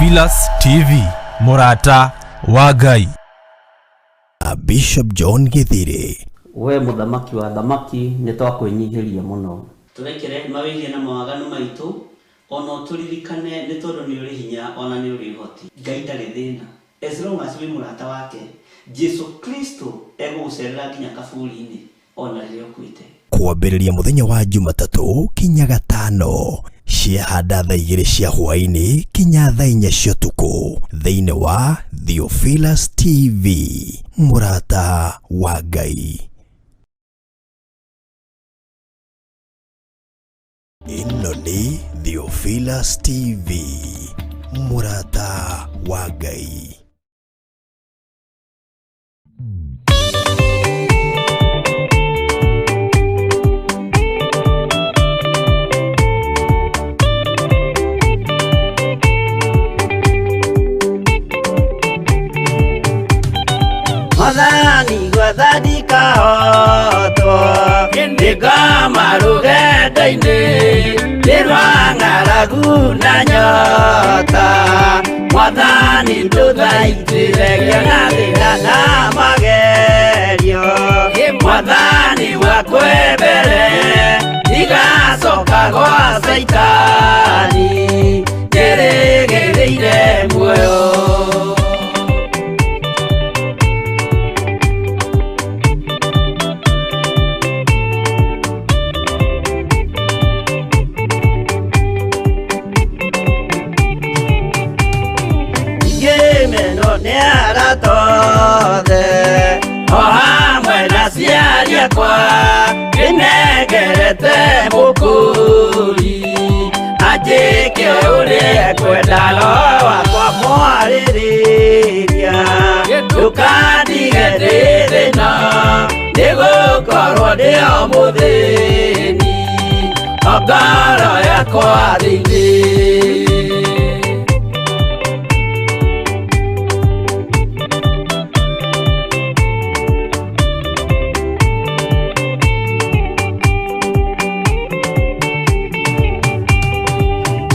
Theophilus TV, mũrata wa Ngai. Bishop John Githiri. We mũthamaki wa thamaki nĩ twakwĩnyihĩria mũno. Tũrekere mawĩhia na mawaganu maitũ, ona ũtũririkane nĩ tondũ nĩ ũrĩ hinya ona nĩ ũrĩ ũhoti. Ngai ndarĩ thĩna as long as wĩ mũrata wake. Jesu Kristo egũgũcerera nginya kaburi-inĩ ona rĩrĩa ũkuĩte. Kwambĩrĩria mũthenya wa Jumatatũ kinya gatano ciahanda thaa 2 cia hwaĩ-inĩ kinya thaa 4 cia ũtukũ thĩinĩ wa Theophilus TV, mũrata wa Ngai. Ĩno nĩ Theophilus TV, mũrata wa Ngai. Mwathani gwathandika hotwo nĩngoma rũgendo-inĩ nĩ rwa ng'aragu na nyota. Mwathani ndũthaitĩre ngĩona thĩna na magerio. Mwathani wakwe mbere ndigacoka gwa Caitani njĩrĩgĩrĩire muoyo. Ngĩmenwo nĩ arata othe o hamwe na aciari akwa ndĩnengerete mũkũri anjĩke ũrĩa ekwenda roho wakwa mwarĩrĩria ndũkandige ndĩ thĩna nĩgũkorwo ndĩ o mũthĩni o ngoro yakwa thĩinĩ.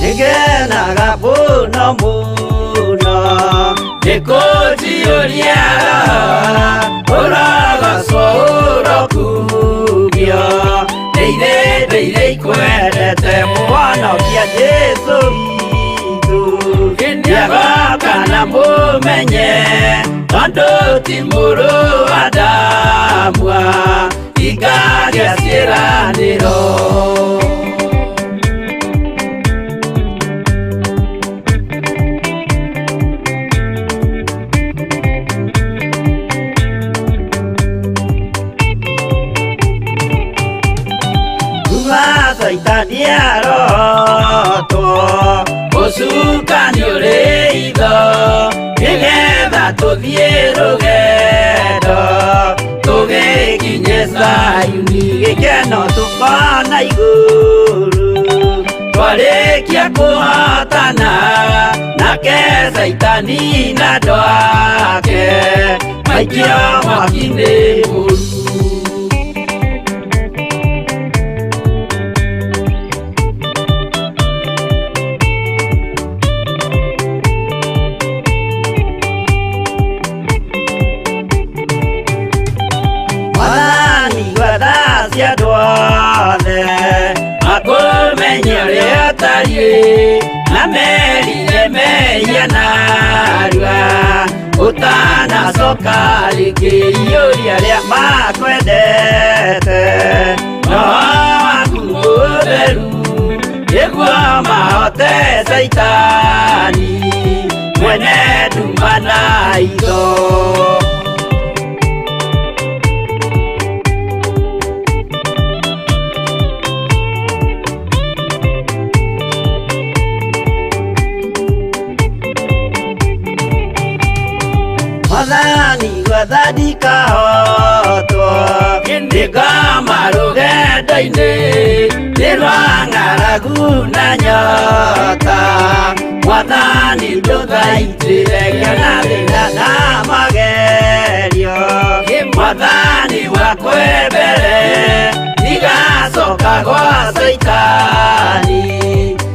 Nĩngenaga mũno mũno nĩkũnjiyũria roho ũrogocwo ũrokumio ndĩire ndĩire ikwendete mũhonokia Jesũ witũ nĩagoka na mũmenye tondũ ti mũrũ wa Adamu ingagĩa ciĩranĩro. Kuma Caitani arotwo ũcukani ũrĩ itho nĩgetha tũthiĩ rũgendo tũgĩkinye Zayuni gĩkeno tũkona igũrũ twarĩkia kũhotana nake Caitani na andũ ake maikio mwaki-inĩ mũru. Mwathani gwatha cia andũ othe makũmenye ũrĩa ũtariĩ na merire mehia narua ũtanacoka rĩngĩ iyũria arĩa makwendete roho waku mũtheru nĩguo mahote Caitani mwene nduma na itho. Mwathani gwathandika hotwo nĩngoma rũgendo-inĩ nĩ rwa ng'aragu na nyota. Mwathani ndũthaitĩre ngĩona thĩna na magerio Mwathani wakwe mbere ndigacoka gwa Caitani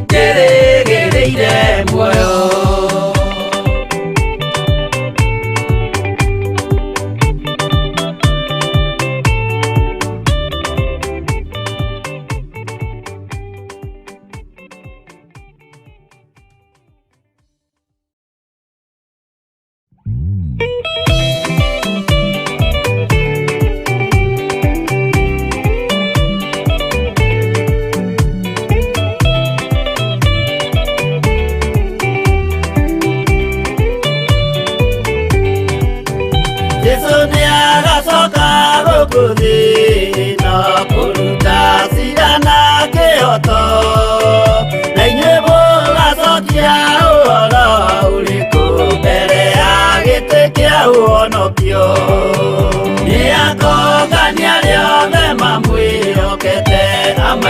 njĩrĩgĩrĩire muoyo.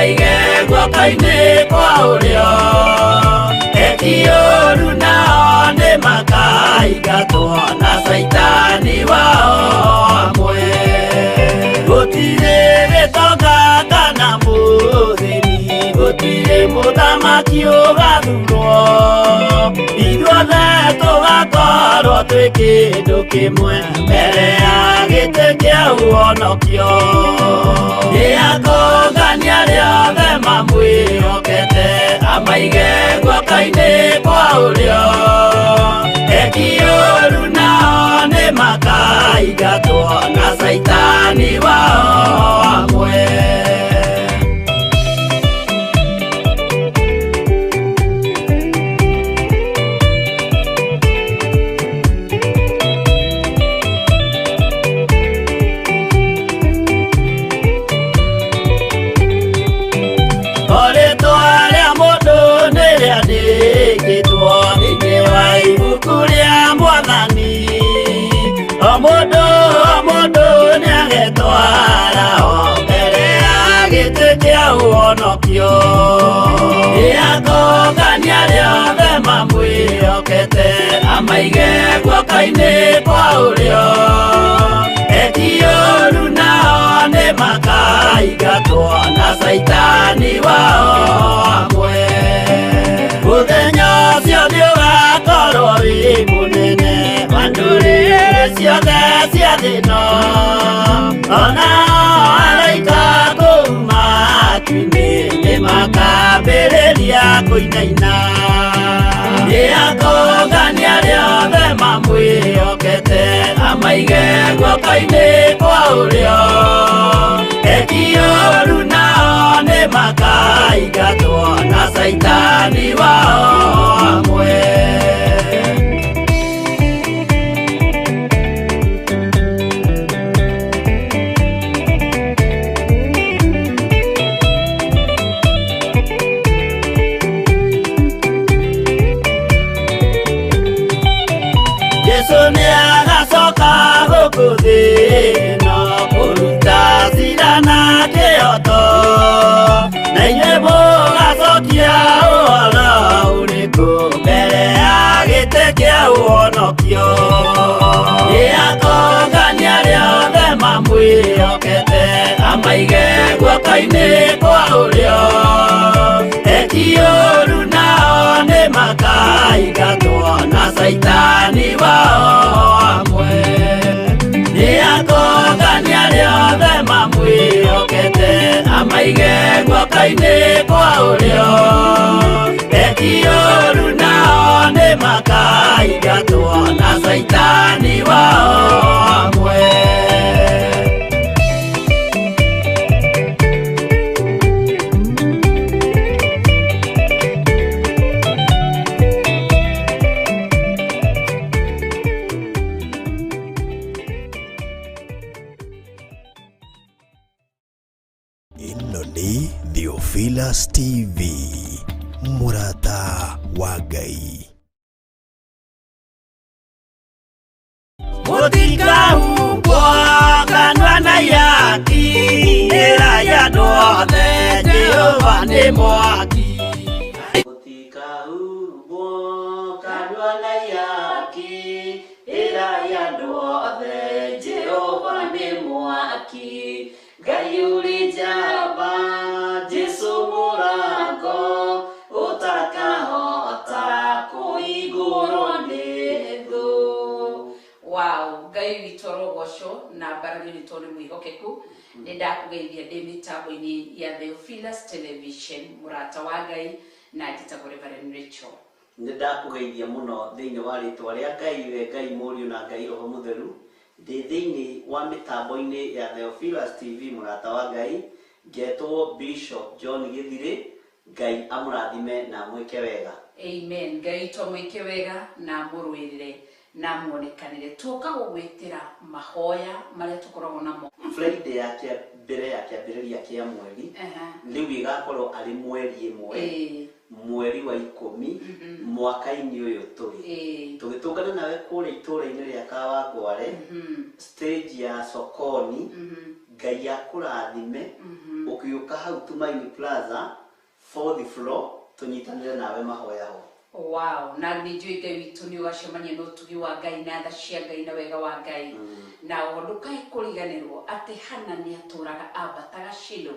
Amaige guoko-inĩ kwa ũrĩo eki ũru nao nĩ makaingatwo na caitani wao amwe gũtirĩ gĩtonga kana mũthĩni gũtirĩ mũthamaki ũgathurwo ithuothe tũgakorwo twĩ kĩndũ kĩmwe mbere ya gĩtĩ kĩa ũhonokio nĩakũngania arĩa othe mamwĩhokete amaige guoko-inĩ kwa ũrĩo eki ũru nao nĩ makaingatwo na caitani wao amwe. Mũndũ nĩagetwara o mbere ya gĩtĩ kĩa ũhonokio nĩakũngania arĩa othe mamwĩhokete amaige guoko-inĩ kwa ũrĩo eki ũru nao nĩ makaingatwo na caitani wao amwe mũthenya ũcio nĩũgakorwo wĩ mũnene wa ndũrĩrĩ ciothe cia thĩ-ĩno ona araika kũu matu-inĩ nĩmakambĩrĩria kũinaina nĩakũngania arĩa othe mamwĩhokete amaige guoko-inĩ kwa ũrĩo eki ũru nao nĩ makaingatwo na caitani wao amwe. Jesu nĩagacoka gũkũ thĩ ĩno kũruta cira na kĩhooto na inyuĩ mũgacokia ũhoro ũrĩkũ mbere ya gĩtĩ kĩa ũhonokio nĩakũngania arĩa othe mamwĩhokete amaige guoko-inĩ kwa ũrĩo eki ũru nao nĩ makaingatwo na caitani wao amwe nĩakũngania arĩa othe mamwĩhokete amaige guoko-inĩ kwa ũrĩo eki ũru nao nĩ makaingatwo na caitani wao amwe. Ĩno nĩ Theophilus TV, mũrata wa Ngai. Mũtikahumbwo kanua na ihaki ĩrai andũ othe Jehova nĩ mwaki. Mũtikahumbwo kanua na ihaki ĩrai andũ othe Jehova nĩ mwaki. Ngai ũrĩ njamba Jesu mũrango ũtakahota kũhingũrwo nĩ thũ. Wow, Ngai witũ arogocwo na mbarario nĩ tondũ nĩ mwĩhokeku. Nĩ ndakũgeithia ndĩ mĩtambo-inĩ ya Theophilus Television, mũrata wa Ngai, na njĩtagwo Reverend Rachel. Nĩ ndakũgeithia mũno thĩinĩ wa rĩtwa rĩa Ngai we Ngai Mũriũ na Ngai Roho Mũtheru. Ndĩ thĩinĩ wa mĩtambo-inĩ ya Theophilus TV, mũrata wa Ngai, ngetwo Bishop John Gĩthirĩ. Ngai amũrathime na amwĩke wega. Amen. Ngai witũ amwĩke wega na amũrũĩrĩre na amuonekanĩre. Tũka gũgwĩtĩra mahoya marĩa tũkoragwo namo Friday ya mbere ya kĩambĩrĩria kĩa mweri rĩu ĩgakorwo arĩ mweri ĩmwe mweri wa 10 mwaka-inĩ ũyũ tũrĩ tũgĩtũngana nawe kũrĩa itũũra-inĩ rĩa Kawangware stage ya Sokoni. Ngai akũrathime Ũkĩũka hau Tumaini Plaza, fourth floor, tũnyitanĩre nawe mahoya ho. Wow, na nä njå Ngai witå nä å gacemania na å tugi wa Ngai na tha cia Ngai na wega wa Ngai. Na oho ndũkae kũriganĩrwo atĩ Hana nĩ atũraga ambataga Shilo,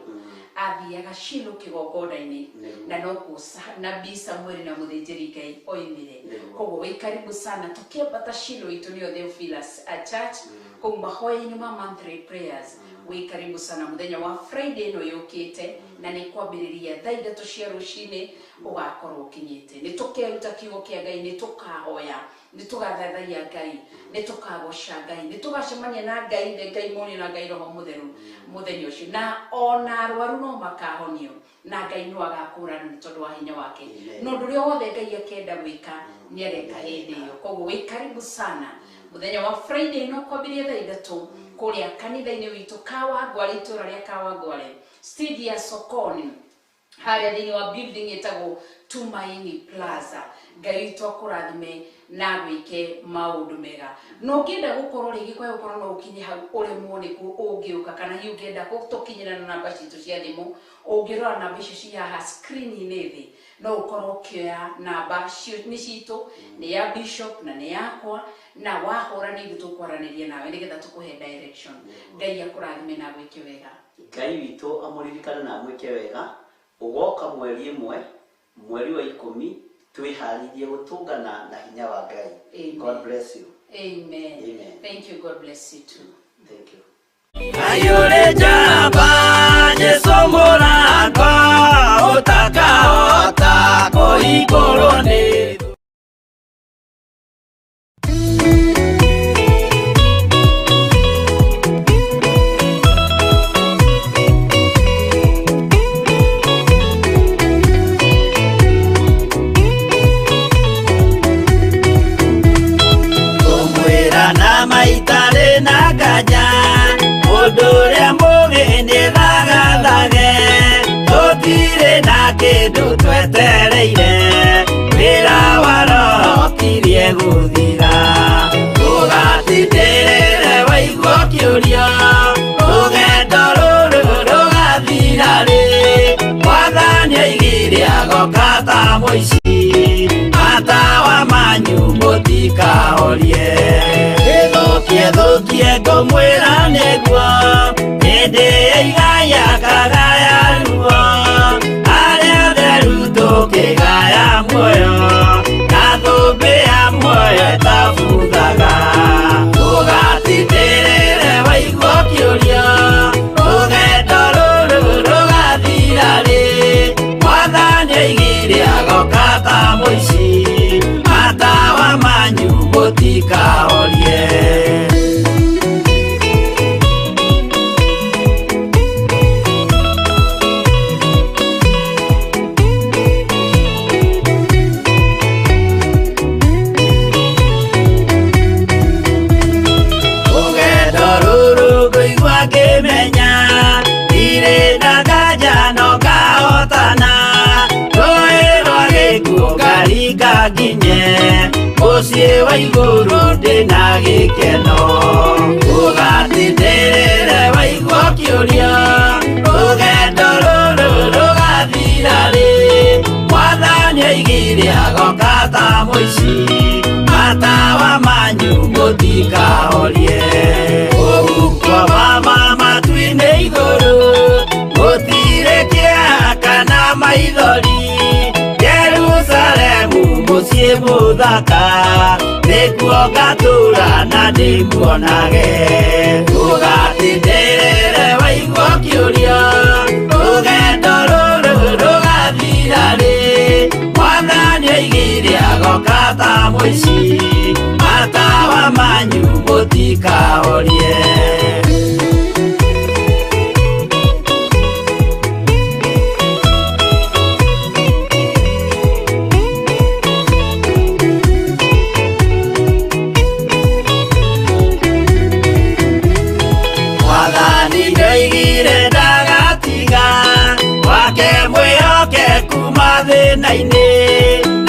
athiaga Shilo kĩgongona-inĩ. Na no kuo nabii Samueli na mũthĩnjĩri Ngai oimire. Koguo wĩ karibu sana tũkĩambata Shilo itũ nĩyo Theophilus a Church, kũu mahoya-inĩ ma monthly prayers. Wĩ karibu sana mũthenya wa Friday ĩno yũkĩte, na nĩ kwambĩrĩria thaa 3 cia rũcinĩ ũgakorwo ũkinyĩte. Nĩ tũkeruta kiugo kĩa Ngai, nĩ tũkahoya, nĩ tũgathathaia Ngai, nĩ tũkagoca Ngai, nĩ tũgacemania na Ngai Ithe, Ngai Mũriũ na Ngai Roho Mũtheru mũthenya ũcio. Na ona arwaru no makahonio, na Ngai no agakũrana nĩ tondũ wa hinya wake. Na ũndũ ũrĩa wothe Ngai akenda gwĩka nĩ ageka hĩndĩ ĩyo. Koguo wĩ karibu sana mũthenya wa Friday no kwambĩrĩria thaa 3 kũrĩa kanitha-inĩ witũ Kawangware, itũra rĩa Kawangware, stage ya Sokoni, harĩa thĩinĩ wa building ĩtagwo Tumaini Plaza. Ngai witũ akũrathime na agwĩke maũndũ mega. Na ũngĩenda gũkorwo rĩngĩ kwa gũkorwo no ũkinye hau ũremwo nĩ kũ ũngĩũka, kana hihi ũngĩenda tũkinyĩra na namba citũ cia thimũ, ũngĩrora namba icio ci haha screen-inĩ thĩ, no ũkorwo ũkĩoya namba nĩ citũ, nĩ ya Bishop na nĩ yakwa, na wahũra nĩ ithuĩ tũkwaranĩria nawe nĩgetha tũkũhe direction. Ngai akũrathime na agwĩke wega. Ngai witũ amũririkane na amwĩke wega. Ũgoka mweri 1, mweri wa 10, twĩharĩirie gũtũngana na hinya wa Ngai. Amen. God bless you. Amen. Amen. Thank you. God bless you too. Thank you. Ayure jamba Jesu mũrango ũtakahota kũhingũrwo nĩ Kũmwĩra na maitarĩ na nganja, mũndũ ũrĩa mũũgĩ nĩthagathage, tũtirĩ na kĩndũ twetereire, wĩra wa Roho ũkirie gũthira. Ũgatindĩrĩre waigua ũkĩũria, rũgendo rũrũ rũgathira rĩ? Mwathani oigire agoka ta mũici, matawa manyu mũtikahorie. Ĩthũkie thũkie ngũmwĩra nĩguo, hĩndĩ ya igaya kagaya ruo, arĩa atheru tũkĩgaya muoyo, na thũmbĩ ya muoyo ĩtabuthaga. Ũgatindĩrĩre waigua ũkĩũria, rũgendo rũrũ rũgathira rĩ? Mwathani oigire agoka ta mũici, matawa manyu mũtikahorie. Rũgendo rũrũ ngũigua ngĩmenya, ndirĩ na nganja no ngahotana, rũĩ rwa gĩkuũ ngaringa nginye, mũciĩ wa igũrũ ndĩna gĩkeno. Ũgatindĩrĩre waigua ũkĩũria, rũgendo rũrũ rũgathira rĩ? Mwathani oigire agoka ta mũici, matawa manyu mũtikahorie. Ũguo mama matu-inĩ igũrũ, gũtirĩ kĩeha kana maithori, Jerusalemu mũciĩ mũthaka, nĩkuo ngatũũra na ndĩmuonage. Ũgatindĩrĩre waigua ũkĩũria, rũgendo rũrũ rũgathira rĩ? Mwathani oigire agoka ta mũici, matawa manyu mũtikahorie. Mwathani nĩoigire ndagatiga, wake mwĩhokeku mathĩna-inĩ,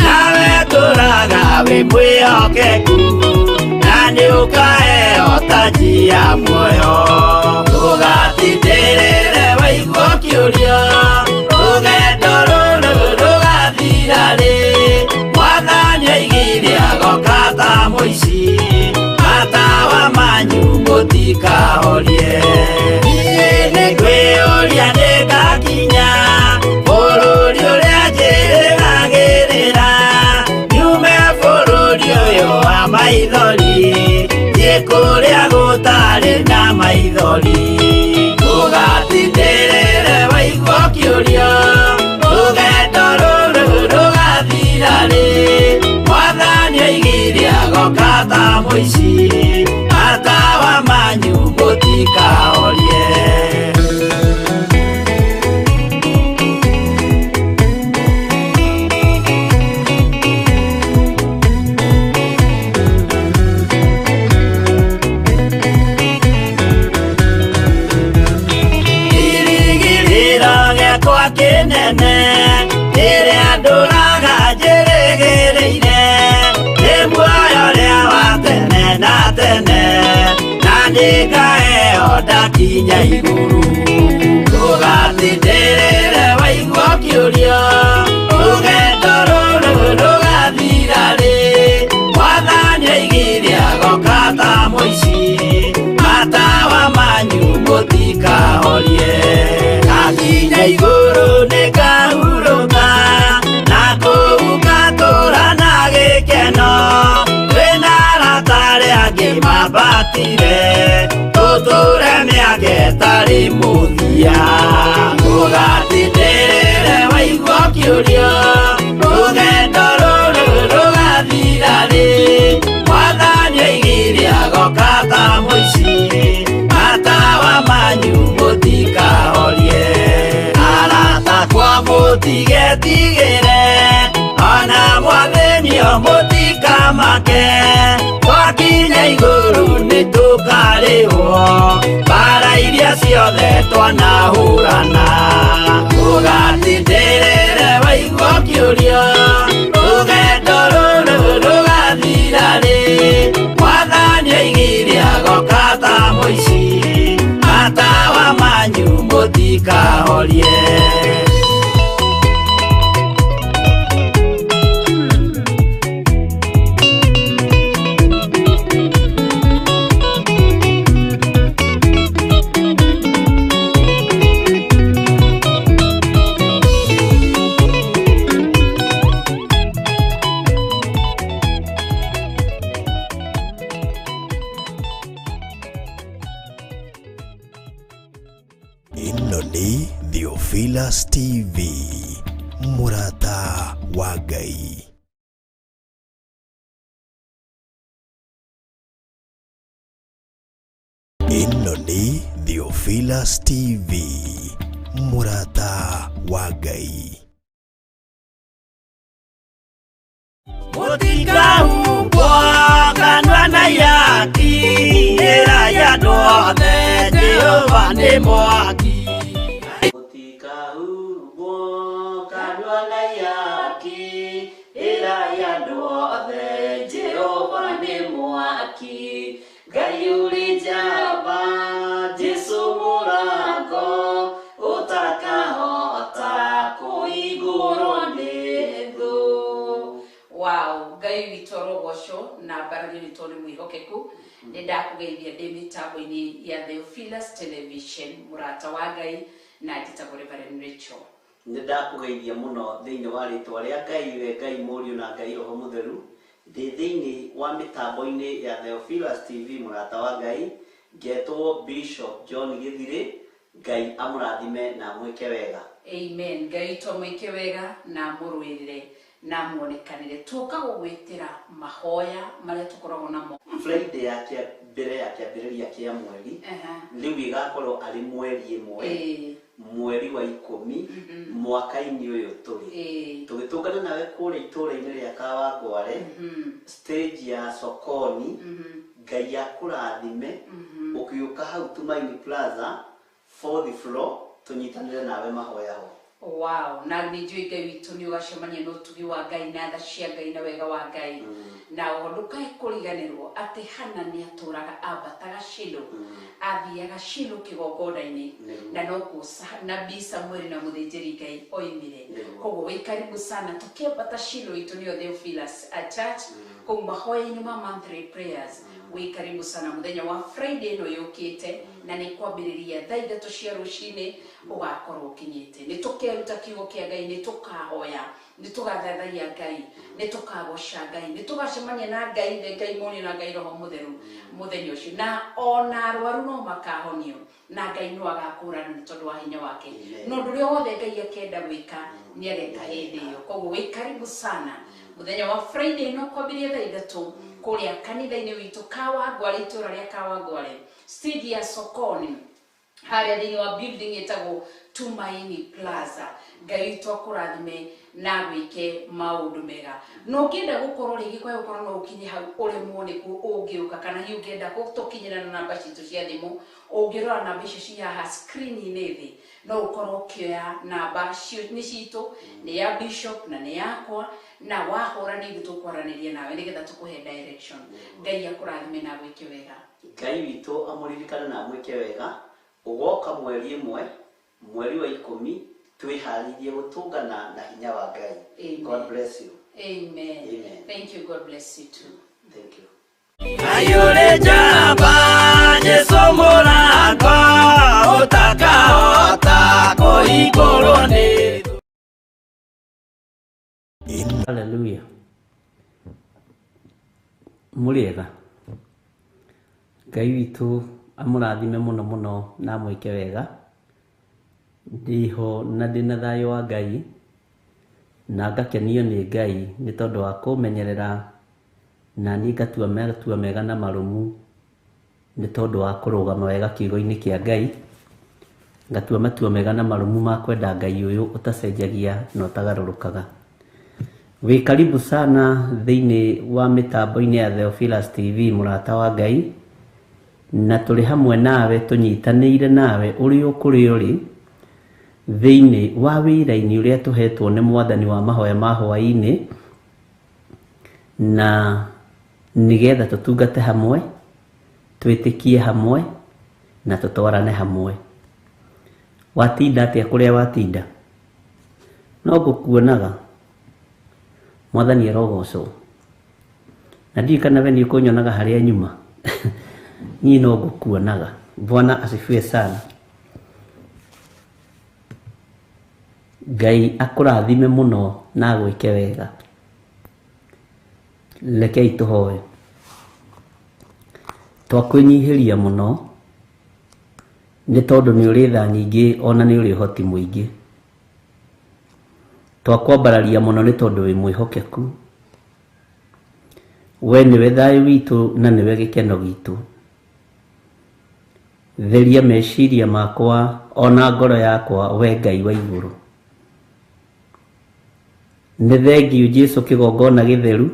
nawe tũraga wĩ mwĩhokeku, na nĩũkaheo taji ya muoyo. Ũgatindĩrĩre waigua ũkĩũria, Mũtikahorie. Niĩ nĩngwĩyũria nĩngakinya bũrũri ũrĩa njĩrĩgagĩrĩra, nyume bũrũri ũyũ wa maithori, thiĩ kũrĩa gũtarĩ na maithori. Ndũgatindĩrĩre waigua ũkĩũrio, rũgendo rũrũ rũgathira rĩ? Mwathani oigire agoka ta mũici, matawa manyu mũtikahorie. Kĩrĩgĩrĩro gĩakwa kĩnene kĩrĩa ndũraga njĩrĩgĩrĩire, nĩ muoyo ũrĩa wa tene na tene, na nĩngaheo ndakinya igũrũ. Ndũgatindĩrĩre waigua ũkĩũrio, rũgendo rũrũ rũgathira rĩ? Mwathani oigire agoka ta mũici, matawa manyu mũtikahorie. Ngakinya igũrũ nĩngahurũka, na kũu ngatũũra na gĩkeno, twĩna arata arĩa angĩ mambatire, tũtũũre mĩaka ĩtarĩ mũthia. Ndũgatindĩrĩre waigua ũkĩũrio, rũgendo rũrũ rũgathira rĩ? Mwathani oigire agoka ta mũici, matawa manyu mũtikahorie. Arata akwa mũtigetigĩre, ona mwathĩnio mũtikamake, twakinya igũrũ nĩtũkarĩhwo mbara iria ciothe twanahũrana. Ndũgatindĩrĩre waigua ũkĩũrio, rũgendo rũrũ rũgathira rĩ? Mwathani oigire agoka ta mũici, matawa manyu mũtikahorie. Ĩno nĩ Theophilus TV, mũrata wa Ngai. Ĩno nĩ Theophilus TV, mũrata wa Ngai. Mũtikahumbwo kanua na ihaki, ĩrai andũ othe Jehova nĩ mwaki. Mũtikahumbwo kanua na ihaki, ĩrai andũ othe Jehova nĩ mwaki. Ngai ũrĩ njamba, Jesũ mũrango, ũtakahota kũhingũrwo nĩ thũ. Wow, Ngai witũ arogocwo na mbarario nĩ tondũ nĩ mwĩhokeku. Nĩ ndakũgeithia ndĩ mĩtambo-inĩ ya Theophilus Television, mũrata wa Ngai, na njĩtagwo Reverend Rachel. Nĩ ndakũgeithia mũno thĩinĩ wa rĩtwa rĩa Ngai, we Ngai Mũriũ na Ngai Roho Mũtheru. Ndĩ thĩinĩ wa mĩtambo-inĩ ya Theophilus TV, mũrata wa Ngai, ngetwo Bishop John Gĩthirĩ. Ngai amũrathime na amwĩke wega. Amen. Ngai witũ amwĩke wega na amũrũĩrĩre na amuonekanĩre. Tũka gũgwĩtĩra mahoya marĩa tũkoragwo namo Friday ya kĩa mbere ya kĩambĩrĩria kĩa mweri, rĩu ĩgakorwo arĩ mweri ĩmwe, mweri wa 10 mwaka-inĩ ũyũ tũrĩ. Tũgĩtũngana nawe kũrĩa itũũra-inĩ rĩa Kawangware, stage ya Sokoni. Ngai akũrathime ũkĩũka hau Tumaini Plaza, fourth floor, tũnyitanĩre nawe mahoya ho. Wow, na nĩ njũĩ Ngai witũ nĩ ũgacemania na ũtugi wa Ngai na tha cia Ngai na wega wa Ngai. Na oho ndũkae kũriganĩrwo atĩ Hana nĩ atũraga ambataga Shilo, athiaga Shilo kĩgongona-inĩ, na no kuo nabii Samueli na mũthĩnjĩri Ngai oimire. Koguo wĩ karibu sana tũkĩambata Shilo itũ nĩyo Theophilus a Church, kũu mahoya-inĩ ma monthly prayers. Wĩ karibu sana mũthenya wa Friday ĩno yũkĩte, na nĩ kwambĩrĩria thaa 3 cia rũcinĩ ũgakorwo ũkinyĩte. Nĩ tũkeruta kiugo kĩa Ngai, nĩ tũkahoya, nĩ tũgathathaia Ngai, nĩ tũkagoca Ngai, nĩ tũgacemania na Ngai, nĩ Ngai Mũriũ na Ngai Roho Mũtheru mũthenya ũcio, na ona arwaru no makahonio, na Ngai no agakũrana nĩ tondũ wa hinya wake. Amen. Na ũndũ ũrĩa wothe Ngai akenda gwĩka nĩ ageka hĩndĩ ĩyo. Koguo wĩ karibu sana mũthenya wa Friday ĩno kwambĩrĩria thaa 3 kũrĩa kanitha-inĩ witũ Kawangware, itũra rĩa Kawangware, stage ya Sokoni, harĩa thĩinĩ wa building ĩtagwo Tumaini Plaza. Ngai witũ akũrathime na gwĩke maũndũ mega. Na ũngĩenda gũkorwo rĩngĩ kwa gũkorwo no ũkinye hau ũremwo nĩ kũ ũngĩũka, kana hihi ũngĩenda tũkinyĩra na namba citũ cia thimũ, ũngĩrora namba icio ci haha screen-inĩ thĩ, no ũkorwo ũkĩoya namba nĩ citũ, nĩ ya Bishop na nĩ yakwa, na wahũra nĩ ithuĩ tũkwaranĩria nawe nĩgetha tũkũhe direction. Ngai akũrathime na agwĩke wega. Ngai witũ amũririkane na amwĩke wega. Ũgoka mweri 1, mweri wa 10, twĩharĩirie gũtũngana na hinya wa Ngai. Amen. God bless you. Amen. Amen. Thank you. God bless you too. Thank you. Ayure jamba Jesu mũrangwa ũtakahota kũhingũrwo nĩ Hallelujah. Mũrĩega. Ngai witũ amũrathime mũno mũno na amwĩke wega. Ndĩho na ndĩna thayũ wa Ngai, na ngakenio nĩ Ngai nĩ tondũ wa kũmenyerera, na niĩ ngatua matua mega na marũmu nĩ tondũ wa kũrũgama wega kiugo-inĩ kĩa Ngai. Ngatua matua mega na marũmu ma kwenda Ngai ũyũ ũtacenjagia na ũtagarũrũkaga. Wĩ karibu sana thĩinĩ wa mĩtambo-inĩ ya Theophilus TV, mũrata wa Ngai, na tũrĩ hamwe nawe, tũnyitanĩire nawe ũrĩ o kũrĩa ũrĩ thĩinĩ wa wĩra-inĩ ũrĩa tũhetwo nĩ Mwathani wa mahoya ma hwaĩ-inĩ, na nĩgetha tũtungate hamwe, twĩtĩkie hamwe, na tũtwarane hamwe. Watinda atĩa kũrĩa watinda? No ngũkuonaga. Mwathani arogocwo. Na ndiũĩ kana we nĩ ũkũnyonaga harĩa nyuma. Niĩ no ngũkuonaga. Bwana asifiwe sana. Ngai akũrathime mũno na agwĩke wega. Rekei tũhoe. Twakwĩnyihĩria mũno nĩ tondũ nĩ ũrĩ tha nyingĩ ona nĩ ũrĩ ũhoti mũingĩ. Twakwambararia mũno nĩ tondũ wĩ mwĩhokeku. We nĩwe thayũ witũ na nĩwe gĩkeno gitũ. Theria meciria makwa ona ngoro yakwa, we Ngai wa igũrũ. Nĩ thengiũ Jesũ kĩgongona gĩtheru,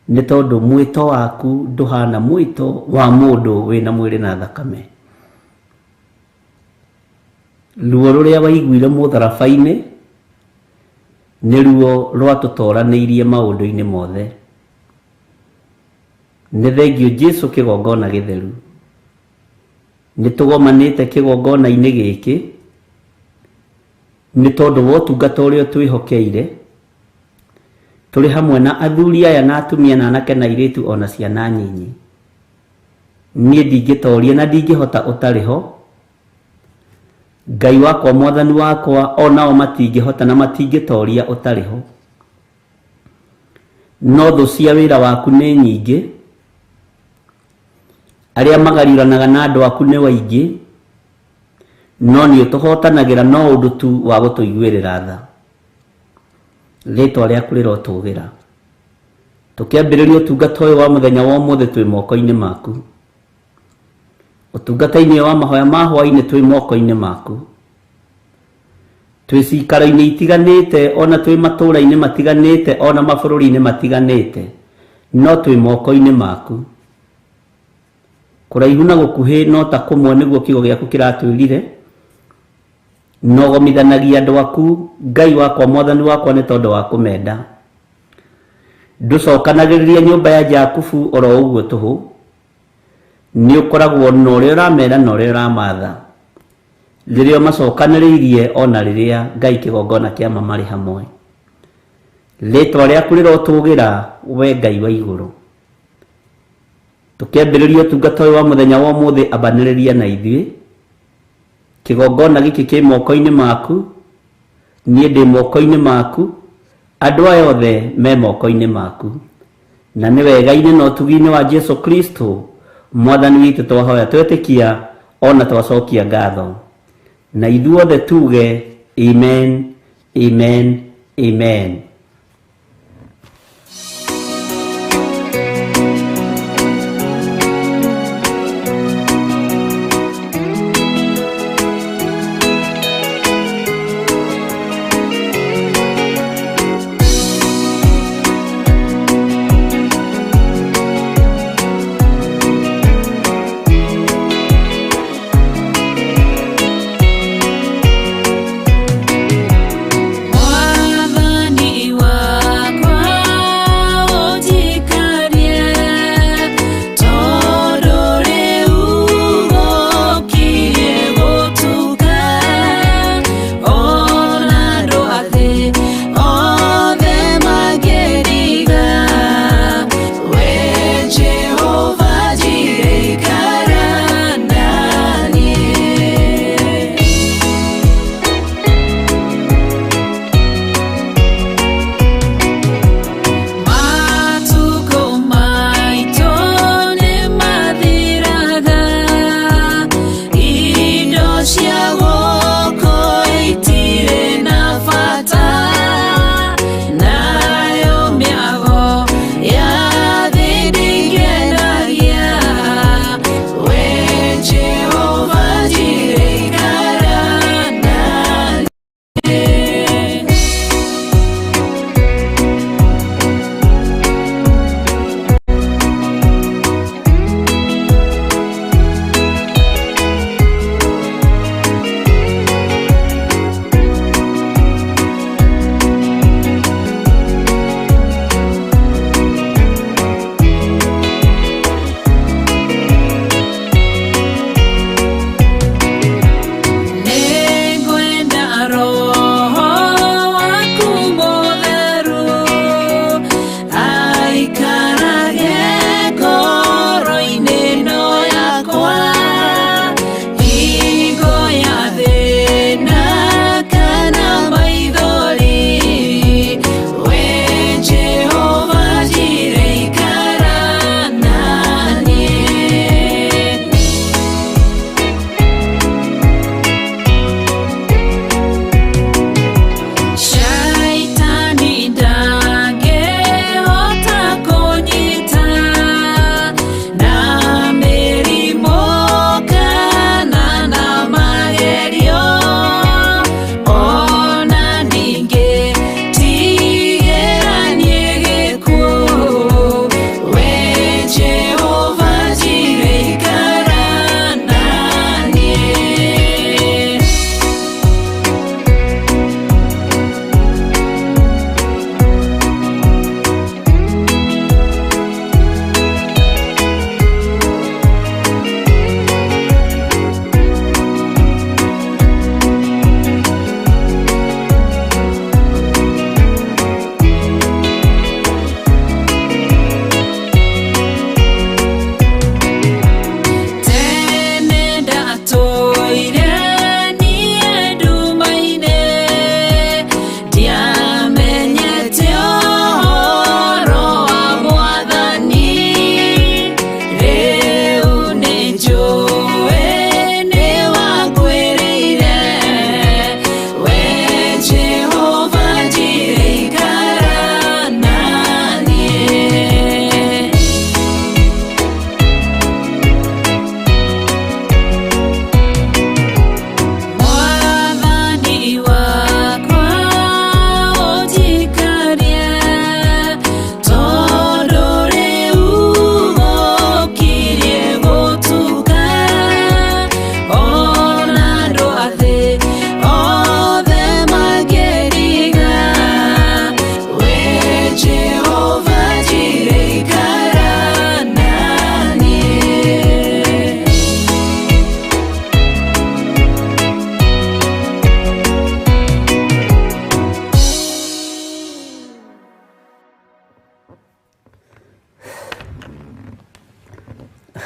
nĩ tondũ mwĩto waku ndũhana mwĩto wa mũndũ wĩna mwĩrĩ na thakame. Ruo rũrĩa waiguire mũtharaba-inĩ nĩ ruo rwatũtoranĩirie maũndũ-inĩ mothe. Nĩ thengiũ Jesũ kĩgongona gĩtheru. Nĩ tũgomanĩte kĩgongona-inĩ gĩkĩ nĩ tondũ wa ũtungata ũrĩa twĩhokeire. Tũrĩ hamwe na athuri aya na atumia na anake na airĩtu ona ciana nyinyi. Niĩ ndingĩtoria na ndingĩhota ũtarĩ ho. Ngai wakwa, Mwathani wakwa, onao matingĩhota na matingĩtoria ũtarĩ ho. No thũ cia wĩra waku nĩ nyingĩ, arĩa magariũranaga na andũ aku nĩ waingĩ, no nĩ ũtũhotanagĩra no ũndũ tu wa gũtũiguĩrĩra tha. Rĩtwa rĩaku rĩrotũgĩra. Tũkĩambĩrĩria ũtungata ũyũ wa mũthenya wa ũmũthĩ twĩ moko-inĩ maku. Ũtungata-inĩ wa mahoya ma hwaĩ-inĩ twĩ moko-inĩ maku. Twĩ cikaro-inĩ itiganĩte, ona twĩ matũũra-inĩ matiganĩte, ona mabũrũri-inĩ matiganĩte, no twĩ moko-inĩ maku. Kũraihu na gũkuhĩ no ta kũmwe nĩguo kiugo gĩaku kĩratwĩrire. Nogomithanagia andũ aku, Ngai wakwa, Mwathani wakwa, nĩ tondũ wa kũmenda. Ndũcokanagĩrĩria nyũmba ya Jakubu oro ũguo tũhũ. Nĩ ũkoragwo na ũrĩa ũramera na ũrĩa ũramatha. Rĩrĩa ũmacokanĩrĩirie ona rĩrĩa Ngai kĩgongona kĩa ma marĩ hamwe. Rĩtwa rĩaku rĩrotũgĩra, we Ngai wa igũrũ. Tũkĩambĩrĩria ũtungata ũyũ wa mũthenya wa ũmũthĩ, ambanĩrĩria na ithuĩ. Kĩgongona gĩkĩ kĩ moko-inĩ maku, niĩ ndĩ moko-inĩ maku, andũ aya othe me moko-inĩ maku. Na nĩ wega-inĩ na ũtugi-inĩ wa Jesu Kristo Mwathani witũ twahoya twetĩkia ona twacokia ngatho. Na ithuothe tuge amen, amen, amen. Mwathani wakwa ũnjikarie, tondũ rĩu gũkirie gũtuka. Ona andũ a thĩ othe mangĩriga, we Jehova ndirikana naniĩ. Matukũ maitũ nĩmathiraga, indo cia gũkũ itirĩ na bata.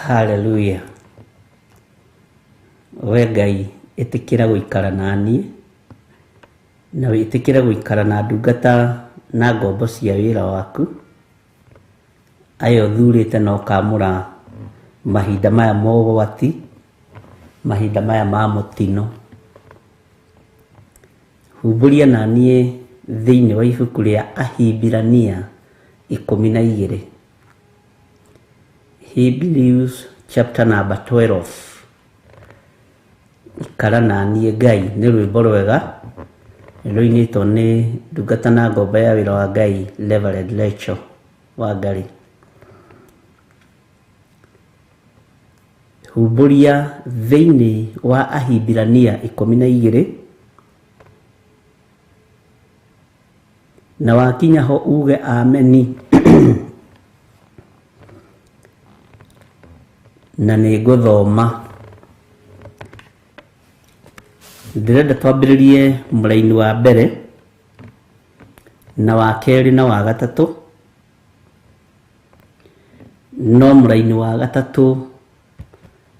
Haleluya. We Ngai, ĩtĩkĩra gũikara na niĩ, na wĩtĩkĩre gũikara na ndungata na ngombo cia wĩra waku, aya ũthurĩte na ũkamũra mahinda maya ma ũgwati, mahinda maya ma mũtino. Humbũria na niĩ thĩinĩ wa ibuku rĩa Ahibirania 12. Hebrews chapter number 12. Ikara na niĩ Ngai nĩ rwĩmbo rwega rũinĩtwo nĩ ndungata na ngombo ya wĩra wa Ngai Reverend Rachel Wangari. Humbũria thĩinĩ wa Ahibirania 12 na wakinya ho uge ameni na nĩ ngũthoma. Ndĩrenda twambĩrĩrie mũraini wa mbere na wa kerĩ na wa gatatũ, no mũraini wa gatatũ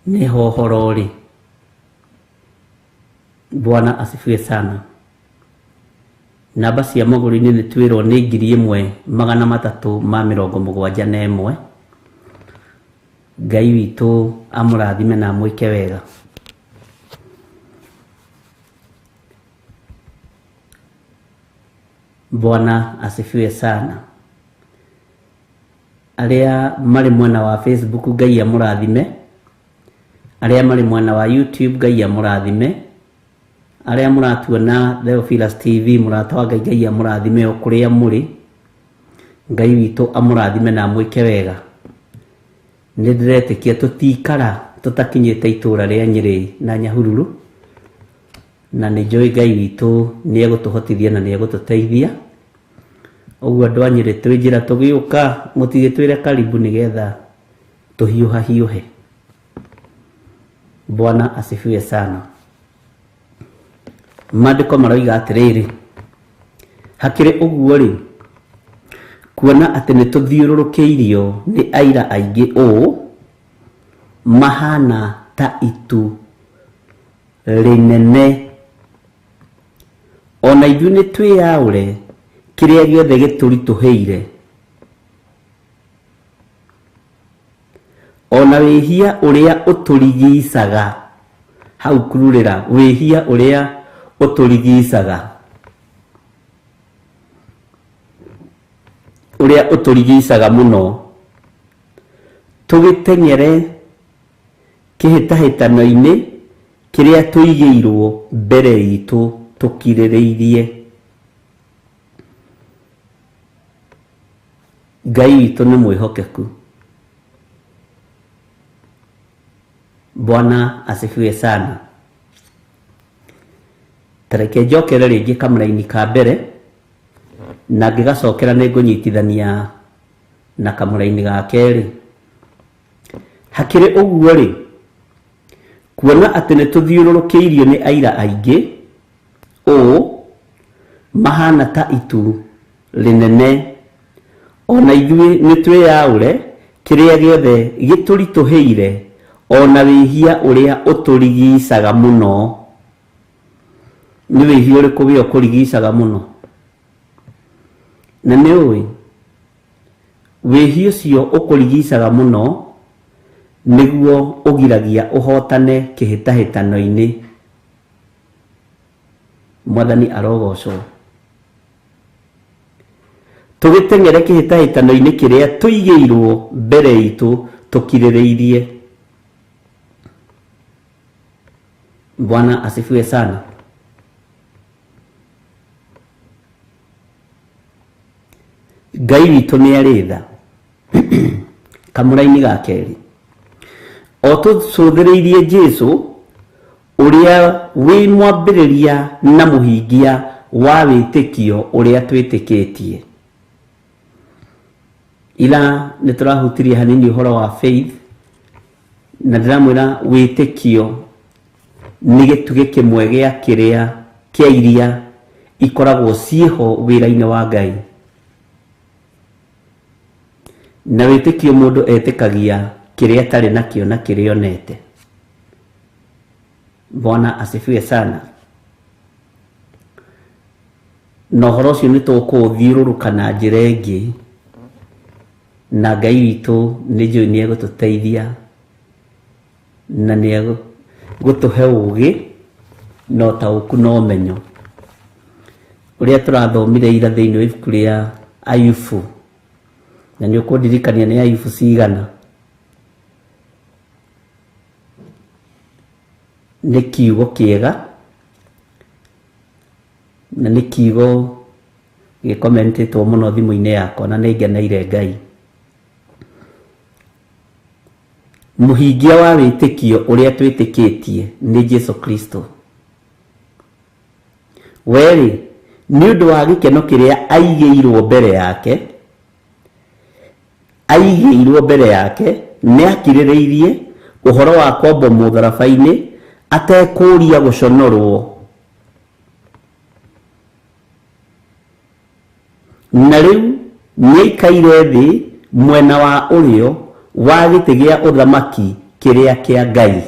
nĩho ũhoro ũrĩ. Bwana asifiwe sana. Namba cia magũrũ-inĩ nĩ twĩrwo nĩ 1371. Ngai witũ amũrathime na amwĩke wega. Bwana asifiwe sana. Arĩa marĩ mwena wa Facebook Ngai amũrathime, arĩa marĩ mwena wa YouTube Ngai amũrathime, arĩa mũratuona Theophilus TV mũrata wa Ngai Ngai amũrathime o kũrĩa mũrĩ. Ngai witũ amũrathime na amwĩke wega. Nĩ ndĩretĩkia tũtikara tũtakinyĩte itũra rĩa Nyĩrĩ na Nyahururu, na nĩ njũĩ Ngai witũ nĩ egũtũhotithia na nĩ egũtũteithia. Ũguo andũ a Nyĩrĩ twĩ njĩra tũgĩũka, mũtigĩtwĩre karibu nĩgetha tũhiũhahiũhe. Bwana asifiwe sana. Maandĩko maroiga atĩrĩrĩ, hakĩrĩ ũguo rĩ, kuona atĩ nĩ tũthiũrũrũkĩirio nĩ aira aingĩ ũũ mahana ta itu rĩnene, ona ithuĩ nĩ twĩyaũre kĩrĩa gĩothe gĩtũritũhĩire, ona wĩhia ũrĩa ũtũrigicaga. Hau kururĩra wĩhia ũrĩa ũtũrigicaga, ũrĩa ũtũrigicaga mũno, tũgĩteng'ere kĩhĩtahĩtano-inĩ kĩrĩa tũigĩirwo mbere itũ tũkirĩrĩirie. Ngai witũ nĩ mwĩhokeku. Bwana asifiwe sana. Tareke njokere rĩngĩ kamũraini ka mbere, na ngĩgacokera nĩ ngũnyitithania na kamũraini ga kerĩ. Hakĩrĩ ũguo rĩ, kuona atĩ nĩ tũthiũrũrũkĩirio nĩ aira aingĩ ũũ mahana ta itu rĩnene, ona ithuĩ nĩ twĩyaũre kĩrĩa gĩothe gĩtũritũhĩire, ona wĩhia ũrĩa ũtũrigicaga mũno. Nĩ wĩhia ũrĩkũ wĩ ũkũrigicaga mũno? Na nĩ ũĩ wĩhia ũcio ũkũrigicaga mũno nĩguo ũgiragia ũhotane kĩhĩtahĩtano-inĩ. Mwathani arogocwo. Tũgĩteng'ere kĩhĩtahĩtano-inĩ kĩrĩa tũigĩirwo mbere itũ tũkirĩrĩirie. Bwana asifiwe sana. Ngai witũ nĩ arĩ tha. Kamũraini ga kerĩ, o tũcũthĩrĩirie Jesũ ũrĩa wĩ mwambĩrĩria na mũhingia wa wĩtĩkio ũrĩa twĩtĩkĩtie. Ira nĩ tũrahutirie hanini ũhoro wa faith, na ndĩramwĩra wĩtĩkio nĩ gĩtugĩ kĩmwe gĩa kĩrĩa kĩa iria ikoragwo ciĩho wĩra-inĩ wa Ngai. Na wĩtĩkio mũndũ etĩkagia Kĩrĩa atarĩ nakĩo na kĩrĩa onete. Bwana asifiwe sana. Na ũhoro ũcio nĩ tũkũũthiũrũrũka na njĩra ĩngĩ, na Ngai witũ nĩ njũĩ nĩ egũtũteithia na nĩ egũtũhe ũũgĩ na ũtaũku na ũmenyo. Ũrĩa tũrathomire ira thĩinĩ wa ibuku rĩa Ayubu, na nĩ ũkũndirikania nĩ Ayubu cigana, nĩ kiugo kĩega na nĩ kiugo gĩkomentĩtwo mũno thimũ-inĩ yakwa na nĩ ngeneire Ngai. Mũhingia wa wĩtĩkio ũrĩa twĩtĩkĩtie nĩ Jesu Kristo. We-rĩ, nĩ ũndũ wa gĩkeno kĩrĩa aigĩirwo mbere yake, aigĩirwo mbere yake, nĩ akirĩrĩirie ũhoro wa kwambwo mũtharaba-inĩ atekũũria gũconorwo. Na rĩu nĩaikaire thĩ mwena wa ũrĩo wa gĩtĩ gĩa ũthamaki kĩrĩa kĩa Ngai.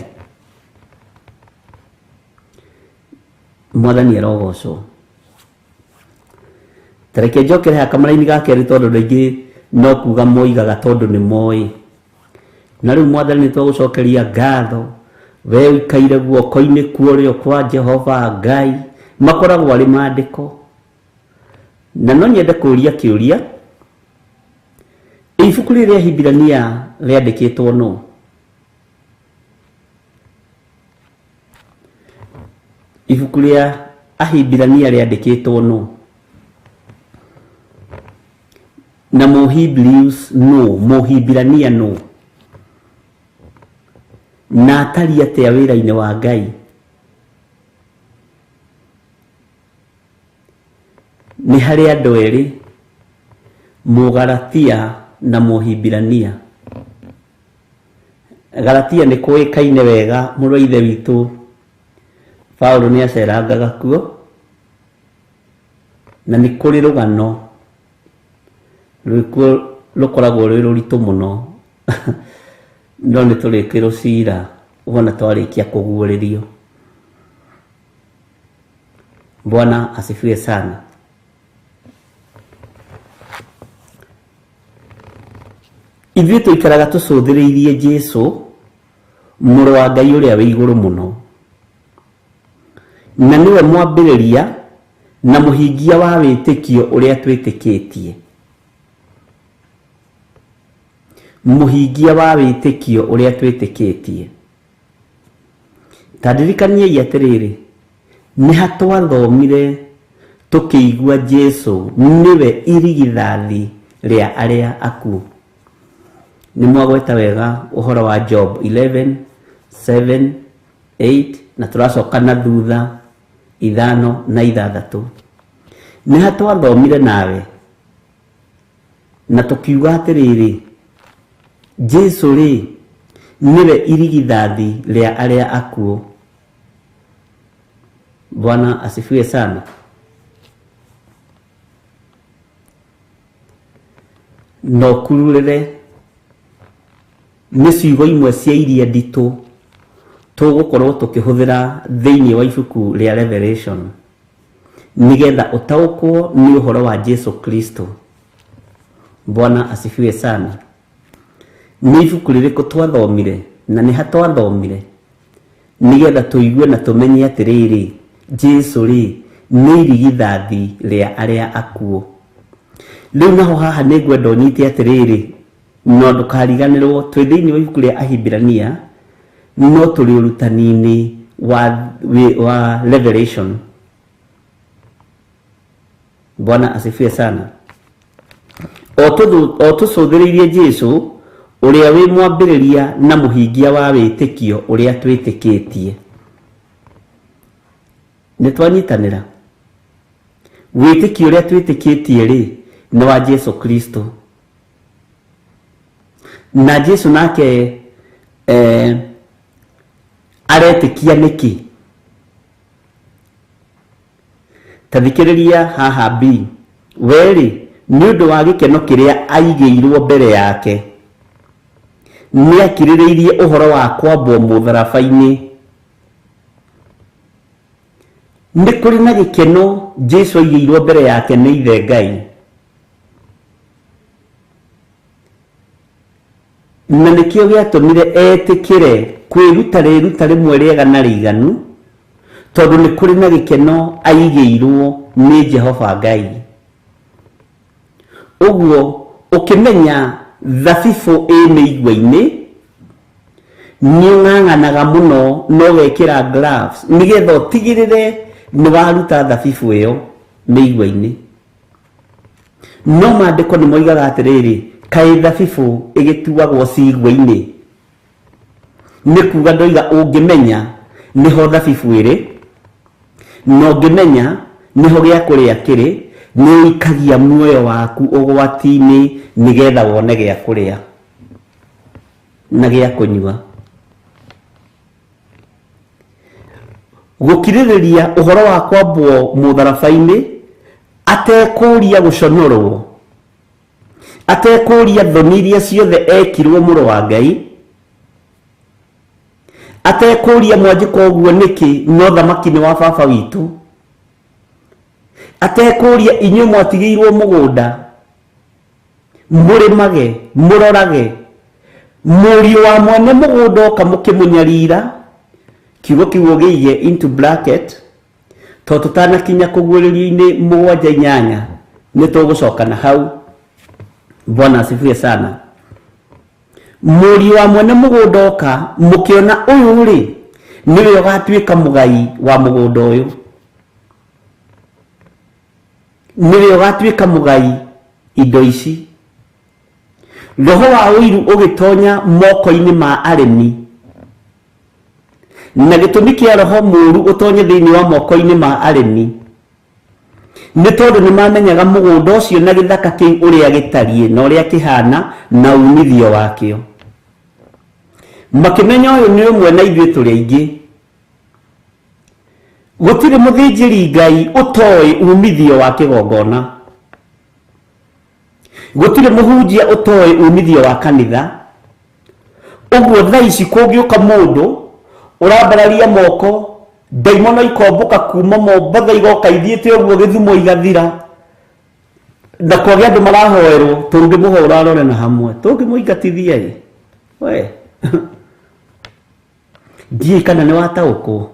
Mwathani arogocwo. Ta reke njokere haha kamũraini ga kerĩ tondũ andũ aingĩ no kuga moigaga tondũ nĩ moĩ. Na rĩu Mwathani nĩ twagũcokeria ngatho, we ũikaire guoko-inĩ kwa ũrĩo kwa Jehova Ngai, makoragwo arĩ maandĩko. Na no nyende kũũria kĩũria, ibuku rĩrĩ rĩa Hibirania rĩandĩkĩtwo nũ? Ibuku rĩa Ahibirania rĩandĩkĩtwo nũ? Na Mũhibrews nũ? Mũhibirania nũ? Na atariĩ atĩa wĩra-inĩ wa Ngai? Nĩ harĩ andũ erĩ, Mũgalatia na Mũhibirania. Galatia nĩ kũĩkaine wega mũrũ wa ithe witũ Paulo nĩ acerangaga kuo, na nĩ kũrĩ rũgano rwĩkuo rũkoragwo rwĩ rũritũ mũno, no nĩ tũrĩkĩrũcira wona twarĩkia kũguũrĩrio. Bwana asifiwe sana. Ithuĩ tũikaraga tũcũthĩrĩirie Jesu, mũrũ wa Ngai ũrĩa wĩ igũrũ mũno, na nĩwe mwambĩrĩria na mũhingia wa wĩtĩkio ũrĩa twĩtĩkĩtie. Mũhingia wa wĩtĩkio ũrĩa twĩtĩkĩtie. Ta ndirikaniai atĩrĩrĩ, nĩ ha twathomire tũkĩigua Jesu nĩwe irigithathi rĩa arĩa akuũ? Nĩ mwagweta wega ũhoro wa Job 11, 7, 8 na tũracoka na thutha ithano na ithathatũ. Nĩ ha twathomire nawe Na tũkiuga atĩrĩrĩ, Jesu-rĩ, nĩwe irigithathi rĩa arĩa akuũ. Bwana asifiwe sana. Na ũkururĩre nĩ ciugo imwe cia iria nditũ tũgũkorwo tũkĩhũthĩra thĩinĩ wa ibuku rĩa Revelation nĩgetha ũtaũkwo nĩ ũhoro wa Jesu Kristo. Bwana asifiwe sana. Nĩ ibuku rĩrĩkũ twathomire na nĩ ha twathomire nĩgetha tũigue na tũmenye atĩrĩrĩ, Jesu rĩ nĩ irigithathi rĩa arĩa akuũ. Rĩu naho haha nĩ ngwenda ũnyite atĩrĩrĩ, no ndũkariganĩrwo twĩ thĩinĩ wa ibuku rĩa Ahibirania no tũrĩ ũrutani-inĩ wa, wa Revelation. Bwana asifiwe sana. O tũcũthĩrĩirie Jesu ũrĩa wĩ mwambĩrĩria na mũhingia wa wĩtĩkio ũrĩa twĩtĩkĩtie. Nĩ twanyitanĩra? Wĩtĩkio ũrĩa twĩtĩkĩtie rĩ nĩ wa Jesu Kristo. Na Jesu nake eh, aretĩkia nĩkĩ? Ta thikĩrĩria haha B. We-rĩ, nĩ ũndũ wa gĩkeno kĩrĩa aigĩirwo mbere yake, Nĩ akirĩrĩirie ũhoro wa kwambwo mũtharaba-inĩ. Nĩ kũrĩ na gĩkeno Jesu aigĩirwo mbere yake nĩ Ithe Ngai. Na nĩkĩo gĩatũmire etĩkĩre kwĩruta rĩruta rĩmwe rĩega na rĩiganu, tondũ nĩ kũrĩ na gĩkeno aigĩirwo nĩ Jehova Ngai. Ũguo ũkĩmenya thabibũ ĩ mĩigua-inĩ, nĩ ũng'ang'anaga mũno na ũgekĩra gloves nĩgetha ũtigĩrĩre nĩ waruta thabibũ ĩyo mĩigua-inĩ. No maandĩko nĩ moigaga atĩrĩrĩ, kaĩ thabibũ ĩgĩtuagwo cigua-inĩ? Nĩ kuga ndoiga ũngĩmenya nĩho thabibũ ĩrĩ, na ũngĩmenya nĩho gĩa kũrĩa kĩrĩ, nĩ ũikagia muoyo waku ũgwati-inĩ nĩgetha wone gĩa kũrĩa na gĩa kũnyua. Gũkirĩrĩria ũhoro wa kwambwo mũtharaba-inĩ atekũria gũconorwo, atekũria thoni iria ciothe ekirwo mũrũ wa Ngai, atekũria mwanjĩka ũguo nĩkĩ no thamaki nĩ wa baba witũ, atekũria inyuĩ mwatigĩirwo mũgũnda mũrĩmage mũrorage, mũriũ wa mwene mũgũnda oka mũkĩmũnyarira, kiugo kĩu ũgĩige into bracket, tondũ tũtanakinya kũguũrĩrio-inĩ mũgwanja inyanya nĩ tũgũcoka na hau. Bwana asifiwe sana. Mũriũ wa mwene mũgũnda oka mũkĩona ũyũ rĩ nĩwe ũgatuĩka mũgai wa mũgũnda ũyũ, nĩwe ũgatuĩka mũgai indo ici. Roho wa ũiru ũgĩtonya moko-inĩ ma arĩmi, na gĩtũmi kĩa roho mũũru ũtonye thĩinĩ wa moko-inĩ ma arĩmi nĩ tondũ nĩ mamenyaga mũgũnda ũcio na gĩthaka kĩu ũrĩa gĩtariĩ na ũrĩa kĩhana na umithio wakĩo. Makĩmenya ũyũ nĩ ũmwe na ithuĩ tũrĩ aingĩ. Gũtirĩ mũthĩnjĩri Ngai ũtoĩ umithio wa kĩgongona. Gũtirĩ mũhunjia ũtoĩ umithio wa kanitha. Ũguo thaa ici kũngĩũka mũndũ ũrambararia moko, ndaimono ikombũka kuma Mombatha igoka ithiĩte ũguo Gĩthumo igathira, na kwage andũ marahoerwo, tũngĩmũhũra arore na hamwe, tũngĩmũingatithia ĩ. We ndiũĩ kana nĩ wataũkwo.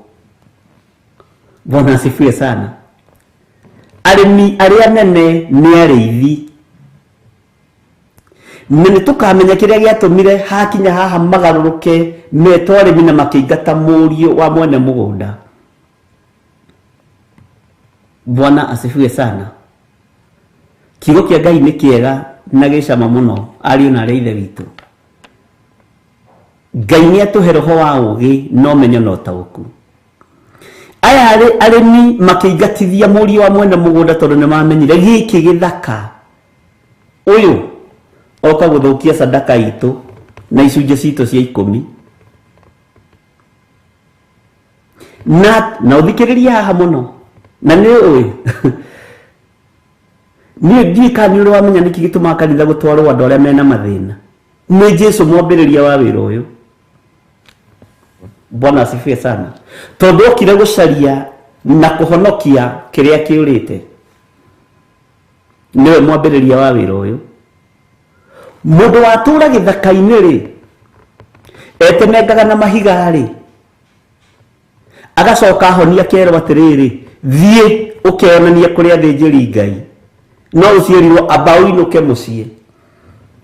Bwana asifiwe sana. Arĩmi arĩa nene nĩ arĩithi, na nĩ tũkamenya kĩrĩa gĩatũmire hakinya haha magarũrũke metwo arĩmi na makĩingata mũriũ wa mwene mũgũnda. Bwana asifiwe sana. Kiugo kĩa Ngai nĩ kĩega na gĩ cama mũno, ariũ na arĩ a Ithe witũ. Ngai nĩ atũhe roho wa ũũgĩ na ũmenyo na ũtaũku. Aya arĩmi makĩingatithia mũriũ wa mwene mũgũnda tondũ nĩ mamenyire gĩkĩ gĩthaka ũyũ oka gũthũkia sadaka itũ na icunjĩ citũ cia ikũmi. Na ũthikĩrĩrie haha mũno, na nĩ ũĩ niĩ ndiũĩ kana nĩ ũrĩ wamenya nĩkĩ gĩtũmaga kanitha gũtwarwo andũ arĩa mena mathĩna. Nĩ Jesu mwambĩrĩria wa wĩra ũyũ. Bwana asifiwe sana. Tondũ okire gũcaria na kũhonokia kĩrĩa kĩũrĩte. Nĩwe mwambĩrĩria wa wĩra ũyũ. Mũndũ watũra gĩthaka-inĩ rĩ, etemengaga na mahiga rĩ, agacoka ahonia akerwo atĩrĩrĩ, thiĩ ũkeyonanie kũrĩ athĩnjĩri Ngai. No ũcio erirwo amba ũinũke mũciĩ,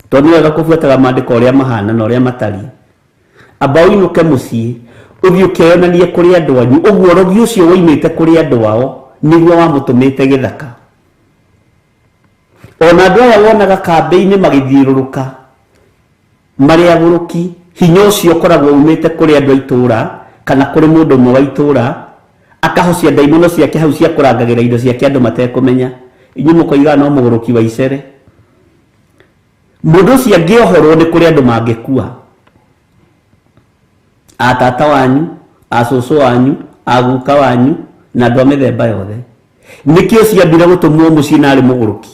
tondũ nĩ wega kũbuataga maandĩko ũrĩa mahana na ũrĩa matariĩ. Amba ũinũke mũciĩ, ũthiĩ ũkeyonanie kũrĩ andũ anyu. Ũguo ũrogi ũcio woimĩte kũrĩ andũ ao nĩguo wamũtũmĩte gĩthaka. Ona andũ aya wonaga kambĩ-inĩ magĩthiũrũrũka marĩ agũrũki, hinya ũcio ũkoragwo umĩte kũrĩ andũ a itũũra kana kũrĩ mũndũ ũmwe wa itũũra, akahocia ndaimono ciake hau cia kũrangagĩra indo ciake andũ matekũmenya. Inyuĩ mũkoigaga no mũgũrũki wa icere. Mũndũ ũcio angĩohorwo nĩ kũrĩ andũ mangĩkua. A tata wanyu, a cũcũ wanyu, a guka wanyu, na andũ a mĩthemba yothe. Nĩkĩo ciambire gũtũmwo mũciĩ na arĩ mũgũrũki.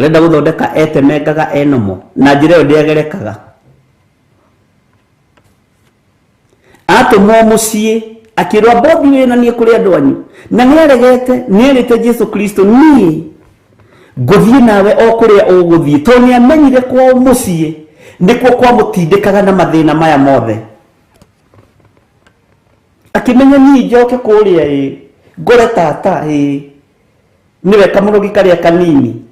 Ũrenda gũthondeka etemengaga enomo na njĩra ĩyo ndĩagerekaga. Atũmwo mũciĩ akĩrwo mbothi wĩna niĩ kũrĩ andũ anyu, na nĩ aregete, nĩ erĩte Jesu Kristo, niĩ ngũthiĩ nawe o kũrĩa ũgũthiĩ, tondũ nĩ amenyire kwao mũciĩ nĩkuo kwamũtindĩkaga na mathĩna maya mothe. Akĩmenya niĩ njoke kũrĩa ĩ ngore tata ĩ nĩwe kamũrogi karĩa kanini,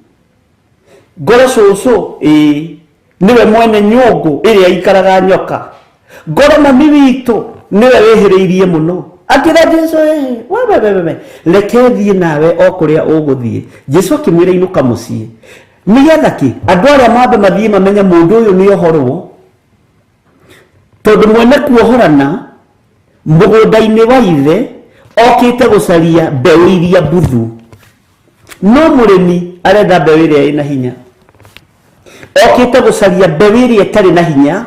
ngore cũcũ ĩ nĩwe mwene nyũngũ ĩrĩa ikaraga nyoka, ngore mami witũ nĩwe wĩhĩrĩirie mũno. Akĩra Jesu, ĩ wewe wewe, reke thiĩ nawe o kũrĩa ũgũthiĩ. Jesu akĩmwĩra inũka mũciĩ, nĩgetha kĩ andũ arĩa mambe mathiĩ mamenye mũndũ ũyũ nĩ ohorwo, tondũ mwene kuohorana mũgũnda-inĩ wa ithe okĩte gũcaria mbeũ iria mbuthu, no mũrĩmi arenda mbeũ ĩrĩa ĩna hinya. Okĩte gũcaria mbeũ ĩrĩa ĩtarĩ na hinya,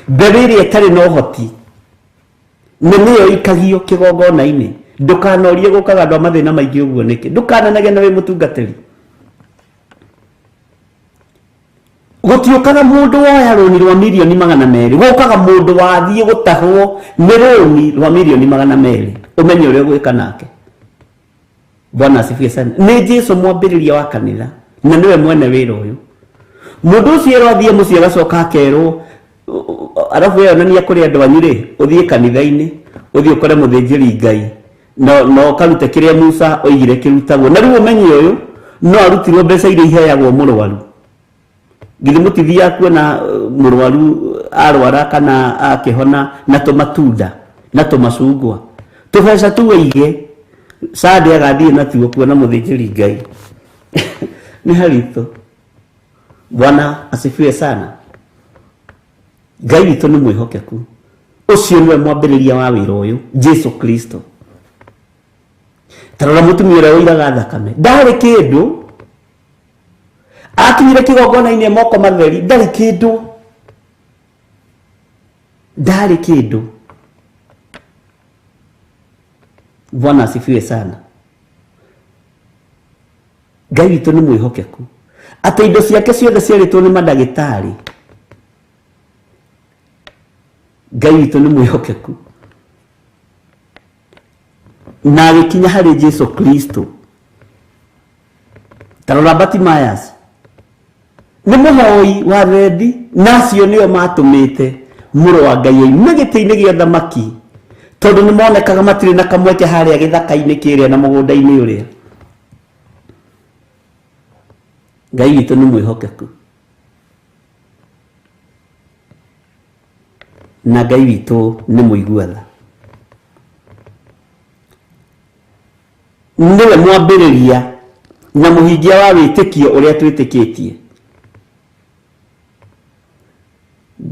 mbeũ ĩrĩa ĩtarĩ na ũhoti, na nĩyo ikagio kĩgongona-inĩ. Ndũkanorie gũkaga andũ a mathĩna maingĩ ũguo nĩkĩ, ndũkananage na wĩ mũtungatĩri. Gũtiũkaga mũndũ woya rũni rwa mirioni 200, gũkaga mũndũ wathiĩ gũtahwo nĩ rũni rwa mirioni 200. Ũmenye ũrĩa ũgwĩka nake. Bwana asifiwe sana. Nĩ Jesu mwambĩrĩria wa kanitha na nĩwe mwene wĩra ũyũ. Mũndũ ũcio erwo athiĩ mũciĩ agacoka akerwo, arabu weyonania kũrĩ andũ anyu rĩ, ũthiĩ kanitha-inĩ, ũthiĩ ũkore mũthĩnjĩri Ngai, na ũkarute kĩrĩa Musa oigire kĩrutagwo. Na rĩu ũmenye ũyũ no arutirwo mbeca iria iheagwo mũrwaru. Githĩ mũtithiaga kuona mũrwaru arwara kana akĩhona na tũmatunda na tũmacungwa, tũbeca tu aige Sunday agathiĩ natuo kuona mũthĩnjĩri Ngai. Nĩ haritũ. Bwana asifiwe sana. Ngai witũ nĩ mwĩhokeku. Ũcio nĩwe mwambĩrĩria wa wĩra ũyũ, Jesu Kristo. Ta rora mũtumia ũrĩa ũiraga thakame, ndarĩ kĩndũ, akinyire kĩgongona-inĩ moko matheri, ndarĩ kĩndũ, ndarĩ kĩndũ. Bwana asifiwe sana. Ngai witũ nĩ mwĩhokeku atĩ indo ciake ciothe ciarĩtwo nĩ mandagĩtarĩ. Ngai witũ nĩ mwĩhokeku na agĩkinya harĩ Jesu Kristo. Ta rora Bartimaeus nĩ mũhoi wa thendi, na acio nĩo matũmĩte mũrũ wa Ngai oime gĩtĩ-inĩ gĩa thamaki, tondũ nĩ monekaga matirĩ na kamweke harĩa gĩthaka-inĩ kĩrĩa na mũgũnda-inĩ ũrĩa. Ngai witũ nĩ mwĩhokeku na Ngai witũ nĩ mũigua tha. Nĩwe mwambĩrĩria na mũhingia wa wĩtĩkio ũrĩa twĩtĩkĩtie.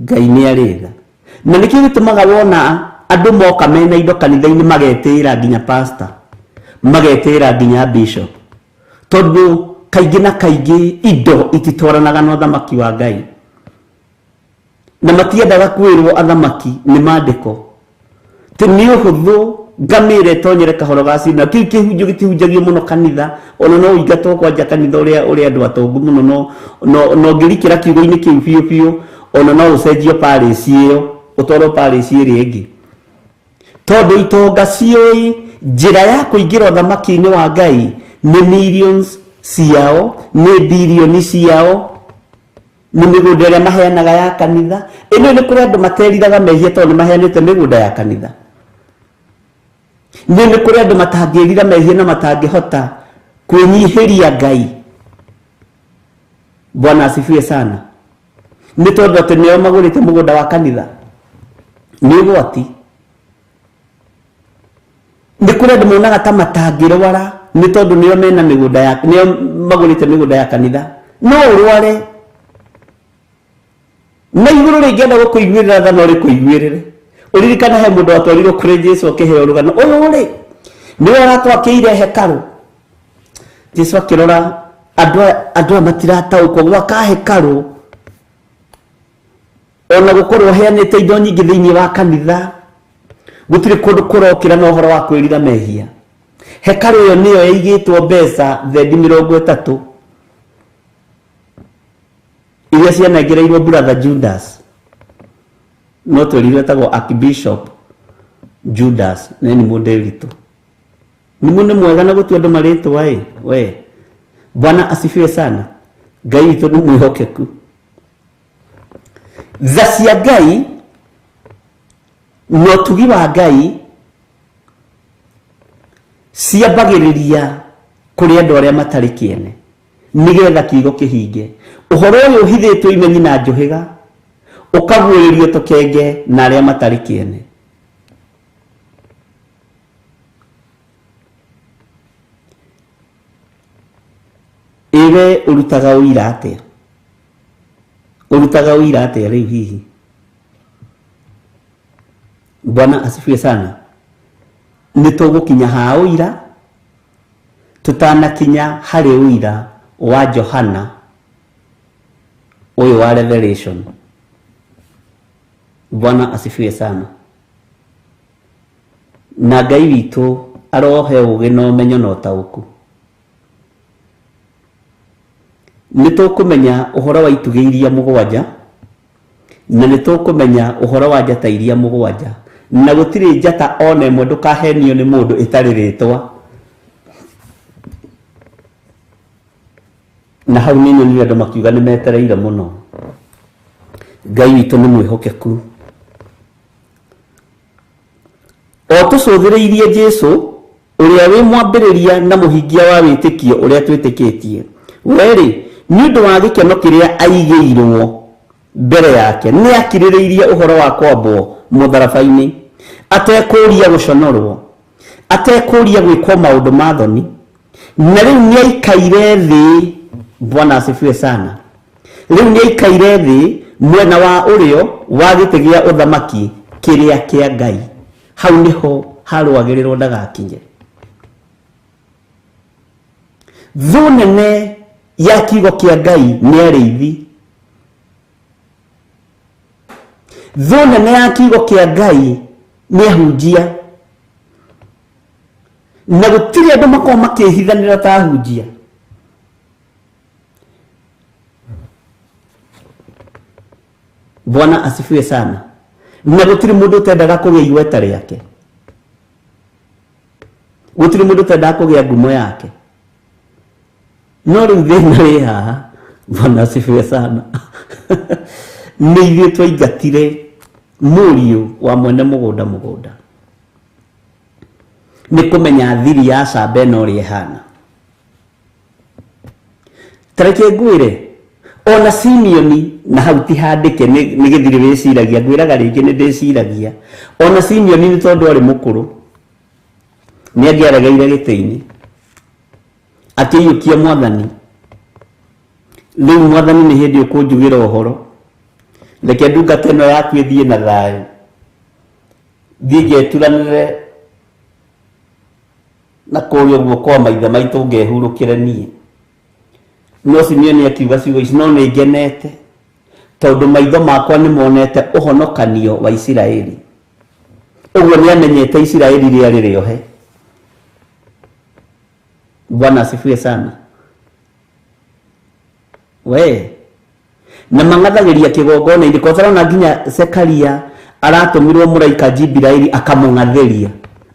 Ngai nĩ arĩ tha, na nĩkĩo gĩtũmaga wona andũ moka mena indo kanitha-inĩ magetĩĩra nginya pastor, magetĩĩra nginya bishop, tondũ kaingĩ na kaingĩ indo ititwaranaga na ũthamaki wa Ngai, na matiendaga kwĩrwo athamaki nĩ mandĩko ti nĩ ũhũthũ ngamĩra ĩtonyere kahoro ga cindano. Kĩu kĩhunjio gĩtihunjagio mũno kanitha, ona no ũingatwo kwanja kanitha ũrĩa ũrĩ andũ atongu mũno, no ũngĩrikĩra kiugo-inĩ kĩu biũ biũ, ona no ũcenjio parish ĩyo ũtwarwo parish ĩrĩa ĩngĩ, tondũ itonga ciũĩ njĩra ya kũingĩra ũthamaki-inĩ wa Ngai nĩ millions ciao, nĩ birioni ciao, nĩ mĩgũnda ĩrĩa maheanaga ya kanitha. Ĩno nĩ kũrĩ andũ materiraga mehia tondũ nĩ maheanĩte mĩgũnda ya kanitha. Nĩ kũrĩ andũ matangĩrira mehia na matangĩhota kwĩnyihĩria Ngai. Bwana asifiwe sana. Nĩ tondũ atĩ nĩo magũrĩte mũgũnda wa kanitha. Nĩ ũgwati. Nĩ kũrĩ andũ monaga ta matangĩrwara nĩ tondũ nĩo mena mĩgũnda ya, nĩo magũrĩte mĩgũnda ya kanitha. No ũrware na igũrũ rĩngĩenda gũkũiguĩrĩra tha no rĩkũiguĩrĩre. Ũririkane he mũndũ watwarirwo kũrĩ Jesu akĩheo rũgano, ũyũ rĩ nĩwe ũratwakĩire hekarũ. Jesu akĩrora andũ aya matirataũkwo gwaka hekarũ, ona gũkorwo ũheanĩte indo nyingĩ thĩinĩ wa kanitha, gũtirĩ kũndũ kũrokĩra na ũhoro wa kwĩrira mehia. Hekarũ ĩyo nĩyo yaigĩtwo mbeca thendi 30. Iria cianengereirwo brother Judas. No twerirwo etagwo Archbishop Judas, na nĩ mũndĩritũ. Nĩ mũndũ mwega na gũtua andũ marĩtwa ĩ, we. Bwana asifiwe sana. Ngai witũ nĩ mwĩhokeku. Tha cia Ngai na ũtugi wa Ngai ciambagĩrĩria kũrĩ andũ arĩa matarĩ kĩene nĩgetha kiugo kĩhinge. Ũhoro ũyũ ũhithĩtwo imenyi na njũhĩga ũkaguũrĩrio tũkenge na arĩa matarĩ kĩene. Ĩ we ũrutaga ũira atĩa? Ũrutaga ũira atĩa rĩu hihi? Bwana asifiwe sana. Nĩ tũgũkinya ha ũira tũtanakinya harĩ ũira wa Johana ũyũ wa Revelation. Bwana asifiwe sana. Na Ngai witũ arohe ũgĩ na ũmenyo na ũtaũku. Nĩ tũkũmenya ũhoro wa itugĩ iria mũgwanja, na nĩ tũkũmenya ũhoro wa njata iria mũgwanja, na gũtirĩ njata ona ĩmwe ndũkahenio nĩ mũndũ ĩtarĩ rĩtwa. Na hau nĩ nyonire andũ makiuga nĩ metereire mũno. Ngai witũ nĩ mwĩhokeku. O tũcũthĩrĩirie Jesu ũrĩa wĩ mwambĩrĩria na mũhingia wa wĩtĩkio ũrĩa twĩtĩkĩtie. We-rĩ, nĩ ũndũ wa gĩkeno kĩrĩa aigĩirwo mbere yake, nĩ akirĩrĩirie ũhoro wa kwambwo mũtharaba-inĩ, atekũũria gũconorwo, atekũũria gwĩkwo maũndũ ma thoni, na rĩu nĩ aikaire thĩ. Bwana asifiwe sana. Rĩu nĩ aikaire thĩ mwena wa ũrĩo wa gĩtĩ gĩa ũthamaki kĩrĩa kĩa Ngai. Hau nĩho harũagĩrĩrwo ndagakinye. Thũ nene ya kiugo kĩa Ngai nĩ arĩithi. Thũ nene ya kiugo kĩa Ngai nĩ ahunjia. Na gũtirĩ andũ makoragwo makĩhithanĩra ta ahunjia. Bwana asifiwe sana. Na gũtirĩ mũndũ ũtendaga kũgĩa igweta rĩake. Gũtirĩ mũndũ ũtendaga kũgĩa ngumo yake. No rĩu thĩna wĩ haha. Bwana asifiwe sana. Nĩ ithuĩ twaingatire mũriũ wa mwene mũgũnda mũgũnda. Nĩ kũmenya thiri ya camba ĩno ũrĩa ĩhana. Tareke ngwĩre, ona Simeoni, na hau ti handĩke nĩ gĩthiri wĩciragia, ngwĩraga rĩngĩ nĩ ndĩciragia. Ona Simeoni nĩ tondũ arĩ mũkũrũ, nĩ angĩaregeire gĩtĩ-inĩ, akĩiyũkia mwathani. Rĩu mwathani nĩ hĩndĩ ũkũnjugĩra ũhoro, reke ndungata ĩno yaku ĩthiĩ na thayũ, thiĩ ngeturanĩre na kũrĩa ũguo kwa maithe maitũ ngehurũkĩre niĩ. No Simeoni akiuga ciugo ici, no nĩ ngenete tondũ maitho makwa nĩ monete ũhonokanio wa Isiraeli. Ũguo nĩ amenyete Isiraeli rĩarĩ rĩohe. Bwana asifiwe sana. We na mang'athagĩria kĩgongona-inĩ kwa ũtarona nginya Zekaria aratũmirwo mũraika Jibiraili akamũng'athĩria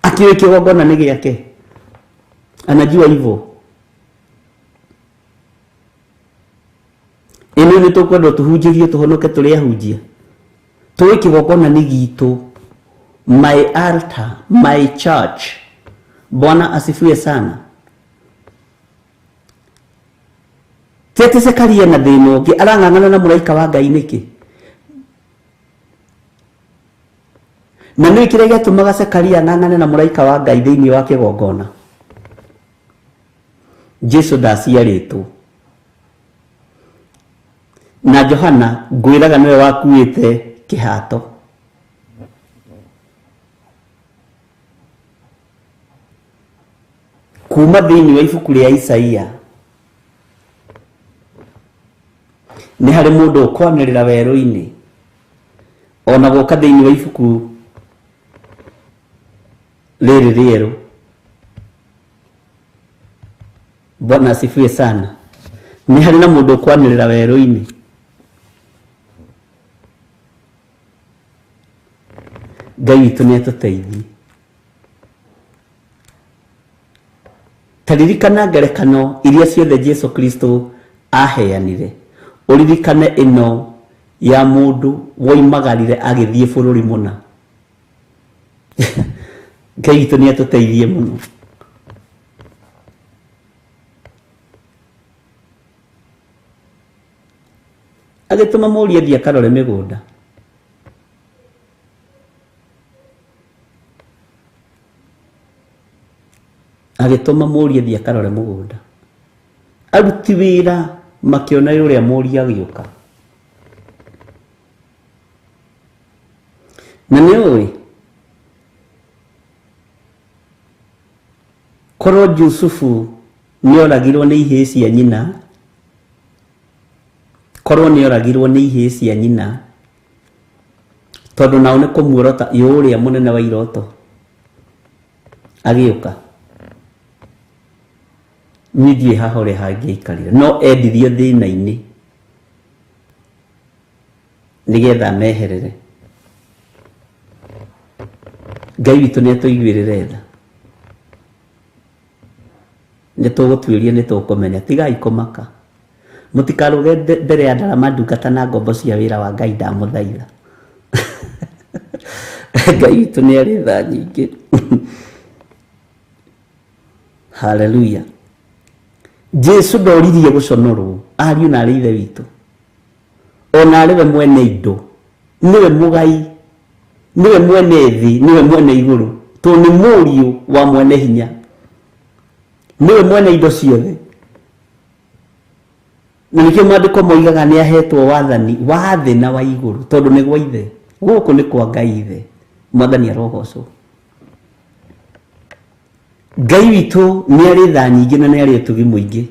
akĩũĩ kĩgongona nĩ gĩake, anajua hivyo. Ĩno nĩ tũkwenda tũhunjĩrio tũhonoke tũrĩ ahunjia, tũĩ kĩgongona nĩ gitũ, my altar, my church. Bwana asifiwe sana. Ti atĩ Zekaria na thĩna ũngĩ arang'ang'ana na mũraika wa Ngai nĩkĩ? Na nĩ kĩrĩa gĩatũmaga Zekaria ang'ang'ane na mũraika wa Ngai thĩinĩ wa kĩgongona? Jesu ndaciarĩtwo. Na Johana ngwĩraga nĩwe wakuĩte kĩhato. Kuma thĩinĩ wa ibuku rĩa Isaia nĩ harĩ mũndũ ũkwanĩrĩra werũ-inĩ, ona gũka thĩinĩ wa ibuku rĩrĩ rĩerũ. Bwana asifiwe sana. Nĩ harĩ na mũndũ ũkwanĩrĩra werũ-inĩ. Ngai witũ nĩ atũteithie. Ta ririkana ngerekano iria ciothe Jesu Kristo aheanire, ũririkane ĩno ya mũndũ woimagarire agĩthiĩ bũrũri mũna. Ngai witũ nĩ atũteithie mũno. Agĩtũma mũriũ athiĩ akarore mĩgũnda. Agĩtũma mũriũ athiĩ akarore mũgũnda. Aruti wĩra makĩona ũrĩa mũriũ agĩũka. Na nĩ ũĩ, korwo Jusufu nĩ oragirwo nĩ ihĩĩ cia nyina, korwo nĩ oragirwo nĩ ihĩĩ cia nyina, tondũ nao nĩ kũmuorota yũrĩa mũnene wa iroto agĩũka. Niĩ ndiũĩ haha ũrĩa hangĩaikarire, no endirio thĩna-inĩ nĩgetha ameherere. Ngai witũ nĩ atũiguĩrĩre tha. Nĩ tũgũtuĩria, nĩ tũkũmenya. Tigai kũmaka. Mũtikarũge mbere ya ndarama ndungata na ngombo cia wĩra wa Ngai, ndamũthaitha. Ngai witũ nĩ arĩ tha nyingĩ. Haleluya. Jesu ndoririe gũconorwo, ariũ na arĩ ithe witũ, ona arĩ we mwene indo, nĩwe mũgai, nĩwe mwene thĩ, nĩwe mwene igũrũ, tondũ nĩ mũriũ wa mwene hinya, nĩwe mwene indo ciothe. Na nĩkĩo maandĩko moigaga nĩ ahetwo wathani wa thĩ na wa igũrũ, tondũ nĩ gwa ithe. Gũkũ nĩ kwa Ngai ithe. Mwathani arogocwo. Ngai witũ nĩ arĩ tha nyingĩ na nĩ arĩ ũtugi mũingĩ.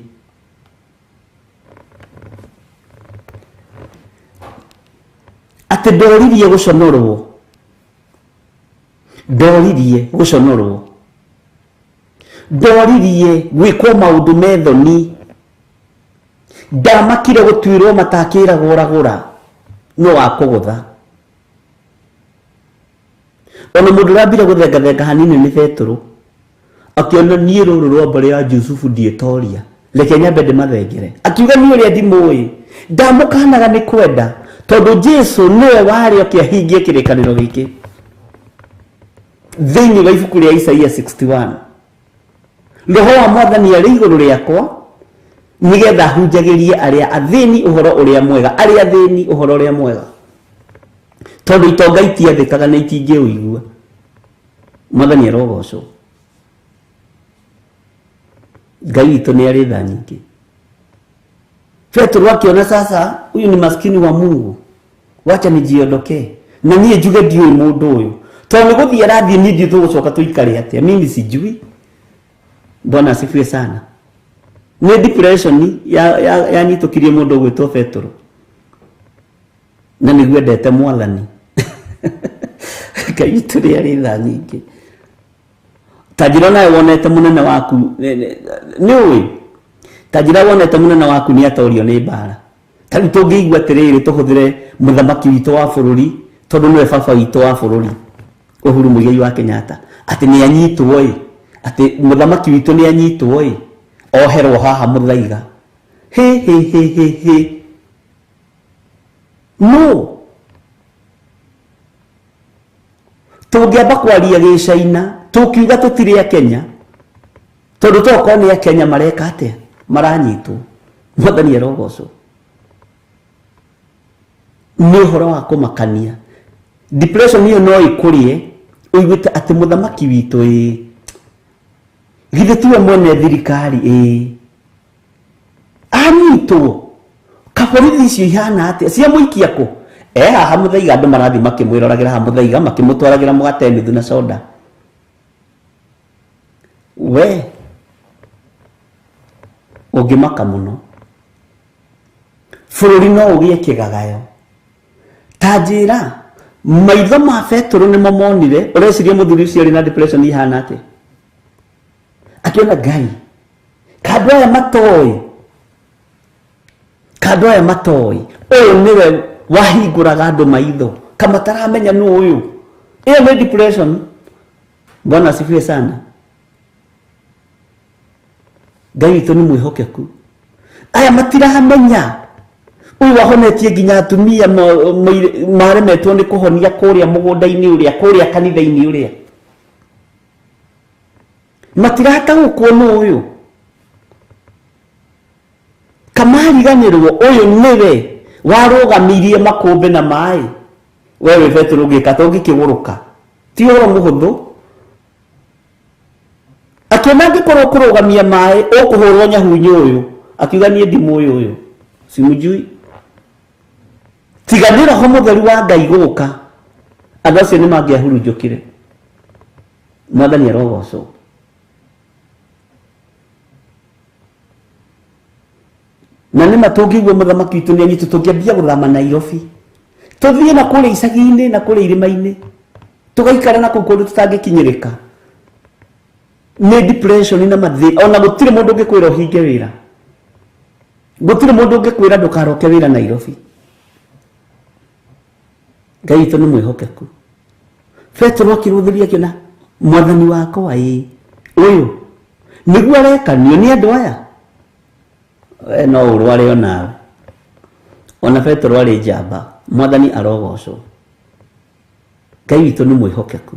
Atĩ ndoririe gũconorwo, ndoririe gũconorwo, ndoririe gwĩkwo maũndũ me thoni, ndamakire gũtuĩrwo matakĩragwo ragũra no wakũgũtha. Ona mũndũ ũrambire gũthengathenga hanini nĩ Betũrũ, akĩona niĩ rũrũ rwa mbarĩ ya Jusufu ndiĩtoria, reke nyambe ndĩmathengere. Akiuga niĩ ũrĩa ndimũĩ, ndamũkanaga nĩ kwenda, tondũ Jesu nĩwe warĩ oke ahingie kĩrĩkanĩro gĩkĩ. Thĩinĩ wa ibuku rĩa Isaia 61, Roho wa Mwathani arĩ igũrũ rĩakwa, nĩgetha hunjagĩrie arĩa athĩni ũhoro ũrĩa mwega, arĩa athĩni ũhoro ũrĩa mwega. Tondũ itonga itiathĩkaga na itingĩũigua. Mwathani arogocwo. Ngai witũ nĩ arĩ tha nyingĩ. Petero akiona sasa huyu ni maskini wa Mungu, wacha nijiondokee na niĩ njuge ndiũĩ mũndũ ũyũ, tondũ nĩ gũthiĩ arathiĩ, niĩ ndiũĩ tũgũcoka tũikare atĩa, mimi sijui. Bwana asifiwe sana. Nĩ depression yanyitũkirie mũndũ ũgwĩtwo Petero, na nĩguo endete Mwathani. Ngai witũ nĩ arĩ tha nyingĩ. Ta njĩra nawe wonete mũnene waku, nĩ ũĩ, ta njĩra wonete mũnene waku nĩ atorio nĩ mbara. Ta rĩu tũngĩigua atĩrĩrĩ, tũhũthĩre mũthamaki witũ wa bũrũri, tondũ nĩwe baba witũ wa bũrũri, Uhuru Muigai wa Kenyatta, atĩ nĩ anyitwo ĩ, atĩ mũthamaki witũ nĩ anyitwo ĩ, oherwo haha Mũthaiga. Hĩ hĩ hĩ hĩ hĩ. No tũngĩamba kwaria gĩcaina tũkiuga tũtirĩ a Kenya, tondũ tokorwo nĩ a Kenya mareka atĩa, maranyitwo. Mwathani arogocwo. Nĩ ũhoro wa kũmakania. Depression ĩyo no ĩkũrĩe ũiguĩte atĩ mũthamaki witũ ĩ, githĩ tiwe mwene thirikari ĩ, anyitwo kaborithi icio ihana atĩa, ciamũikia kũ? E haha Mũthaiga, andũ marathiĩ makĩmwĩroragĩra haha Mũthaiga, makĩmũtwaragĩra mũgate nuthu na soda. We ũngĩmaka mũno, bũrũri no ũgĩe kĩgagayo. Ta njĩra, maitho ma Petero nĩmo monire. Ũreciria mũthuri ũcio arĩ na depression ihana atĩa? Akĩona Ngai, kandũ aya matoĩ, kandũ aya matoĩ, ũyũ nĩwe wahingũraga andũ maitho, kamataramenya nũ ũyũ. Ĩyo nĩ depression. Bwana asifiwe sana. Ngai witũ nĩ mwĩhokeku. Aya matiramenya ũyũ wahonetie nginya atumia maremetwo nĩ kũhonia kũrĩa mũgũnda-inĩ ũrĩa, kũrĩa kanitha-inĩ ũrĩa. Matirataũkwo nũ ũyũ. Kamariganĩrwo ũyũ nĩwe warũgamirie makũmbĩ na maĩ. We wĩ Petero ũngĩka ta ũngĩkĩgũrũka. Ti ũhoro mũhũthũ. Akiona angĩkorwo kũrũgamia maĩ ũkũhũrwo nyahunyũ ũyũ. Akiuga niĩ ndimũĩ ũyũ. Simujui. Tiga nĩ roho mũtheru wa Ngai gũka, andũ acio nĩ mangĩahurunjũkire. Mwathani arogocwo. Na nĩ ma tũngĩigua mũthamaki witũ nĩ anyitwo, tũngĩambia gũthama Nairobi, tũthiĩ na kũrĩa icagi-inĩ na kũrĩa irĩma-inĩ, tũgaikara na kũu kũndũ tũtangĩkinyĩrĩka. Nĩ depression na mathĩna. Ona gũtirĩ mũndũ ũngĩkwĩra ũhinge wĩra. Gũtirĩ mũndũ ũngĩkwĩra ndũkaroke wĩra Nairobi. Ngai witũ nĩ mwĩhokeku. Petero akĩrũthĩria akĩona mwathani wakwa ĩ ũyũ nĩguo arekanio nĩ andũ aya. We no ũrware onawe. Ona Petero arĩ njamba, mwathani arogocwo. Ngai witũ nĩ mwĩhokeku.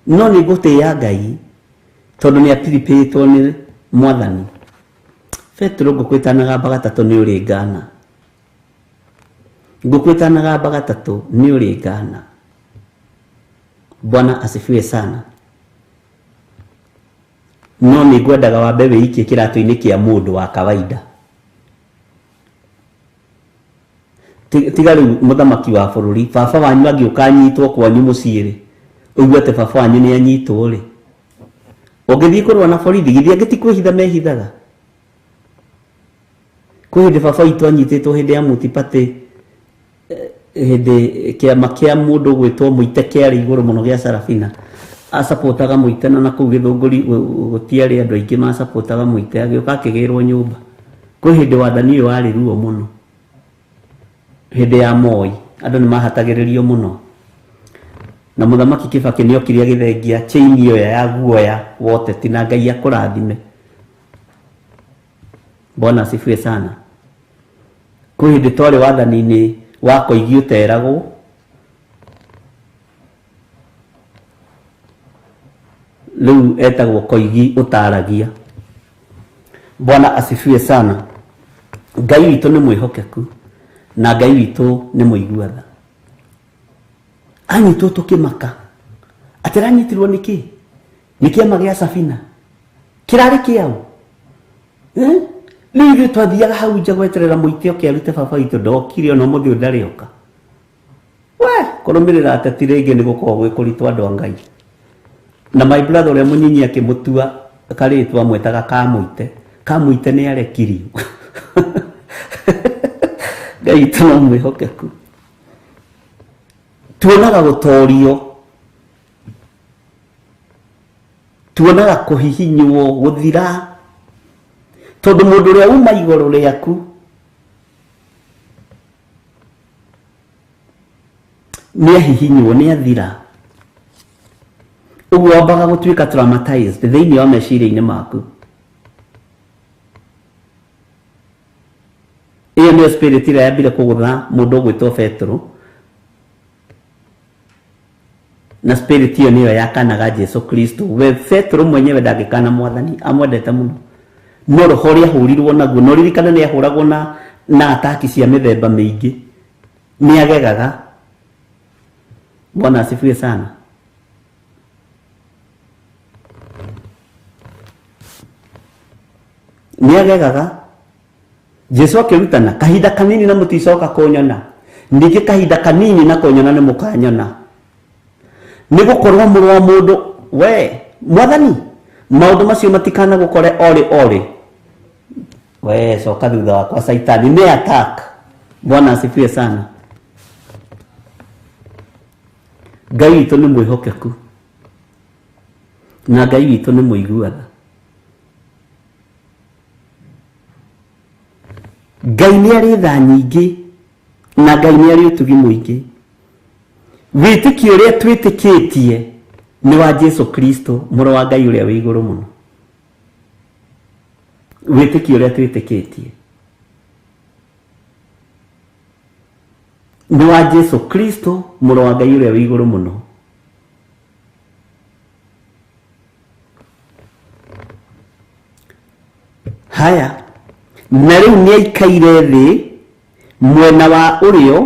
No nĩ ngũtĩĩa Ngai tondũ nĩ atiripĩtwo nĩ mwathani. Petero ngũkũ ĩtanagamba gatatũ nĩ ũrĩ ngana. Ngũkũ ĩtanagamba gatatũ nĩ ũrĩ ngana. Bwana asifiwe sana. No nĩ ngwendaga wambe wĩikie kĩratũ-inĩ kĩa mũndũ wa kawaida. Tiga rĩu mũthamaki wa bũrũri, baba wanyu angĩũka anyitwo kwanyu mũciĩ rĩ, ũigue atĩ baba wanyu nĩ anyitwo rĩ, ũngĩthiĩ kũrũa na borithi, githĩ angĩ ti kwĩhitha mehithaga? Kwĩ hĩndĩ baba witũ anyitĩtwo hĩndĩ ya multi-party, hĩndĩ kĩama kĩa mũndũ ũgwĩtwo Mũite kĩarĩ igũrũ mũno gĩa Sarafina. Acapotaga Mũite na nakũu Gĩthũngũri gũtiarĩ andũ aingĩ macapotaga Mũite, agĩũka akĩgĩrwo nyũmba. Kwĩ hĩndĩ wathani ũyũ warĩ ruo mũno. Hĩndĩ ya Moi, andũ nĩ mahatagĩrĩrio mũno. Na mũthamaki Kibaki nĩ okire agĩthengia chain ĩyo ya guoya wa ũteti na Ngai akũrathime. Bwana asifiwe sana. Kwĩ hĩndĩ twarĩ wathani-inĩ wa Koigi ũteragwo. Rĩu etagwo Koigi ũtaragia. Bwana asifiwe sana. Ngai witũ nĩ mwĩhokeku na Ngai witũ nĩ mũigua tha. Anyitwo tũkĩmaka. Atĩ aranyitirwo nĩ kĩ? Nĩ kĩama gĩa Safina. Kĩrarĩ kĩaũ? Rĩu ithuĩ twathiaga hau nja gweterera mũite oke arute baba witũ, ndokire ona ũmũthĩ ũyũ ndarĩ oka. We, kũrũmĩrĩra ateti rĩngĩ nĩ gũkoragwo gwĩ kũritũ andũ a Ngai. Na my brother ũrĩa mũnyinyi akĩmũtua karĩtwa amwĩtaga Kamũite. Kamũite nĩ arekirio. Ngai witũ no mwĩhokeku. Tuonaga gũtorio, tuonaga kũhihinywo, gũthira, tondũ mũndũ ũrĩa uma igũrũ rĩaku nĩ ahihinywo, nĩ athira. Ũguo wambaga gũtuĩka traumatized thĩinĩ wa meciria-inĩ maku. Ĩyo nĩyo spirit ĩrĩa yambire kũgũtha mũndũ ũgwĩtwo Petero. Na spirit ĩyo nĩyo yakanaga Jesu Kristo. We Petero mwenyewe ndangĩkana mwathani, amwendete mũno. No roho ũrĩa ahũrirwo naguo, na ũririkane nĩ ahũragwo na ataki cia mĩthemba mĩingĩ, nĩ agegaga. Bwana asifiwe sana. Nĩ agegaga. Jesu akĩrutana kahinda kanini na mũticoka kũnyona, ningĩ kahinda kanini na kũnyona nĩ mũkanyona. Nĩ gũkorwo mũrũ wa mũndũ, we mwathani, maũndũ macio matikanagũkore orĩ orĩ. We coka thutha wakwa Saitani, nĩ attack. Bwana asifiwe sana. Ngai witũ nĩ mwĩhokeku na Ngai witũ nĩ mũigua tha. Ngai nĩ arĩ tha nyingĩ na Ngai nĩ arĩ ũtugi mũingĩ. Wĩtĩkio ũrĩa twĩtĩkĩtie nĩ wa Jesu Kristo, mũrũ wa Ngai ũrĩa wĩ igũrũ mũno. Wĩtĩkio ũrĩa twĩtĩkĩtie nĩ wa Jesu Kristo, mũrũ wa Ngai ũrĩa wĩ igũrũ mũno. Haya, na rĩu nĩ aikaire thĩ mwena wa ũrĩo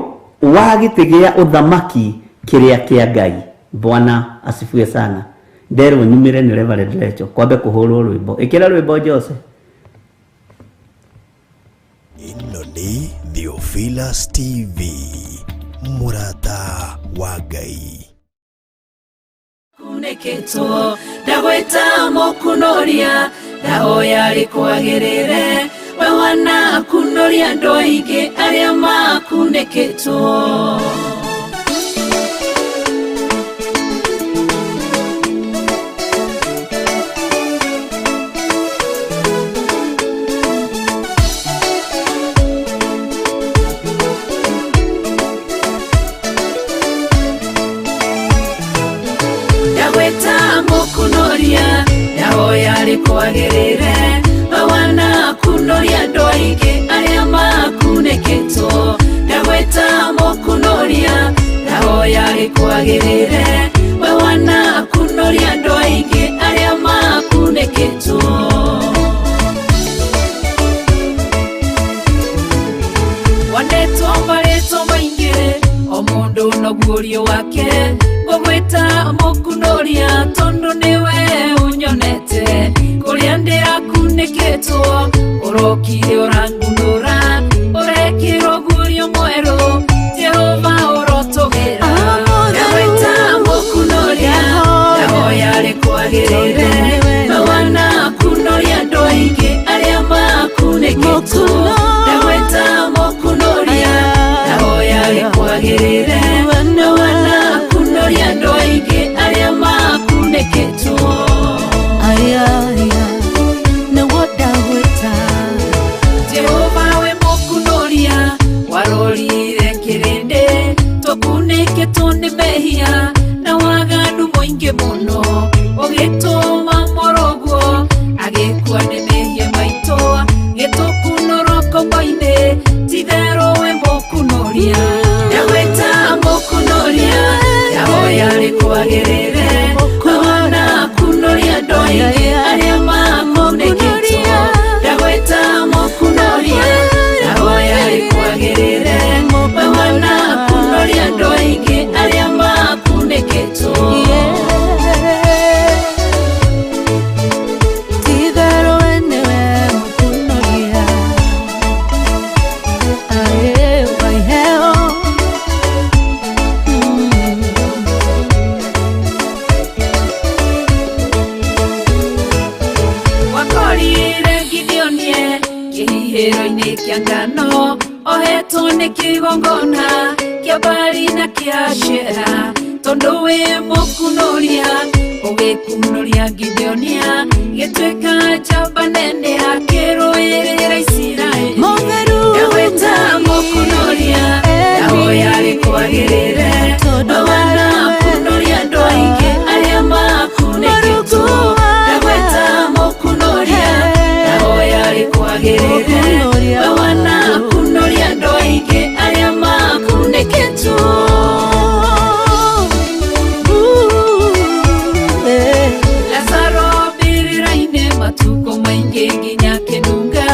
wa gĩtĩ gĩa ũthamaki kĩrĩa kĩa Ngai. Bwana asifiwe sana. Nderwo nyumĩre nĩ Reverend Lecho, kwambe kũhũrwo rwĩmbo. Ĩkĩra rwĩmbo Jose. Ĩno nĩ Theophilus TV, mũrata wa Ngai. Kunĩkĩtwo ndagwĩta mũkunoria, ndahoya rĩkwagĩrĩre, we wanakunoria andũ aingĩ arĩa makunĩkĩtwo. Ndagwĩta mũkunoria, ndahoya rĩkwagĩrĩre, we wanakunoria andũ aingĩ arĩa makunĩkĩtwo. Ndagwĩta mũkunoria, ndahoya rĩkwagĩrĩre, we wanakunoria andũ aingĩ arĩa makunĩkĩtwo. Wandetwo marĩtwo maingĩ, o mũndũ noguo wake, ngũgwĩta mũkunoria tondũ nĩwe ũnyonete. Kũrĩa ndĩrakunĩkĩtwo, ũrokire ũrangunũra, ũrekĩrwo guorio mwerũ, Jehova ũrotũgĩra. Ndagwĩta mũkunoria, ndahoya rĩkwagĩrĩre, we wanakunoria andũ aingĩ arĩa makunĩkĩtwo. Ndagwĩta mũkunoria, ndahoya rĩkwagĩrĩre, we wanakunoria andũ aingĩ arĩa makunĩkĩtwo. Jehova we mũkunoria, warorire kĩrĩndĩ, tũkunĩkĩtwo nĩ mehia na waganu mũingĩ mũno, ũgĩtũma mũrũguo agĩkua nĩ mehia maitũ, gĩtũkunũrwo ngombo-inĩ, ti-itherũ we mũkunoria. Ndagwĩta mũkunoria, ndahoya rĩkwagĩrĩre, we wanakunoria andũ aingĩ arĩa makunĩkĩtwo. Ndagwĩta mũkunoria, ndahoya rĩkwagĩrĩre, we wanakunoria andũ aingĩ arĩa makunĩkĩtwo. Wakorire Gideonie kĩhihĩro-inĩ kĩa ngano, ohetwo nĩ kĩgongona kĩa Baali na kĩa Ashera, tondũ wĩ mũkunoria, ũgĩkunoria Gideonia, gĩtuĩka njamba nene akĩrũĩrĩra Isiraeli. Ndagwĩta mũkunoria, ndahoya rĩkwagĩrĩre, we wanakunoria andũ aingĩ arĩa makunĩkĩtwo. Ndagwĩta mũkunoria, ndahoya rĩkwagĩrĩre, we wanakunoria andũ aingĩ arĩa makunĩkĩtwo. Lazaro mbĩrĩra-inĩ matukũ maingĩ nginya kĩnunga,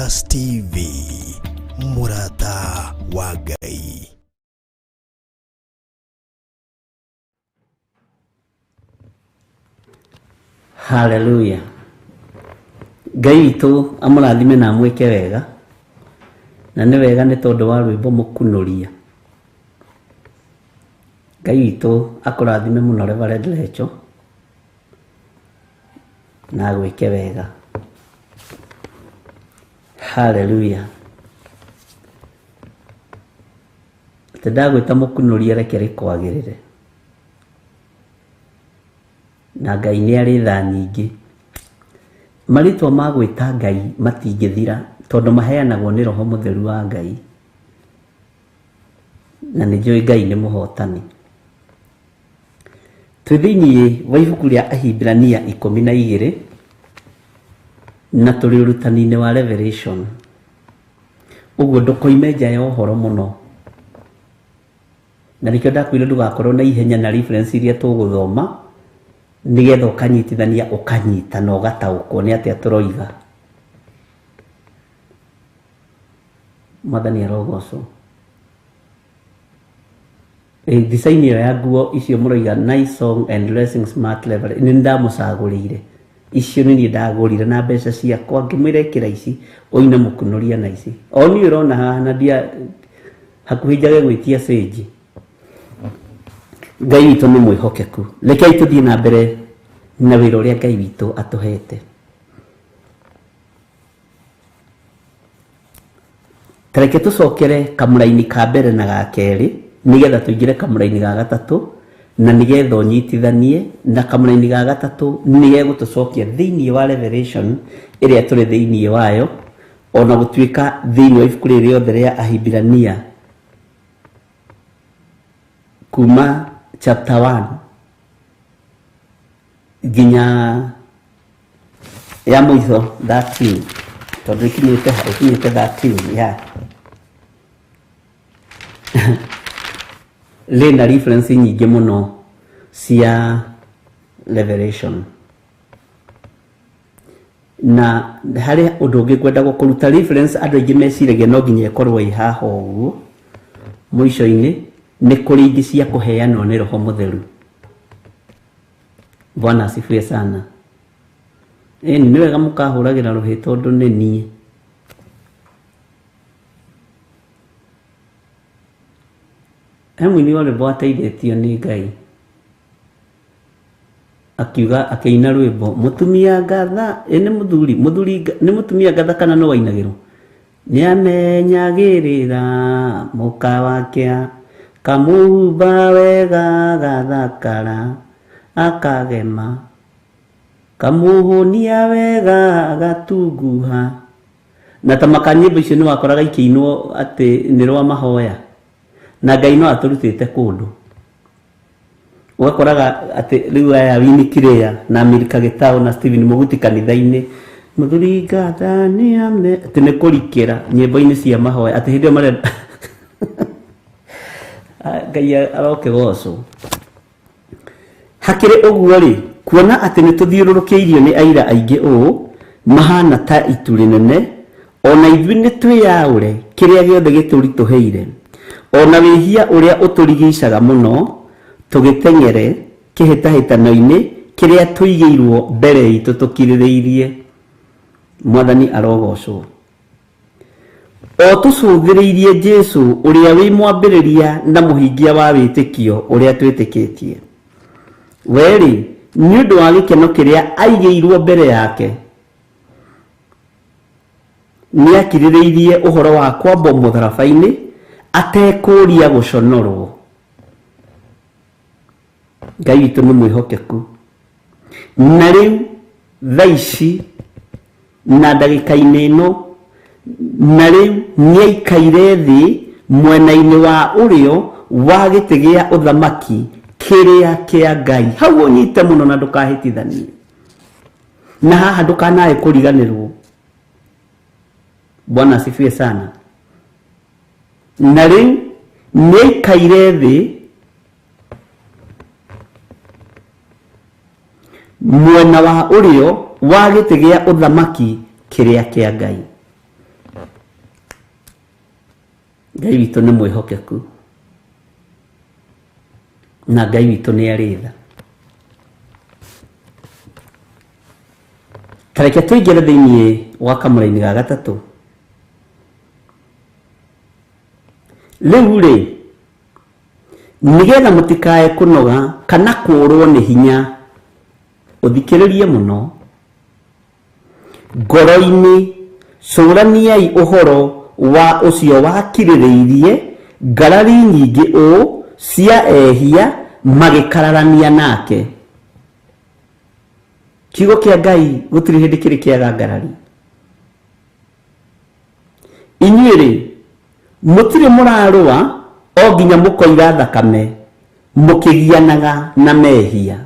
Theophilus TV, mũrata wa Ngai. Haleluya. Ngai witũ amũrathime na amwĩke wega. Na nĩ wega nĩ tondũ wa rwĩmbo mũkunũria. Ngai witũ akũrathime mũno Reverend Lecho na agwĩke wega. Haleluya. Atĩ ndagwĩta mũkunũria reke rĩkwagĩrĩre. Na Ngai nĩ arĩ tha nyingĩ. Marĩtwa ma gwĩta Ngai matingĩthira tondũ maheanagwo nĩ Roho Mũtheru wa Ngai. Na nĩ njũĩ Ngai nĩ mũhotani. Twĩ thĩinĩ wa ibuku rĩa Ahibirania 12 na tũrĩ ũrutani-inĩ wa Revelation. Ũguo ndũkoime nja ya ũhoro mũno. Na nĩkĩo ndakwĩrire ndũgakorwo na ihenya na reference iria tũgũthoma nĩgetha ũkanyitithania ũkanyita na ũgataũkwo nĩ atĩa tũroiga. Mwathani arogocwo. Design ĩyo ya nguo icio mũroiga nice song and dressing smart level nĩ ndamũcagũrĩire icio nĩ niĩ ndagũrire na mbeca ciakwa ngĩmwĩra ĩkĩra ici ũine mũkunũria na ici o niĩ ũrona haha na ndia hakuhĩ njage gwĩtia cĩnji. Ngai witũ nĩ mwĩhokeku. Rekei tũthiĩ na mbere na wĩra ũrĩa Ngai witũ atũhete. Ta reke tũcokere kamũraini ka mbere na ga kerĩ nĩgetha tũingĩre kamũraini ga gatatũ na nĩgetha ũnyitithanie na kamũraini ga gatatũ nĩgegũtũcokia thĩinĩ wa Revelation ĩrĩa tũrĩ thĩinĩ wayo ona gũtuĩka thĩinĩ wa ibuku rĩrĩ rĩothe rĩa Ahibirania kuma chapter 1 nginya ya mũico 13 tondũ ĩkinyĩte ha ĩkinyĩte 13 ya rĩna reference nyingĩ mũno cia Revelation. Na harĩ ũndũ ũngĩ ngwenda gũkũruta reference andũ aingĩ meciragia no nginya ĩkorwo ĩ haha ũguo mũico-inĩ nĩ kũrĩ ingĩ cia kũheanwo nĩ Roho Mũtheru. Bwana asifiwe sana. Ĩni nĩ wega mũkahũragĩra rũhĩ tondũ nĩ niĩ. He mũini wa rwĩmbo wateithĩtio nĩ Ngai akiuga akĩina rwĩmbo mũtumia ngatha ĩ nĩ mũthuri mũthuri nĩ mũtumia ngatha kana nĩ wainagĩrwo nĩ amenyagĩrĩra mũka wake kamũhumba wega gathakara akagema kamũhũnia wega gatunguha. Na ta maka nyĩmbo icio nĩ wakoraga ikĩinwo atĩ nĩ rwa mahoya na Ngai no atũrutĩte kũndũ. Ũgakoraga atĩ rĩu aya Winnie Kiria na Milka Gĩtaũ na Stephen Mũguti kanitha-inĩ mũthuri ngatha nĩ ame atĩ nĩ kũrikĩra nyĩmbo-inĩ cia mahoya atĩ hĩndĩ ĩyo marenda Ngai arokĩgocwo. Hakĩrĩ ũguo-rĩ, kuona atĩ nĩtũthiũrũrũkĩirio nĩ aira aingĩ ũũ, mahaana ta itu rĩnene, o na ithuĩ nĩtwĩyaũre kĩrĩa gĩothe gĩtũritũhĩire, o na wĩhia ũrĩa ũtũrigicaga mũno, tũgĩteng'ere kĩhĩtahĩtano-inĩ kĩrĩa tũigĩirũo mbere itũ tũkirĩrĩirie. Mwathani arogocwo. O tũcũthĩrĩirie Jesu ũrĩa wĩ mwambĩrĩria na mũhingia wa wĩtĩkio ũrĩa twĩtĩkĩtie. We-rĩ, nĩ ũndũ wa gĩkeno kĩrĩa aigĩirwo mbere yake, nĩakirĩrĩirie ũhoro wa kwambwo mũtharaba-inĩ, atekũũria gũconorwo. Ngai witũ nĩ mwĩhokeku. Na rĩu thaa ici na ndagĩka-inĩ ĩno, na rĩu nĩaikaire thĩ mwena-inĩ wa ũrĩo wa gĩtĩ gĩa ũthamaki kĩrĩa kĩa Ngai. Hau ũnyite mũno na ndũkahĩtithanie. Na haha ndũkanae kũriganĩrwo. Bwana asifiwe sana. Na rĩu nĩaikaire thĩ mwena wa ũrĩo wa gĩtĩ gĩa ũthamaki kĩrĩa kĩa Ngai. Ngai witũ nĩ mwĩhokeku na Ngai witũ nĩ arĩ tha. Ta reke tũingĩre thĩinĩ wa kamũraini ga gatatũ. Rĩu rĩ, nĩgetha mũtikae kũnoga kana kũũrwo nĩ hinya, ũthikĩrĩrie mũno ngoro-inĩ, cũraniai ũhoro wa ũcio wakirĩrĩirie ngarari nyingĩ ũũ cia ehia magĩkararania nake. Kiugo kĩa Ngai gũtirĩ hĩndĩ kĩrĩ kĩaga ngarari. Inyuĩ-rĩ, mũtirĩ mũrarũa o nginya mũkoira thakame mũkĩgianaga na mehia.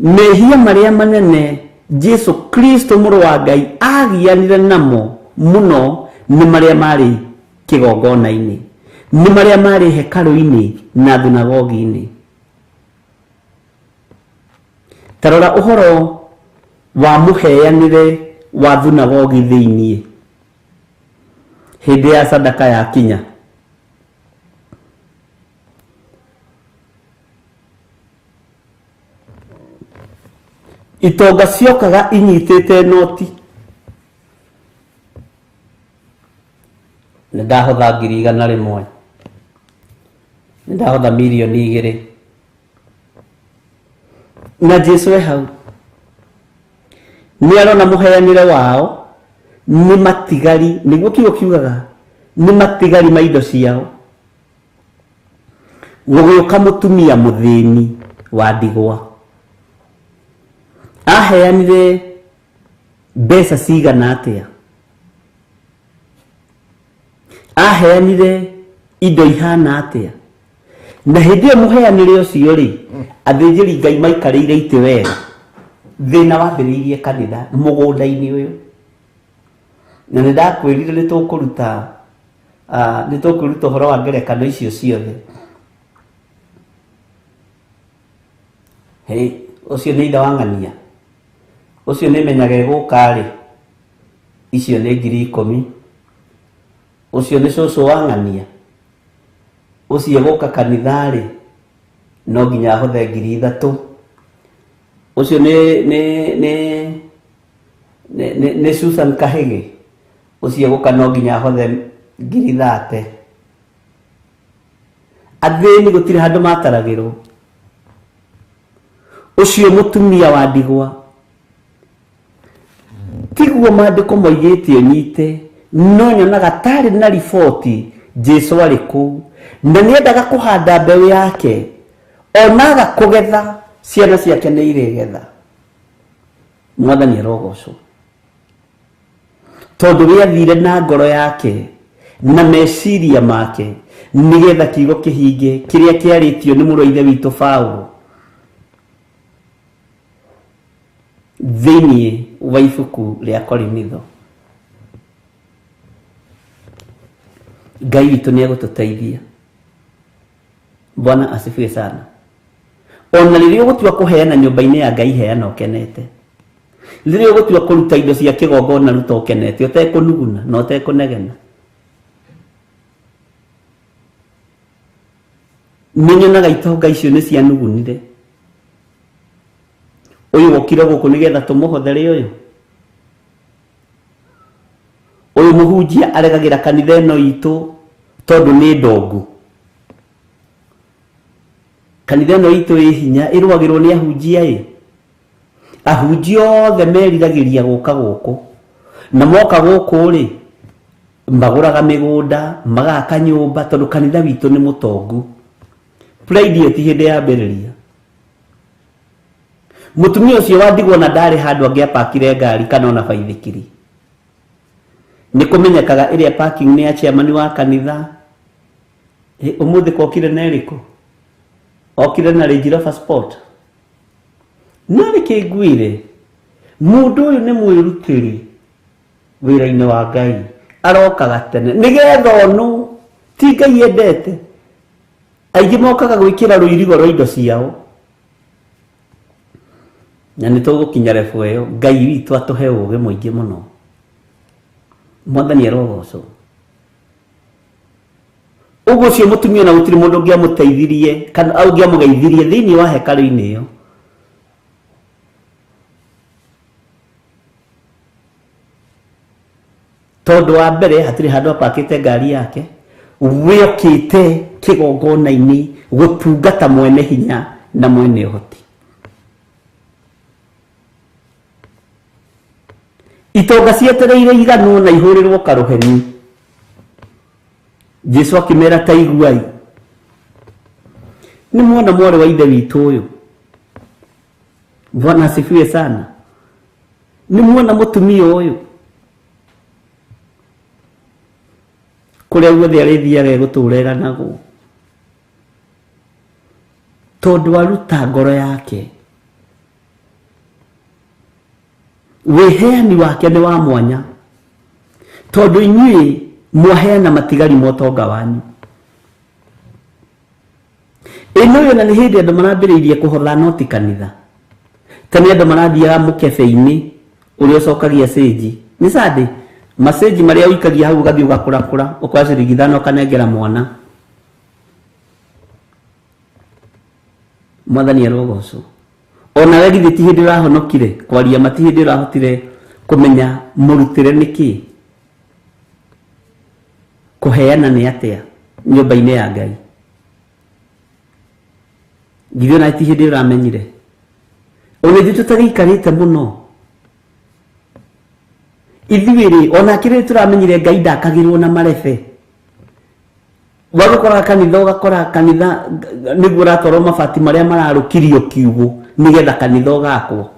Mehia marĩa manene Jesu Kristo mũrũ wa Ngai agianire namo mũno nĩ marĩa marĩ kĩgongona-inĩ, nĩ marĩa marĩ hekarũ-inĩ na thunagogi-inĩ. Ta rora ũhoro wa mũheanĩre wa thunagogi thĩiniĩ hĩndĩ ya sadaka yakinya. Itonga ciokaga inyitĩte noti. Nĩ ndahotha 100,000, nĩ ndahotha 2,000,000. Na Jesu e hau nĩ arona mũheanĩre wao nĩ matigari, nĩguo kiugo kiugaga nĩ matigari ma indo ciao. Gũgĩũka mũtumia mũthĩni wa ndigwa, aheanire mbeca cigana atĩa? Aheanire indo ihana atĩa? Na hĩndĩ ĩyo mũheanĩre ũcio rĩ, athĩnjĩri Ngai maikarĩire itĩ wega. Thĩna wambĩrĩirie kanitha mũgũnda-inĩ ũyũ, na nĩ ndakwĩrire nĩ tũkũruta nĩ tũkwĩruta ũhoro wa ngerekano icio ciothe. Hey, ũcio nĩ ithe wa ng'ania, ũcio nĩ menyaga ĩgũka rĩ, icio nĩ 10,000. Ũcio nĩ cũcũ wa ng'ania, ũcio gũka kanitha rĩ, no nginya ahothe 3,000. Ũcio nĩ nĩ nĩ nĩ nĩ nĩ Susan Kahĩgĩ, ũcio gũka no nginya ahothe 30,000. Athĩni gũtirĩ handũ mataragĩrwo. Ũcio mũtumia wa ndigwa, tiguo maandĩko moigĩte ũnyite, no nyonaga tarĩ na riboti Jesu arĩ kũu na nĩendaga kũhanda mbeũ yake, onaga kũgetha ciana ciake nĩ irĩgetha. Mwathani arogocwo, tondũ we athire na ngoro yake na meciria make nĩgetha kiugo kĩhinge kĩrĩa kĩarĩtio nĩ mũrũ wa ithe witũ Paulo thĩinĩ wa ibuku rĩa Korinitho. Ngai witũ nĩ egũtũteithia. Bwana asifiwe sana. Ona rĩrĩa ũgũtua kũheana nyũmba-inĩ ya Ngai, heana ũkenete. Rĩrĩa ũgũtua kũruta indo cia kĩgongona, ruta ũkenete, ũtekũnuguna na ũtekũnegena. Nĩ nyonaga itonga icio nĩ cianugunire. Ũyũ wokire gũkũ nĩgetha tũmũhothere ũyũ. Ũyũ mũhunjia aregagĩra kanitha ĩno itũ tondũ nĩ ndongu. Kanitha ĩno itũ ĩ hinya, ĩrũagĩrwo nĩ ahunjia ĩ. Ahunjia othe meriragĩria gũka gũkũ, na moka gũkũ rĩ, magũraga mĩgũnda, magaka nyũmba, tondũ kanitha witũ nĩ mũtongu. Pride ĩyo ti hĩndĩ yambĩrĩria. Mũtumia ũcio wa ndigwa ona ndarĩ handũ angĩapakire ngari kana ona baithikiri. Nĩ kũmenyekaga ĩrĩa parking nĩ ya chairman wa kanitha. Ũmũthĩ kokire na ĩrĩkũ? Okire na Range Rover Sport. No reke ngwĩre, mũndũ ũyũ nĩ mwĩrutĩri wĩra-inĩ wa Ngai, arokaga tene nĩgetha onwo ti Ngai endete. Aingĩ mokaga gwĩkĩra rũirigo rwa indo ciao, na nĩ tũgũkinya level ĩyo. Ngai witũ atũhe ũũgĩ mũingĩ mũno. Mwathani arogocwo. Ũguo ũcio mũtumia na gũtirĩ mũndũ ũngĩamũteithirie kana ũngĩamũgeithirie thĩinĩ wa hekarũ-inĩ ĩyo. Tondũ wa mbere hatirĩ handũ apakĩte ngari yake, we okĩte kĩgongona-inĩ gũtungata mwene hinya na mwene ũhoti. Itonga cietereire iganwo na ihũrĩrwo karũheni. Jesu akĩmera ta iguai, nĩ mwona mwarĩ wa ithe witũ ũyũ. Bwana asifiwe sana. Nĩ mwona mũtumia ũyũ kũrĩa guothe arĩthiaga egũtũra ĩganagwo, tondũ aruta ngoro yake, wĩheani wake nĩ wa mwanya, tondũ inyuĩ mwaheana matigari ma ũtonga wanyu. Ĩno ĩyo na nĩ hĩndĩ andũ marambĩrĩirie kũhotha noti kanitha. Tene andũ marathiaga mũkebe-inĩ ũrĩa ũcokagia cĩnji. Nĩ Sunday? Macĩnji marĩa ũikagia hau ũgathiĩ ũgakũrakũra, ũkoya ciringi ithano ũkanengera mwana. Mwathani arogocwo. Onawe githĩ ti hĩndĩ ũrahonokire? Kwaria ma ti hĩndĩ ũrahotire kũmenya mũrutĩre nĩ kĩĩ? Kũheana nĩ atĩa nyũmba-inĩ ya Ngai? Githĩ ona ti hĩndĩ ũramenyire? Ona ithuĩ tũtagĩikarĩte mũno ithuĩ rĩ, ona kĩrĩ tũramenyire Ngai ndakagĩrwo na marebe. Wagũkoraga kanitha, ũgakora kanitha nĩguo ũratwarwo mabati marĩa mararũkirio kiugũ nĩgetha kanitha ũgakwo.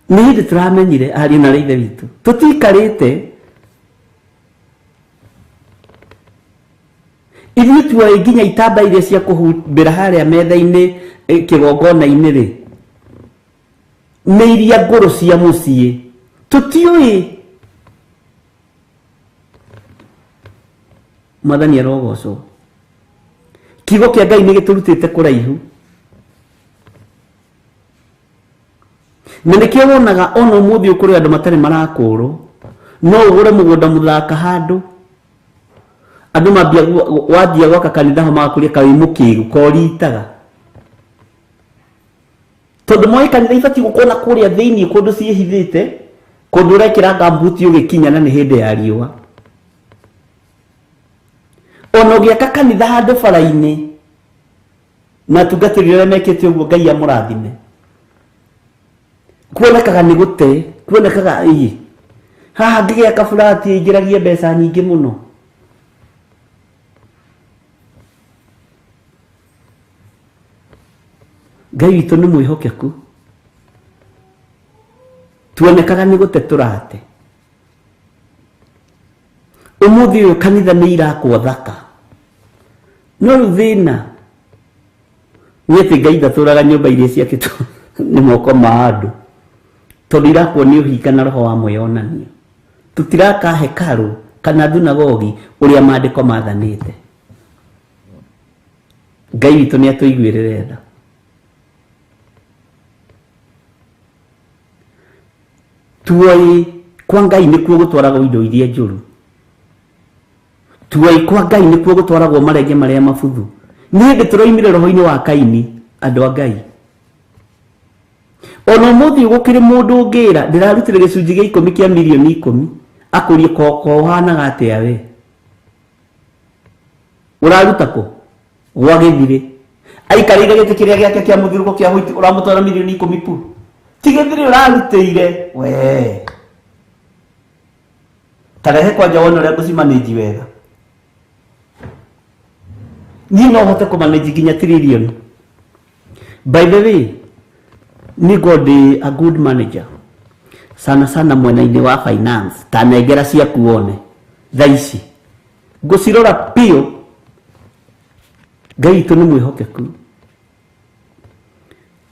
Nĩ hĩndĩ tũramenyire ariũ na ithe witũ tũtikarĩte ithuĩ tuoĩ nginya itamba iria cia kũhumbĩra harĩa metha-inĩ kĩgongona-inĩ rĩ, nĩ iria ngũrũ cia mũciĩ tũtiũĩ. Mwathani arogocwo. Kiugo kĩa Ngai nĩ gĩtũrutĩte kũraihu, na nĩkĩo wonaga ona ũmũthĩ ũyũ kũrĩ andũ matarĩ marakũrwo. No ũgũre mũgũnda mũthaka handũ, andũ mambia wambia gwaka kanitha ho magakũria kaĩ mũkĩgu koritaga, tondũ moĩ kanitha ibatiĩ gũkorwo na kũrĩa thĩinĩ kũndũ ciĩhithĩte, kũndũ ũrekĩra ngambuti ũgĩkinya na nĩ hĩndĩ ya riũa. Ona ũgĩaka kanitha handũ bara-inĩ, na atungatĩri arĩa mekĩte ũguo Ngai amũrathime, kuonekaga nĩ gũte, kuonekaga ĩ haha ngĩgĩaka burati ĩingĩragie mbeca nyingĩ mũno. Ngai witũ nĩ mwĩhokeku, tuonekaga nĩ gũte tũrate. Ũmũthĩ ũyũ kanitha nĩ irakwo thaka, no rĩu thĩna nĩ atĩ Ngai ndatũraga nyũmba iria ciakĩtwo nĩ moko ma andũ, tondũ irakwo nĩ ũhinga na roho wa mwĩyonanio. Tũtiraka hekarũ kana thunagogi ũrĩa maandĩko mathanĩte. Ngai witũ nĩ atũiguĩrĩre tha. Tuoĩ kwa Ngai nĩkuo gũtwaragwo indo iria njũru. Tuoĩ kwa Ngai nĩkuo gũtwaragwo marenge marĩa mabuthu. Nĩ hĩndĩ tũroimire roho-inĩ wa Kaini, andũ a Ngai. Ona ũmũthĩ gũkĩrĩ mũndũ ũngĩra ndĩrarutire gĩcunjĩ gĩa ikũmi kĩa mirioni ikũmi, akũrie ko ũhanaga atĩa we? Ũraruta kũ? Gwa gĩthirĩ. Aikarĩire gĩtĩ kĩrĩa gĩake kĩa mũthiũrũrũko kĩa white, ũramũtwara mirioni ikũmi pu. Ti gĩthirĩ ũrarutĩire we. Ta rehe kwanja wone ũrĩa ngũcimanĩnji wega. Niĩ no hote kũmanĩnji nginya tiririoni. By the way, niĩ ngoragwo ndĩ a good manager. Sana sana mwena-inĩ wa finance, ta nengera ciaku wone thaa ici. Ngũcirora biũ. Ngai witũ nĩ mwĩhokeku.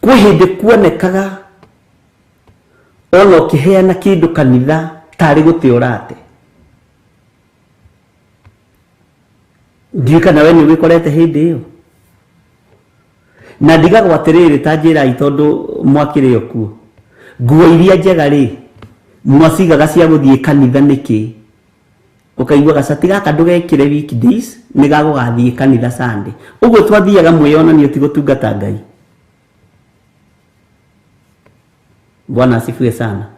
Kwĩ hĩndĩ kuonekaga ona ũkĩheana kĩndũ kanitha tarĩ gũte ũrate. Ndiũĩ kana we nĩ ũgĩkorete hĩndĩ ĩyo. Na ndigagwo atĩrĩrĩ, ta njĩrai tondũ mwakĩrĩ o kuo, nguo iria njega rĩ, Mwacigaga cia gũthiĩ kanitha nĩkĩ? Ũkaigua gacati gaka ndũgekĩre weekdays nĩ gagũgathiĩ kanitha Sunday. Ũguo twathiaga mwĩyonanio ti gũtungata Ngai. Bwana asifiwe sana.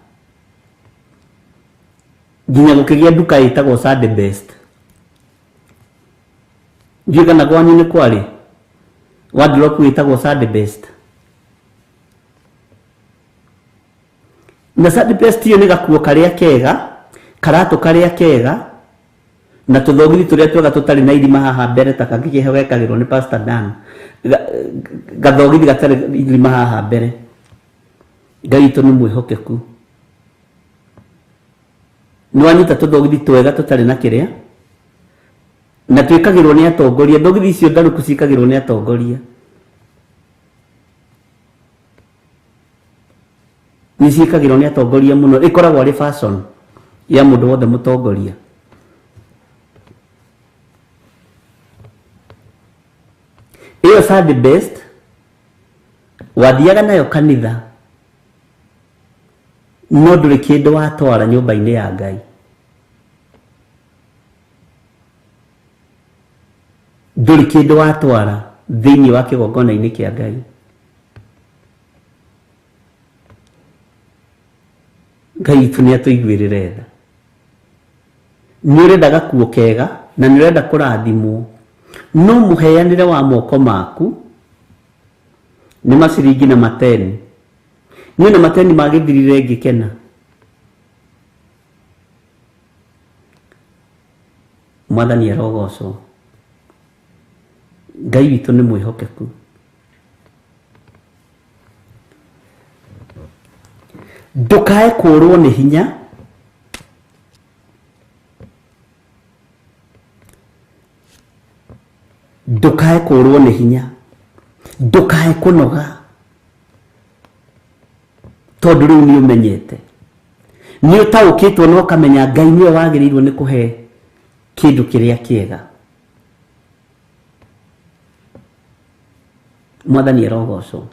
Nginya gũkĩgĩa nduka ĩtagwo Sunday Best. Ndiũĩ kana kwanyu nĩ kwarĩ wardrobe ĩtagwo Sunday Best. Na Sunday Best ĩyo nĩ gakuo karĩa kega, karatũ karĩa kega, na tũthogithi tũrĩa twega tũtarĩ na irima haha mbere ta kangĩ keho gekagĩrwo nĩ Pastor Dan. Gathogithi gatarĩ irima haha mbere. Ngai witũ nĩ mwĩhokeku. Nĩ wanyita tũthogithi twega tũtarĩ na kĩrĩa, na twĩkagĩrwo nĩ atongoria. Thogithi icio ndarũku ciĩkagĩrwo nĩ atongoria. Nĩ ciĩkagĩrwo nĩ atongoria mũno, ĩkoragwo arĩ fashion ya mũndũ wothe mũtongoria. Ĩyo Sunday best wathiaga nayo kanitha, no ndũrĩ kĩndũ watwara nyũmba-inĩ ya Ngai. Ndũrĩ kĩndũ watwara thĩinĩ wa kĩgongona-inĩ kĩa Ngai. Ngai witũ nĩ atũiguĩrĩre tha. Nĩ ũrenda gakuo kega na nĩ ũrenda kũrathimwo, no mũheanĩre wa moko maku nĩ maciringi na mateni. Niĩ na mateni magĩthirire ngĩkena. Mwathani arogocwo. Ngai witũ nĩ mwĩhokeku. Ndũkae kũrwo nĩ hinya, ndũkae kũrwo nĩ hinya, ndũkae kũnoga, tondũ rĩu nĩ ũmenyete, nĩ ũtaũkĩtwo na ũkamenya Ngai nĩwe wagĩrĩirwo nĩ kũhe kĩndũ kĩrĩa kĩega. Mwathani arogocwo.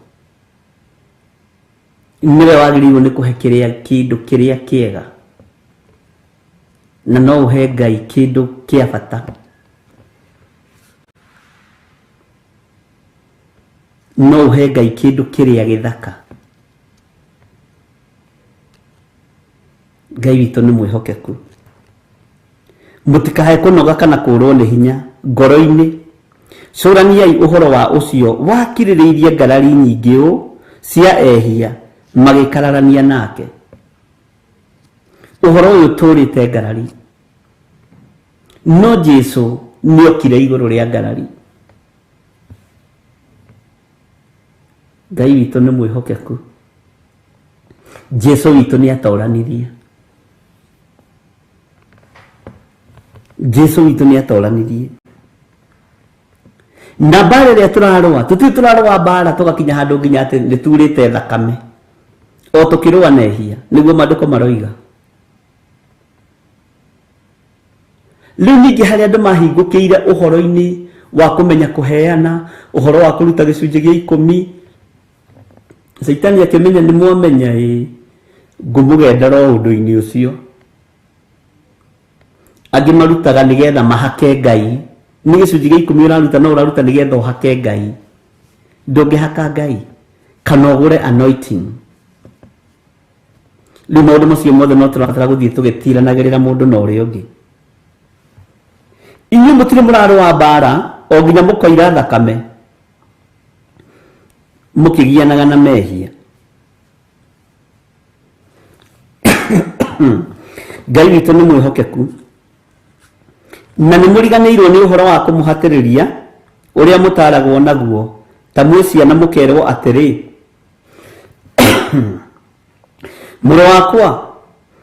Nĩwe wagĩrĩirwo nĩ kũhe kĩrĩa kĩndũ kĩrĩa kĩega, na no ũhe Ngai kĩndũ kĩa bata. No ũhe Ngai kĩndũ kĩrĩa gĩthaka. Ngai witũ nĩ mwĩhokeku. Mũtikae kũnoga kana kũrwo nĩ hinya ngoro-inĩ. Cũraniai ũhoro wa ũcio wakirĩrĩirie ngarari nyingĩ ũũ cia ehia magĩkararania nake. Ũhoro ũyũ ũtũrĩte ngarari, no Jesu nĩokire igũrũ rĩa ngarari. Ngai witũ nĩ mwĩhokeku. Jesu witũ nĩ atoranirie. Jesu witũ nĩ atoranirie. Na mbara ĩrĩa tũrarũa, tũtirĩ tũrarũa mbara tũgakinya handũ nginya atĩ nĩ turĩte thakame. O tũkĩrũa na ehia, nĩguo maandĩko maroiga. Rĩu ningĩ harĩa andũ mahingũkĩire ũhoro-inĩ wa kũmenya kũheana, ũhoro wa kũruta gĩcunjĩ gĩa ikũmi, Caitani akĩmenya nĩ mwamenya ĩ, ngũmũgendera o ũndũ-inĩ ũcio. Angĩ marutaga nĩgetha mahake Ngai. Nĩ gĩcunjĩ gĩa ikũmi ũraruta, no ũraruta nĩgetha ũhake Ngai. Ndũngĩhaka Ngai kana ũgũre anointing. Rĩu maũndũ macio mothe no tũrabatara gũthiĩ tũgĩtiranagĩrĩra mũndũ na ũrĩa ũngĩ. Inyuĩ mũtirĩ mũrarũa mbara o nginya mũkoira thakame mũkĩgianaga na mehia. Ngai witũ nĩ mwĩhokeku na nĩ mũriganĩirwo nĩ ũhoro wa kũmũhatĩrĩria ũrĩa mũtaragwo naguo ta mwĩ ciana mũkerwo atĩrĩ, mũrũ wakwa,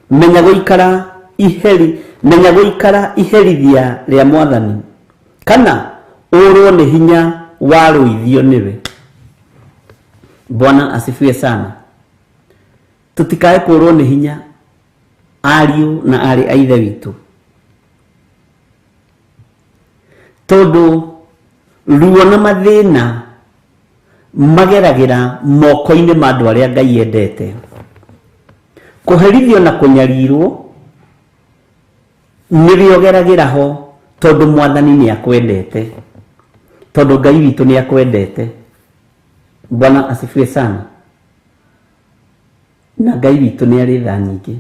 menya gũikara iheri, menya gũikara iherithia rĩa Mwathani, kana ũrwo nĩ hinya warũithio nĩwe. Bwana asifiwe sana. Tũtikae kũrwo nĩ hinya ariũ na arĩ a ithe witũ, tondũ ruo na mathĩna mageragĩra moko-inĩ ma andũ arĩa Ngai endete. Kũherithio na kũnyarirwo nĩrĩo geragĩra ho, tondũ Mwathani nĩ akwendete, tondũ Ngai witũ nĩ akwendete. Bwana asifiwe sana. Na Ngai witũ nĩ arĩ tha nyingĩ.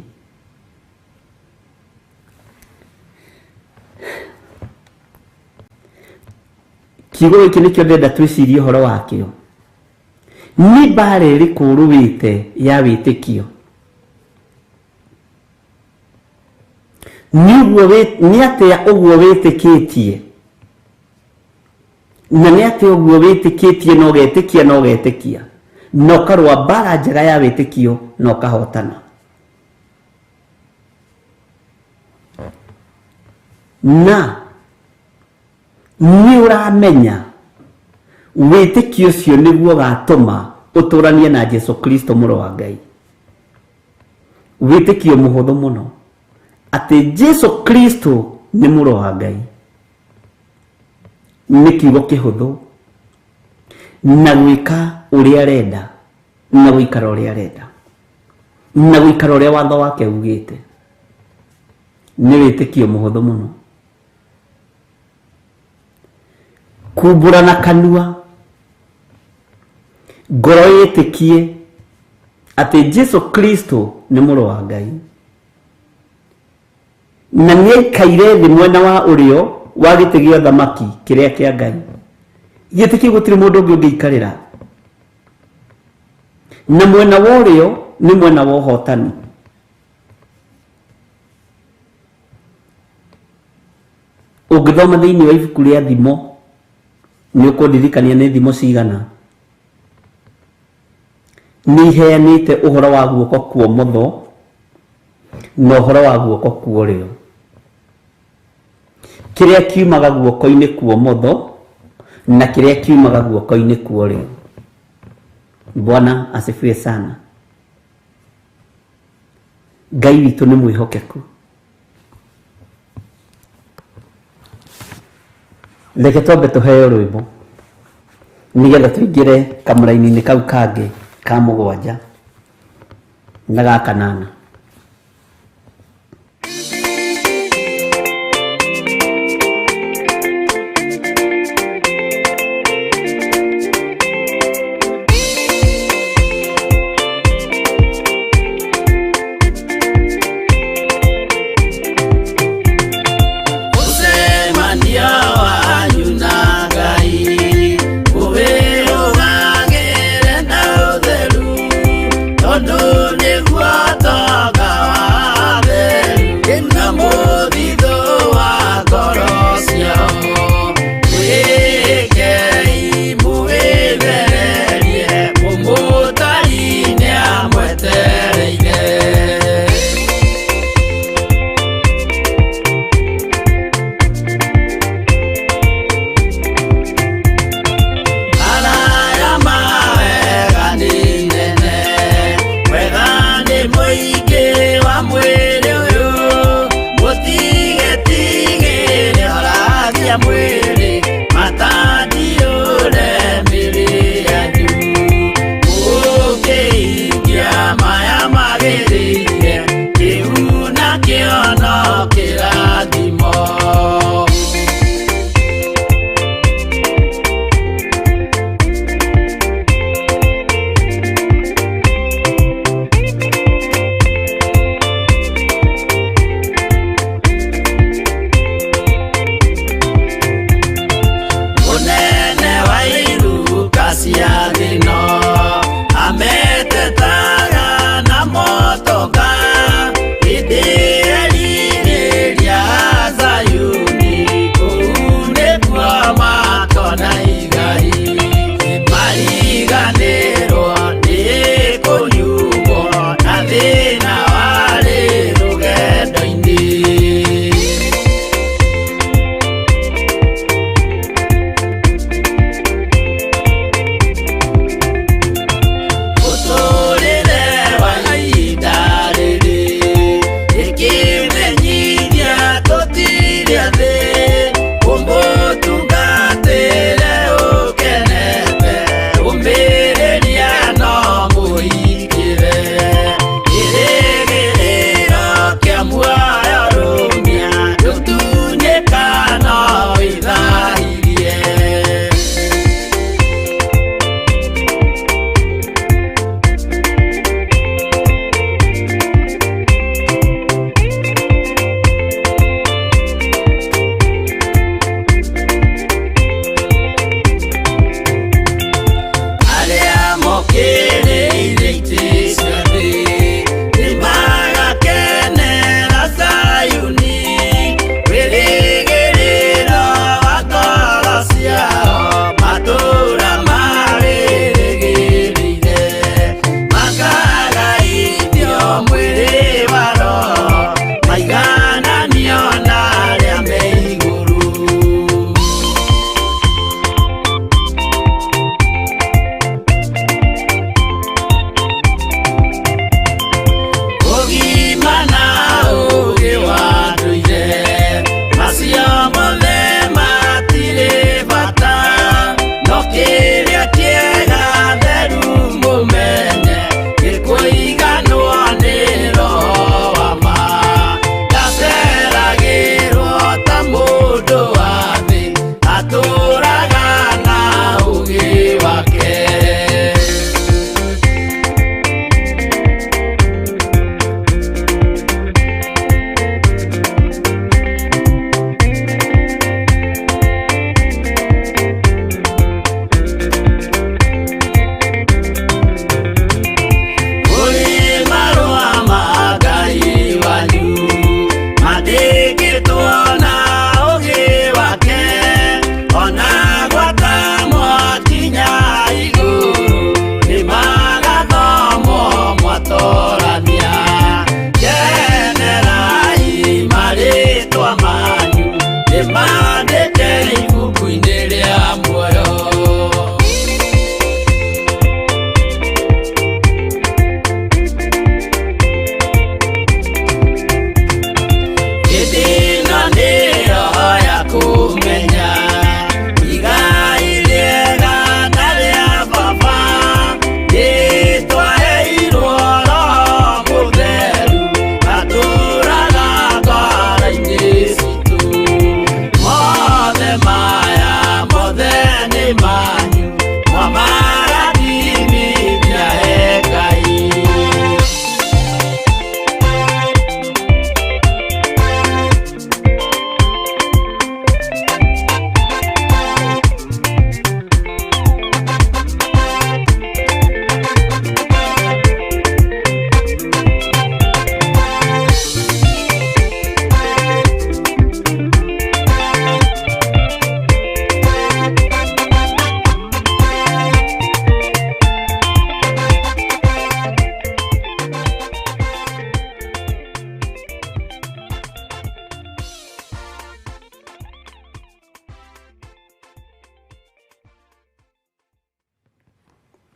Kiugo gĩkĩ nĩkĩo ndĩrenda twĩcirie ũhoro wakĩo. Nĩ mbara ĩrĩkũ ũrũĩte ya wĩtĩkio? Nĩ ũguo nĩ atĩa ũguo wĩtĩkĩtie? Na nĩ atĩa ũguo wĩtĩkĩtie na ũgetĩkia na ũgetĩkia na ũkarũa mbara njega ya wĩtĩkio na ũkahotana? Na nĩ ũramenya wĩtĩkio ũcio nĩguo ũgatũma ũtũranie na Jesu Kristo mũrũ wa Ngai. Wĩtĩkio mũhũthũ mũno atĩ Jesu Kristo nĩ mũrũ wa Ngai nĩ kiugo kĩhũthũ, na gwĩka ũrĩa arenda, na gũikara ũrĩa arenda, na gũikara ũrĩa watho wake ugĩte, nĩ wĩtĩkio mũhũthũ mũno. Kumbũra na kanua, ngoro ĩtĩkie atĩ Jesu Kristo nĩ mũrũ wa Ngai na nĩ aikaire thĩ mwena wa ũrĩo wa gĩtĩ gĩa ũthamaki kĩrĩa kĩa Ngai. Gĩtĩ kĩu gũtirĩ mũndũ ũngĩ ũngĩikarĩra, na mwena wa ũrĩo nĩ mwena wa ũhotani. Ũngĩthoma thĩinĩ wa ibuku rĩa Thimo, nĩ ũkũndirikania nĩ thimo cigana nĩ iheanĩte ũhoro wa guoko kwa ũmotho na ũhoro wa guoko kwa ũrĩo. Kĩrĩa kiumaga guoko-inĩ kwa ũmotho na kĩrĩa kiumaga guoko-inĩ kwa ũrĩo. Bwana asifiwe sana. Ngai witũ nĩ mwĩhokeku. Reke twambe tũheo rwĩmbo nĩgetha tũingĩre kamũraini-inĩ kau kangĩ ka mũgwanja na ga kanana. Mũcemanio wanyu na Ngai ũwĩrũgagĩre na ũtheru, tondũ nĩguo.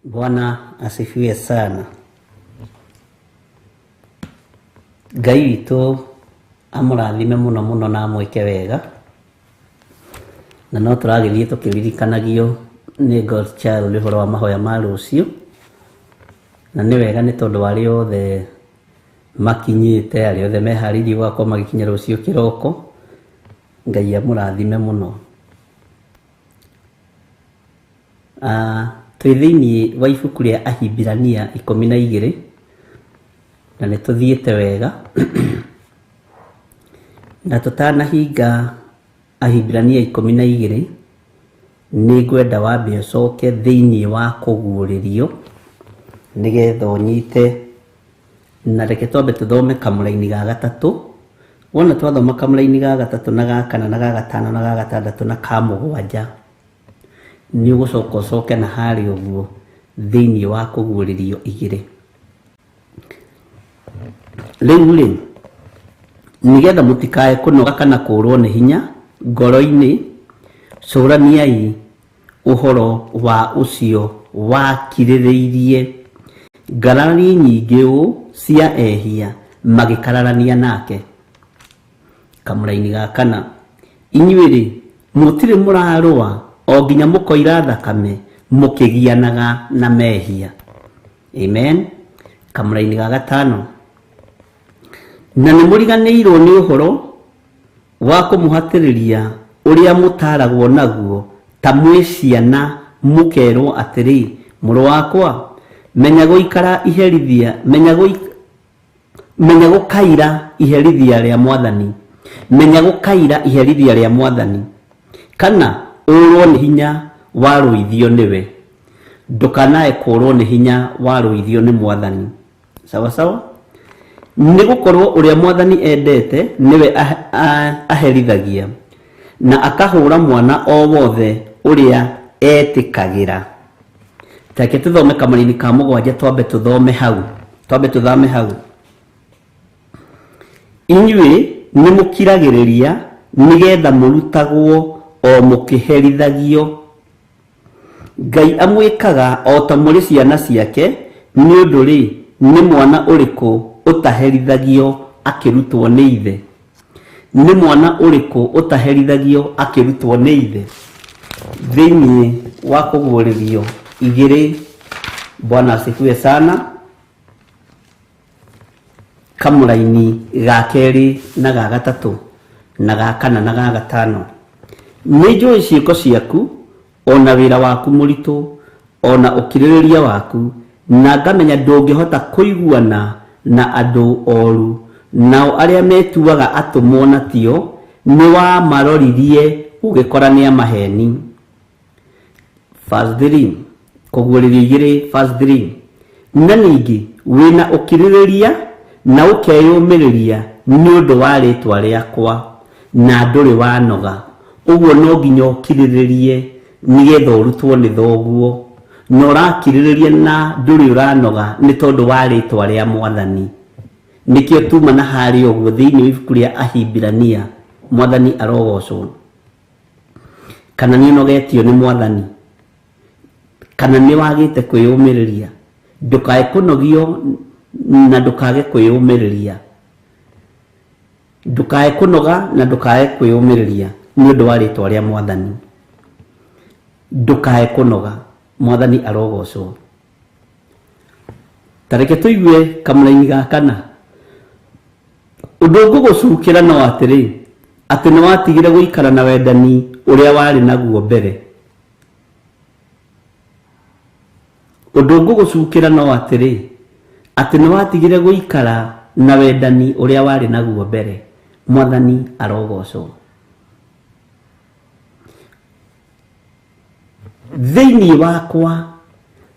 Bwana asifiwe sana. Ngai witũ amũrathime mũno mũno na amwĩke wega. Na no tũragĩthiĩ tũkĩririkanagio nĩ God's Child ũhoro wa mahoya ma rũciũ. Na nĩ wega nĩ tondũ arĩa othe makinyĩte, arĩa othe meharĩirie gũgakorwo magĩkinya rũciũ kĩroko, Ngai amũrathime mũno. Twĩ thĩinĩ wa ibuku rĩa Ahibirania 12 na nĩ tũthiĩte wega na tũtanahinga Ahibirania 12 nĩ ngwenda wambe ũcoke thĩinĩ wa kũguũrĩrio nĩgetha ũnyite, na reke twambe tũthome kamũraini ga gatatũ. Wona twathoma kamũraini ga gatatũ na ga kana na ga gatano na ga gatandatũ na ka mũgwanja, nĩ ũgũcoka ũcoke na harĩa ũguo thĩinĩ wa kũguũrĩrio 2. Rĩu rĩ, nĩgetha mũtikae kũnoga kana kũũrwo nĩ hinya ngoro-inĩ, cũraniai ũhoro wa ũcio wakirĩrĩirie ngarari nyingĩ ũũ cia ehia magĩkararania nake. Kamũraini ga kana, inyuĩ rĩ, mũtirĩ mũrarũa o nginya mũkoira thakame mũkĩgianaga na mehia. Amen. Kamũraini ga gatano, na nĩ mũriganĩirwo nĩ ũhoro wa kũmũhatĩrĩria ũrĩa mũtaaragwo naguo ta mwĩ ciana, mũkerwo atĩrĩ, mũrũ wakwa, menya gũikara iherithia, menya gũkaira iherithia rĩa Mwathani, menya gũkaira iherithia rĩa Mwathani, kana ũrwo nĩ hinya warũithio nĩwe. Ndũkanae kũrwo nĩ hinya warũithio nĩ Mwathani. Sawa sawa. Nĩ gũkorwo ũrĩa Mwathani endete nĩwe aherithagia, na akahũra mwana o wothe ũrĩa etĩkagĩra. Reke tũthome kamũraini ka mũgwanja, twambe tũthome hau, twambe tũthame hau. Inyuĩ nĩ mũkiragĩrĩria nĩgetha mũrutagwo o mũkĩherithagio. Ngai amwĩkaga o ta mũrĩ ciana ciake, nĩ ũndũ rĩ, nĩ mwana ũrĩkũ ũtaherithagio akĩrutwo nĩ ithe? Nĩ mwana ũrĩkũ ũtaherithagio akĩrutwo nĩ ithe? Thĩinĩ wa kũguũrĩrio 2, Bwana asifiwe sana, kamũraini ga kerĩ na ga gatatũ na ga kana na ga gatano. Nĩ njũĩ ciĩko ciaku, o na wĩra waku mũritũ, o na ũkirĩrĩria waku, na ngamenya ndũngĩhota kũiguana na andũ oru, nao arĩa metuaga atũmwo na tio, nĩ wamaroririe ũgĩkora nĩ amaheni. Verse 3, kũguũrĩrio 2 verse 3. Na ningĩ wĩna ũkirĩrĩria na ũkeyũmĩrĩria nĩ ũndũ wa rĩĩtwa rĩakwa, na ndũrĩ wanoga. Ũguo no nginya ũkirĩrĩrie nĩgetha ũrutwo nĩ thoguo, na ũrakirĩrĩria na ndũrĩ ũranoga nĩ tondũ wa rĩĩtwa rĩa Mwathani. Nĩkĩo tuma na harĩa ũguo thĩinĩ wa ibuku rĩa Ahibirania, Mwathani arogocwo. Kana nĩ ũnogetio nĩ Mwathani, kana nĩ wagĩte kwĩyũmĩrĩria, ndũkae kũnogio na ndũkage kwĩyũmĩrĩria. Ndũkae kũnoga na ndũkae kwĩyũmĩrĩria nĩ ũndũ wa rĩĩtwa rĩa Mwathani. Ndũkae kũnoga, Mwathani arogocwo. Ta reke tũigue kamũraini ga kana. Ũndũ ngũgũcukĩra no atĩrĩ, atĩ nĩ watigire gũikara na wendani ũrĩa warĩ naguo mbere. Ũndũ ngũgũcukĩra no atĩrĩ, atĩ nĩ watigire gũikara na wendani ũrĩa warĩ naguo mbere. Mwathani arogocwo. Thĩinĩ wakwa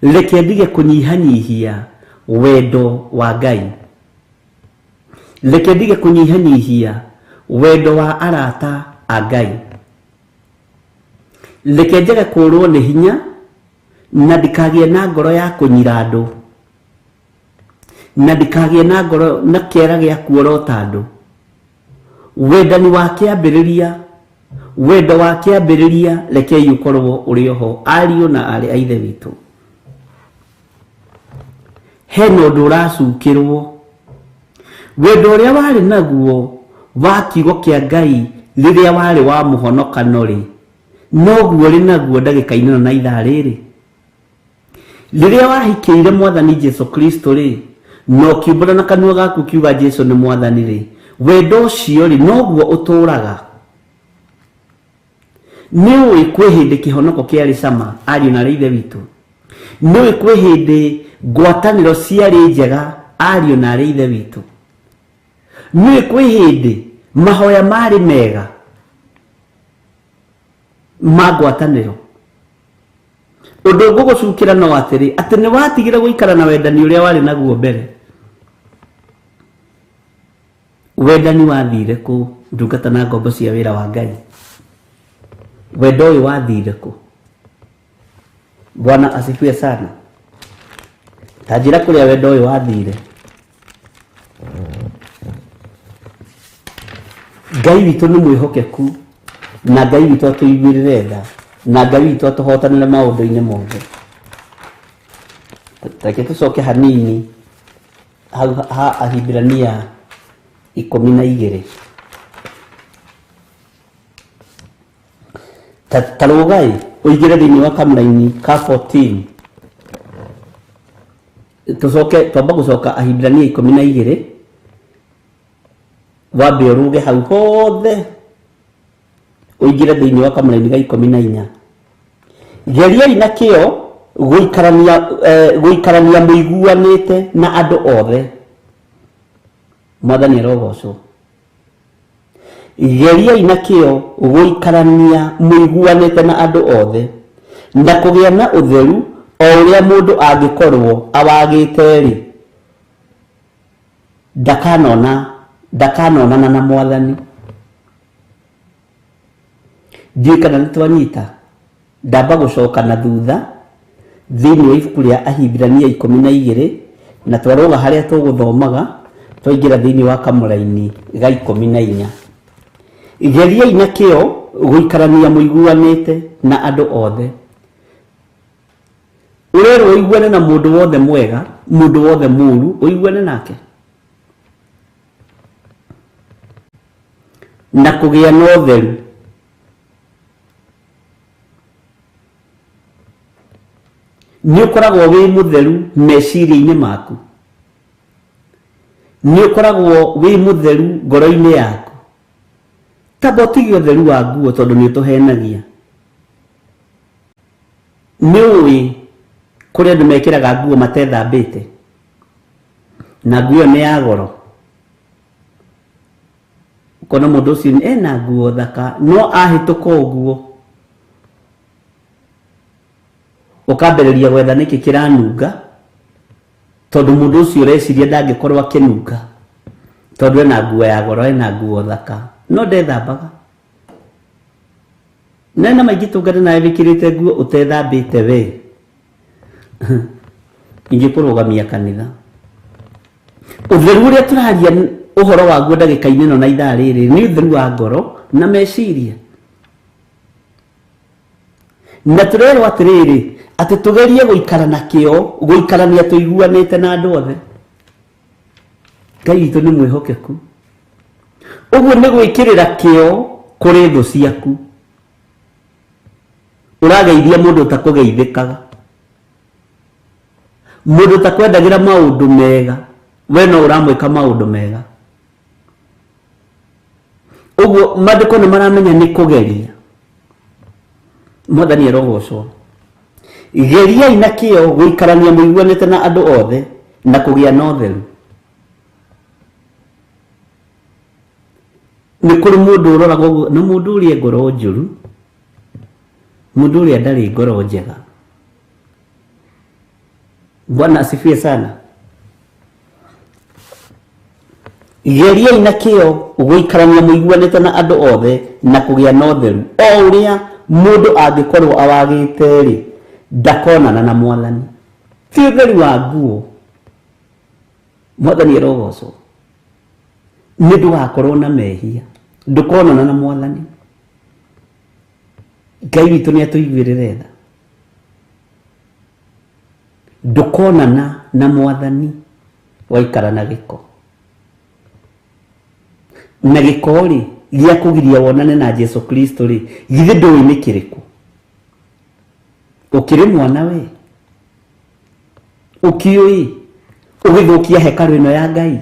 reke ndige kũnyihanyihia wendo wa Ngai. Reke ndige kũnyihanyihia wendo wa arata a Ngai. Reke njage kũũrwo nĩ hinya na ndikagĩe na ngoro ya kũnyira andũ, na ndikagĩe na ngoro na kĩera gĩa kuorota andũ. Wendani wa kĩambĩrĩria, wendo wa kĩambĩrĩria rekei ũkorwo ũrĩ oho, ariũ na aarĩ a Ithe witũ. Hena ũndũ ũracukĩrwo. Wendo ũrĩa warĩ naguo wa kiugo kĩa Ngai rĩrĩa warĩ wa mũhonokano rĩ, noguo ũrĩ naguo ndagĩka-inĩ ĩno na ithaa rĩrĩ. Rĩrĩa wahikĩire Mwathani Jesu Kristo rĩ, na ũkiumbũra na kanua gaku ũkiuga Jesu nĩ Mwathani rĩ, wendo ũcio rĩ, noguo ũtũraga. Nĩ ũĩ kwĩ hĩndĩ kĩhonoko kĩarĩ cama, ariũ na aarĩ a Ithe witũ? Nĩ ũĩ kwĩ hĩndĩ ngwatanĩro ciarĩ njega, ariũ na aarĩ a Ithe witũ? Nĩ ũĩ kwĩ hĩndĩ mahoya marĩ mega ma ngwatanĩro? Ũndũ ngũgũcukĩra no atĩrĩ, atĩ nĩ watigire gũikara na wendani ũrĩa warĩ naguo mbere. Wendani wathire kũ, ndungata na ngombo cia wĩra wa Ngai? Wendo ũyũ wathire kũ? Bwana asifiwe sana. Ta njĩra kũrĩa wendo ũyũ wathire. Ngai witũ nĩ mwĩhokeku na Ngai witũ atũiguĩrĩre tha na Ngai witũ atũhotanĩre maũndũ-inĩ mothe. Reke tũcoke hanini hau ha Ahibirania 12. Ta rũgai ũingĩre thĩinĩ wa kamũraini ka 14. Tũcoke twamba gũcoka Ahibirania 12, wambe ũrũge hau hothe ũingĩre thĩinĩ wa kamũraini ga 14. Geriai na kĩo gũikarania mũiguanĩte na andũ othe. Mwathani arogocwo. Geriai na kĩo gũikarania mũiguanĩte na andũ othe, na kũgĩa na ũtheru o ũrĩa mũndũ angĩkorwo awagĩte-rĩ, ndakanonana na Mwathani. Ndiũĩ kana nĩ twanyita. Ndamba gũcoka na thutha thĩinĩ wa ibuku rĩa Ahibirania 12, na twarũga harĩa tũgũthomaga twaingĩra thĩinĩ wa kamũraini ga 14. Geriai na kĩo gũikarania mũiguanĩte na andũ othe. Ũrerwo ũiguane na mũndũ wothe mwega, mũndũ wothe mũũru, ũiguane nake. Na kũgĩa na ũtheru. Nĩ ũkoragwo wĩ mũtheru meciria-inĩ maku. Nĩ ũkoragwo wĩ mũtheru ngoro-inĩ yaku. Tamba ũtige ũtheru wa nguo tondũ nĩ ũtũhenagia. Nĩ ũĩ kũrĩ andũ mekĩraga nguo matethambĩte, na nguo ĩyo nĩ ya goro. Ũkona mũndũ ũcio ena nguo thaka, no ahĩtũka ũguo ũkambĩrĩria gwetha nĩkĩ kĩranunga, tondũ mũndũ ũcio ũreciria ndangĩkorwo akĩnunga, tondũ ena nguo ya goro, ena nguo thaka, no ndethambaga. Na ena maingĩ tũngane nawe wĩkĩrĩte nguo ũtethambĩte we, ingĩkũrũgamia kanitha. Ũtheru ũrĩa tũraria ũhoro waguo ndagĩka-inĩ ĩno na ithaa rĩrĩ nĩ ũtheru wa ngoro na meciria. Na tũrerwo atĩrĩrĩ, atĩ tũgerie gũikara na kĩo, gũikarania tũiguanĩte na andũ othe. Ngai witũ nĩ mwĩhokeku. Ũguo nĩ gwĩkĩrĩra kĩo kũrĩ thũ ciaku. Ũrageithia mũndũ ũtakũgeithĩkaga, mũndũ ũtakwendagĩra maũndũ mega, we no ũramwĩka maũndũ mega. Ũguo maandĩko nĩ maramenya nĩ kũgeria. Mwathani arogocwo. Geriai na kĩo gũikarania mũiguanĩte na andũ othe na kũgĩa na ũtheru. Nĩ kũrĩ mũndũ ũroraga ũguo, na mũndũ ũrĩa ngoro njũru, mũndũ ũrĩa ndarĩ ngoro njega. Bwana asifiwe sana. Geriai na kĩo gũikarania mũiguanĩte na andũ othe na kũgĩa na ũtheru, o ũrĩa mũndũ angĩkorwo awagĩte-rĩ, ndakonana na Mwathani. Ti ũtheru wa nguo. Mwathani arogocwo. Nĩ ndũgakorwo na mehia, ndũkonana na Mwathani. Ngai witũ nĩ atũiguĩrĩre tha. Ndũkonana na mwathani waikara na gĩko. Na gĩko rĩ gĩa kũgiria wonane na Jesu Kristo rĩ, githĩ ndũĩ nĩ kĩrĩkũ? Ũkĩrĩ mwana we, ũkĩũĩ ũgĩthũkia hekarũ ĩno ya Ngai,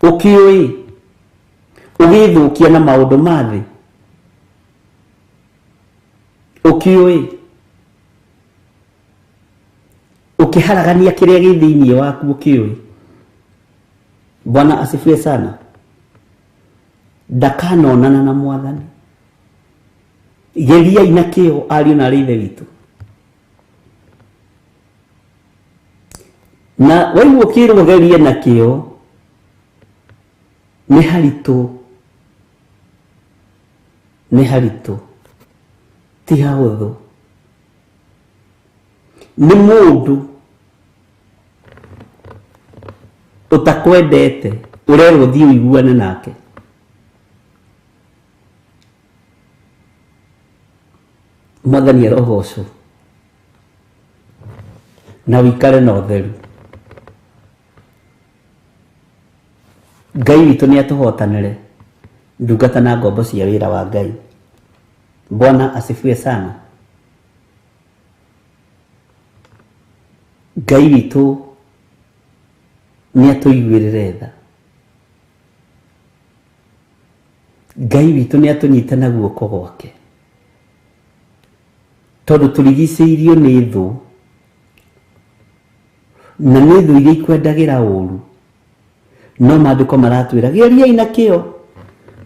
ũkĩũĩ ũgĩthũkia na maũndũ ma thĩ, ũkĩũĩ ũkĩharagania kĩrĩa gĩ thĩinĩ waku, ũkĩũĩ. Bwana asifiwe sana. Ndakanonana na mwathani. Geriai na kĩo ariũ na arĩ ithe witũ. Na waigua ũkĩrwo gerie na kĩo, nĩ haritũ, nĩ haritũ, ti hahũthũ. Nĩ mũndũ ũtakwendete ũrerwo thiĩ ũiguane nake. Mwathani arogocwo na ũikare na ũtheru. Ngai witũ nĩ atũhotanĩre, ndungata na ngombo cia wĩra wa Ngai. Bwana asifiwe sana. Ngai witũ nĩ atũiguĩrĩre tha. Ngai witũ nĩ atũnyite na guoko gwake, tondũ tũrigicĩirio nĩ thũ, na nĩ thũ iria ikwendagĩra ũru. No maandĩko maratwĩra geriai na kĩo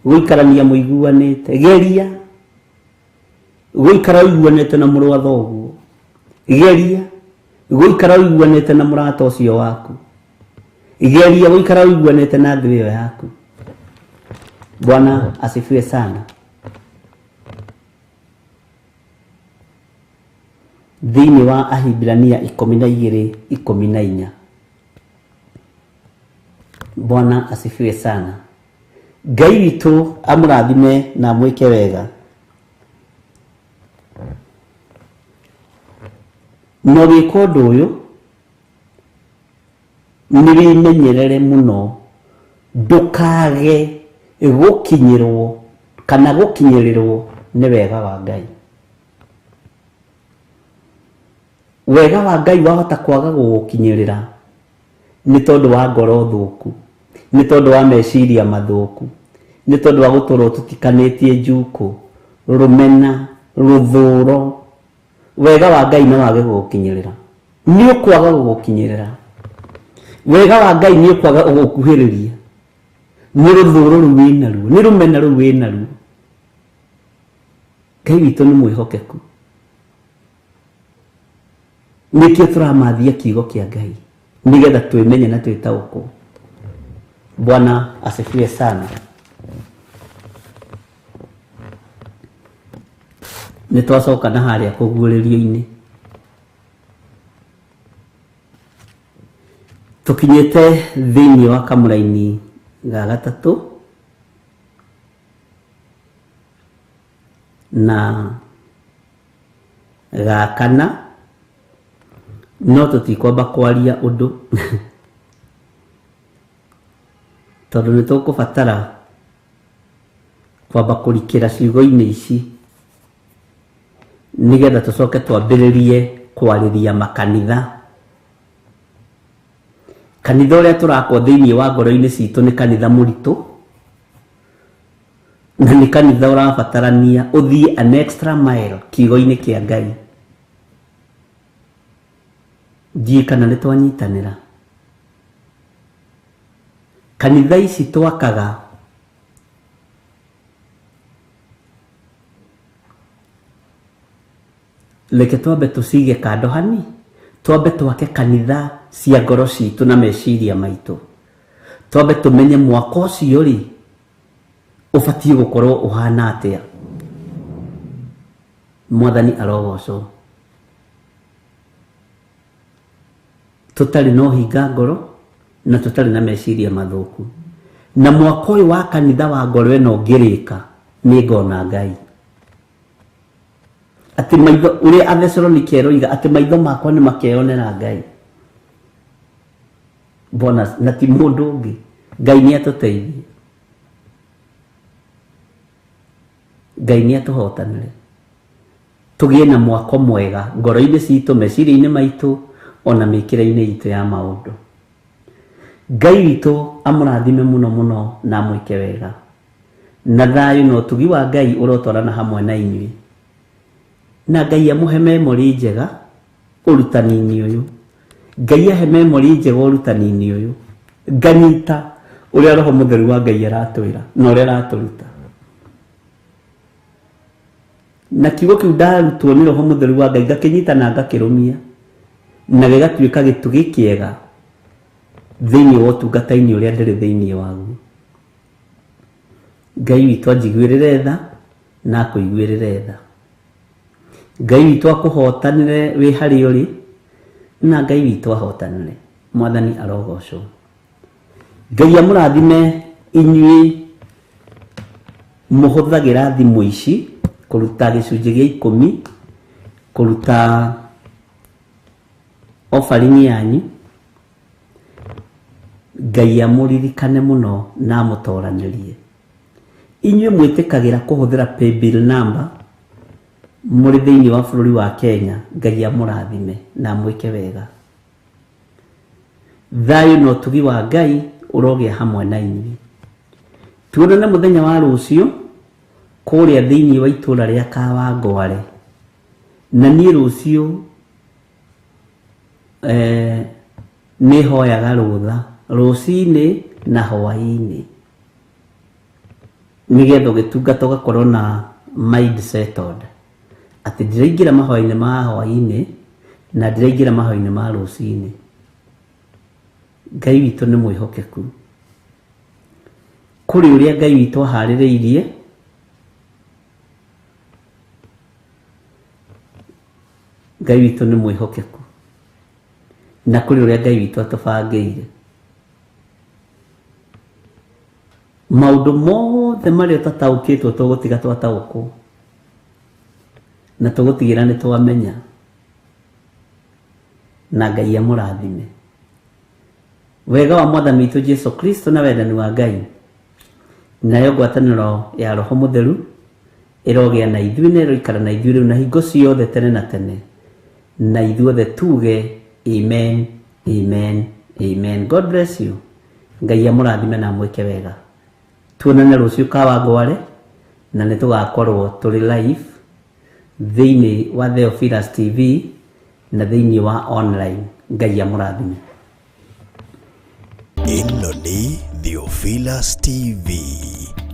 gũikarania mũiguanĩte. Geria gũikara ũiguanĩte na mũrũ wa thoguo. Geria gũikara ũiguanĩte na mũrata ũcio waku. Geria gũikara ũiguanĩte na thũ ĩyo yaku. Bwana asifiwe sana. Thĩinĩ wa Ahibirania 12:14. Bwana asifiwe sana. Ngai witũ amũrathime na amwĩke wega. Na ũgĩka ũndũ ũyũ nĩ wĩmenyerere mũno ndũkage gũkinyĩrwo kana gũkinyĩrĩrwo nĩ wega wa Ngai. Wega wa Ngai wahota kwaga gũgũkinyĩrĩra nĩ tondũ wa ngoro thũku, nĩ tondũ wa meciria mathũku, nĩ tondũ wa gũtũrwo tũtikanĩtie njukũ, rũmena, rũthũro. Wega wa Ngai no wage gũgũkinyĩrĩra. Nĩ ũkwaga gũgũkinyĩrĩra. Wega wa Ngai nĩ ũkwaga gũgũkuhĩrĩria. Nĩ rũthũro rũu wĩnaruo, nĩ rũmena rũu wĩnaruo. Ngai witũ nĩ mwĩhokeku. Nĩkĩo tũramathia kiugo kĩa Ngai nĩgetha twĩmenye na twĩtaũkwo. Bwana asifiwe sana. Nĩ twacoka na harĩa kũguũrĩrio-inĩ, tũkinyĩte thĩinĩ wa kamũraini ga gatatũ na ga kana, no tũtikwamba kwaria ũndũ tondũ nĩ tũkũbatara kwamba kũrikĩra ciugo-inĩ ici nĩgetha tũcoke twambĩrĩrie kwarĩria makanitha. Kanitha ũrĩa tũrakwo thĩinĩ wa ngoro-inĩ citũ nĩ kanitha mũritũ, na nĩ kanitha ũrabatarania ũthiĩ an extra mile kiugo-inĩ kĩa Ngai. Ndiũĩ kana nĩ twanyitanĩra. Kanitha ici twakaga reke twambe tũcige kando hani, twambe twake kanitha cia ngoro citũ na meciria maitũ. Twambe tũmenye mwako ũcio rĩ ũbatiĩ gũkorwo ũhana atĩa. Mwathani arogocwo. Tũtarĩ na ũhinga ngoro na tũtarĩ na meciria mathũku. Na mwako ũyũ wa kanitha wa ngoro ĩno ũngĩrĩka, nĩ ngona Ngai. Atĩ maitho ũrĩa Athesalonike eroiga atĩ maitho makwa nĩ makeyonera Ngai. Bonus na ti mũndũ ũngĩ. Ngai nĩ atũteithie. Ngai nĩ atũhotanĩre. Tũgĩe na mwako mwega ngoro-inĩ citũ, meciria-inĩ maitũ, ona mĩkĩre-inĩ itũ ya maũndũ. Ngai witũ amũrathime mũno mũno na amwĩke wega. Na thayũ na ũtugi wa Ngai ũrotwarana hamwe na inyuĩ. Na Ngai amũhe memory njega ũrutani-inĩ ũyũ. Ngai ahe memory njega ũrutani-inĩ ũyũ. Nganyita ũrĩa Roho Mũtheru wa Ngai aratwĩra na ũrĩa aratũruta. Na kiugo kĩu ndarutwo nĩ Roho Mũtheru wa Ngai ngakĩnyita na ngakĩrũmia na gĩgatuĩka gĩtugĩ kĩega thĩinĩ wa ũtungata-inĩ ũrĩa ndĩrĩ thĩinĩ waguo. Ngai witũ anjiguĩrĩre tha na akũiguĩrĩre tha. Ngai witũ akũhotanĩre wĩ harĩa ũrĩ na Ngai witũ ahotanĩre. Mwathani arogocwo. Ngai amũrathime inyuĩ mũhũthagĩra thimũ ici kũruta gĩcunjĩ gĩa ikũmi, kũruta offering yanyu. Ngai amũririkane mũno na amũtoranĩrie. Inyuĩ mwĩtĩkagĩra kũhũthĩra paybill number mũrĩ thĩinĩ wa bũrũri wa Kenya, Ngai amũrathime na amwĩke wega. Thayũ na ũtugi wa Ngai ũrogĩa hamwe na inyuĩ. Tuonane mũthenya wa rũciũ kũrĩa thĩinĩ wa itũũra rĩa Kawangware. Na niĩ rũciũ eh, nĩ hoyaga rũtha rũcinĩ na hwaĩ-inĩ nĩgetha ũgĩtungata ũgakorwo na mind settled atĩ ndĩraingĩra mahoya-inĩ ma hwaĩ-inĩ na ndĩraingĩra mahoya-inĩ ma rũcinĩ. Ngai witũ nĩ mwĩhokeku. Kũrĩ ũrĩa Ngai witũ aharĩrĩirie Ngai witũ nĩ mwĩhokeku na kũrĩ ũrĩa Ngai witũ atũbangĩire. Maũndũ mothe marĩa ũtataũkĩtwo tũgũtiga twataũkwo na tũgũtigĩra nĩ twamenya na Ngai amũrathime. Wega wa Mwathani witũ Jesu Kristo na wendani wa Ngai nayo ngwatanĩro ya Roho Mũtheru ĩrogĩa na ithuĩ na ĩroikara na ithuĩ rĩu na hingo ciothe tene na tene na ithuothe tuge amen amen amen. God bless you. Ngai amũrathime na amwĩke wega. Tuonane rũciũ Kawangware na nĩ tũgakorwo tũrĩ live thĩinĩ wa Theophilus TV na thĩinĩ wa online. Ngai amũrathime. Ĩno nĩ Theophilus TV.